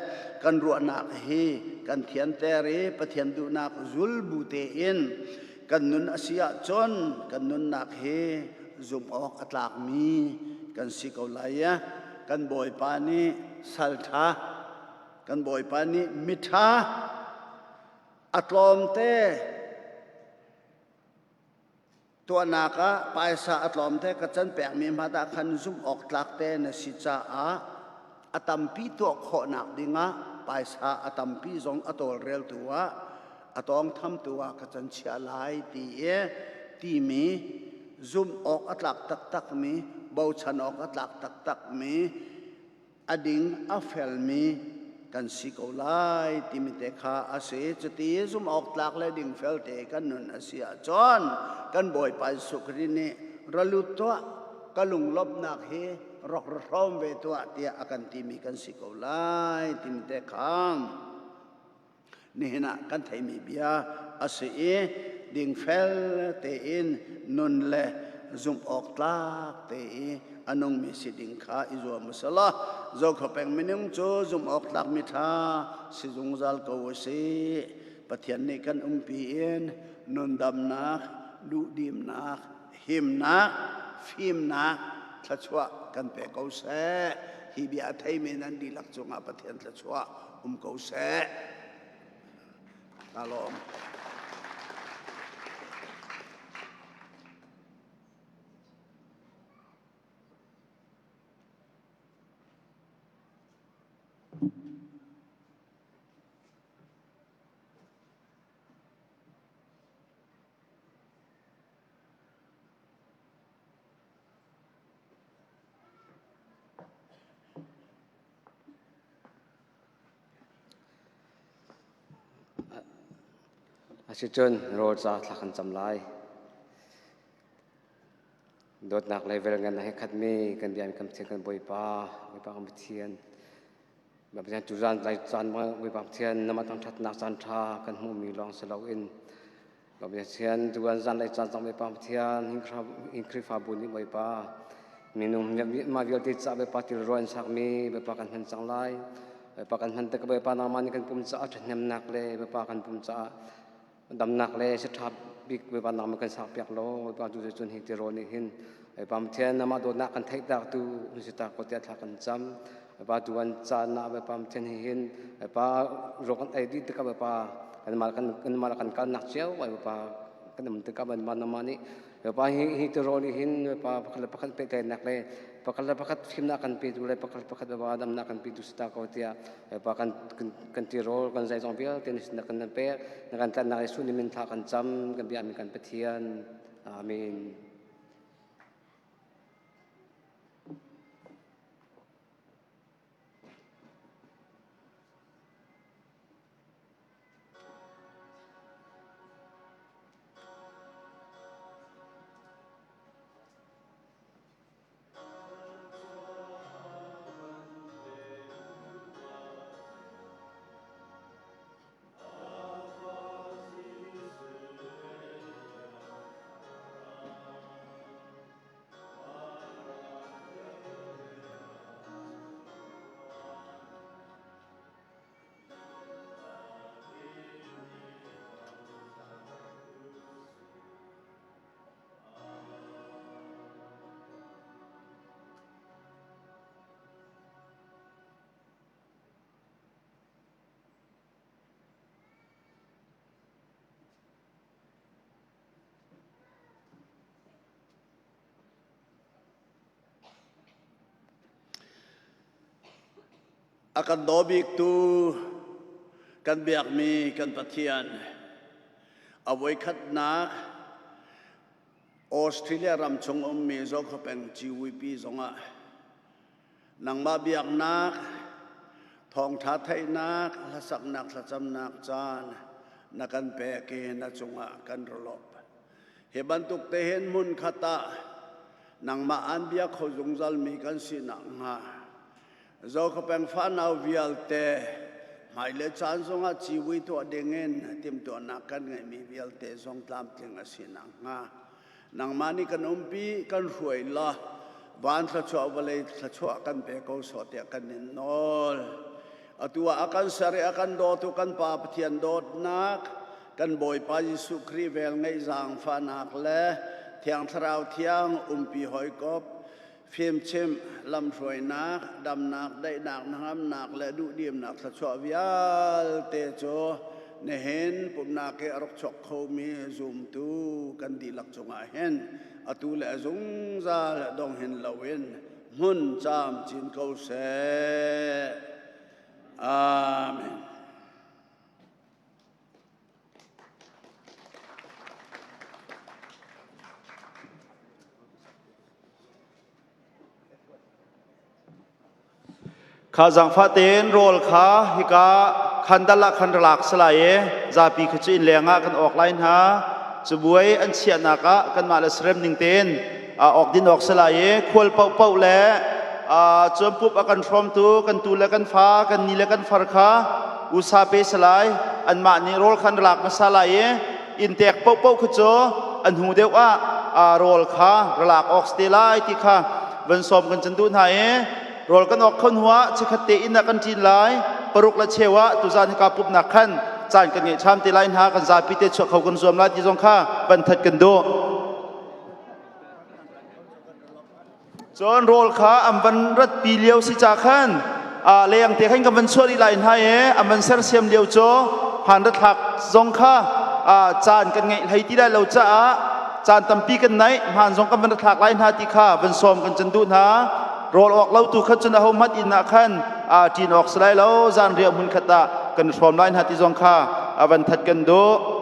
kan ruahnak hi kan thianter i Pathian duhnak zul bu tein kan nun a si ahcun kan nunnak hi zumh awk a tlakmi kan si ko lai i kan Bawipa nih salṭha kan Bawipa nih miṭha a tlawmte tuahnak ah paisa a tlawmte ka can pekmi hmanh ah khan zumh awk tlak te na si caah a tampi tuah khawhnak dingah paisa a tampi zong a tawlreltu ah a tawngthamtu ah ka can chiah lai ti i timi zumh awk a tlak taktakmi bochan awk a tlak taktakmi a ding a felmi kan si ko lai timi te kha a si. Cuti zumh awk tlak le dingfel te kan nun a si ahcun kan Bawipa Jesuh Khrih nih ra lut tuah ka lunglawmhnak hi rak ra hrawm ve tuah tiah a kan timi kan si ko lai timi te kha nihin ah kan theimi bia a si i dingfel tein nun le zumh awk tlak te i a nungmi si ding kha i zuam u selaw Zokhua peng minung cu zumh awk tlak mi ṭha si zungzal ko u sih. Pathian nih kan umpi in nundamnak, duhdimnak, himnak, fimnak, thluachuah kan pe ko seh. Hi bia a theimi nan dihlak cungah Pathian thluachuah um ko seh. Ka lawm.
Asicun rawl ca thla kan cam lai. Dawtnak le velngan he khatmi kan biakinn kan Pathian kan Bawipa, Bawipa kan Pathian. Pathian tuzan lai caan Bawipa Pathian nama thangṭhatnak caan ṭha kan hmuhmi lawng si loin Pathian tuan zanlei caan zong Bawipa Pathian in Khrihfabu nih Bawipa minung mah vialte caah Bawipa tilrual an sakmi Bawipa kan hman cang lai. Bawipa kan hman tik Bawipa nangmah nih kan pum caah ṭhathnemnak le Bawipa kan pum caah damnak le siṭha bik Bawipa nangmah kan sakpiak law Bawipa tu cun hi tirawl nih hin. Bawipa Pathian namah dawtnak kan theihtak tu hun si ta ko tiah thla kan cam. Bawipa tuan caan ah Bawipa Pathian hi hin Bawipa ruak kan ei dih tikah Bawipa kanmah kan kanmah kan kalnak cio Bawipa kan um tikah Bawipa nangmah nih Bawipa hi hi tirawl nih hin Bawipa pakhat le pakhat pehtlaihnak le pakhat le pakhat fimnak kan petu le pakhat le pakhat Bawipa damnak kan petu si ta ko tiah Bawipa kan kan tirawl kan zeizong vialte na kan nan pek na kan tlanhnak Jesuh nih min thla kan cam kan biakmi kan Pathian. Amen.
A kan daw biktu kan biakmi kan Pathian a voikhatnak Australia ram chung ummi Zokhawpeng GVP zongah nangmah biaknak thawngṭha theihnak hlasaknak thlacamnak caan na kan pek i na cungah kan ralawp Hi bantuk te hin hmun khat ah nangmah an bia kho zungzal mi kan si nakhnga Zokhawpeng fanau vialte hmailei caan zongah civui tuah dingin timhtuahnak kan ngeihmi vialte zong tlamtling a si nakhnga nangmah nih kan umpi kan hruai la van thluachuah vawlei thluachuah kan pe ko sawh tiah kan in nawl. Atu ah a kan ser i a kan dawtu kan Pa Pathian dawtnak kan Bawipa Jesuh Khrih velngeih zaangfahnak le Thiang Thlarau thiang umpi hawikom fimchimh lamhruainak damnak daihnak hnangamnak le duhdimnak thluachuah vialte cu nihin pumhnak i a rak chuak khomi zumtu kan dihlak cungah hin atu le a zungzal dong hin loin hmun camcin ko seh. Amen.
Kha zaangfah tein rawl kha hika khandal ah khan ra lak si lai i zapi kha cu inn leng ah kan awk lai hna. Cabuai an chiahnak ah kanmah le serem ning tein awk din awk si lai i khual paohpaoh le cun pup a kan hrawmtu kan tu le kan fa kan ni le kan far kha usa pe si lai. Anmah nih rawl khan ra lak hmasa lai i inntek paohpaoh kha cu an hnu deuh ah rawl kha ra lak awk si te lai ti kha van sawm kan can duh hna i rawl kan awk kho hnu ah chikkhat te inn ah kan ṭin lai paruk le cheu ah tuzan hika pumhnak khan caan kan ngeih ṭham te lai hna kan zapi te chuah kho kan zuam lai ti zong kha van that kan duh. Cun rawl kha an van ratpi lio si ca khan leng te khan kan van chuah rih lai hna i an van sersiam lio cu hmaan ra thlak zong kha caan kan ngeih hlei ti lai lo caah caan tampi kan naih hmaan zong kan van ra thlak lai hna ti kha van sawm kan can duh hna. Rawl awk lo tu kha cun aho hmanh inn ah khan ṭin awk si lai lo zan riah hmun khat ah kan hrawm lai hna ti zong kha van that kan duh.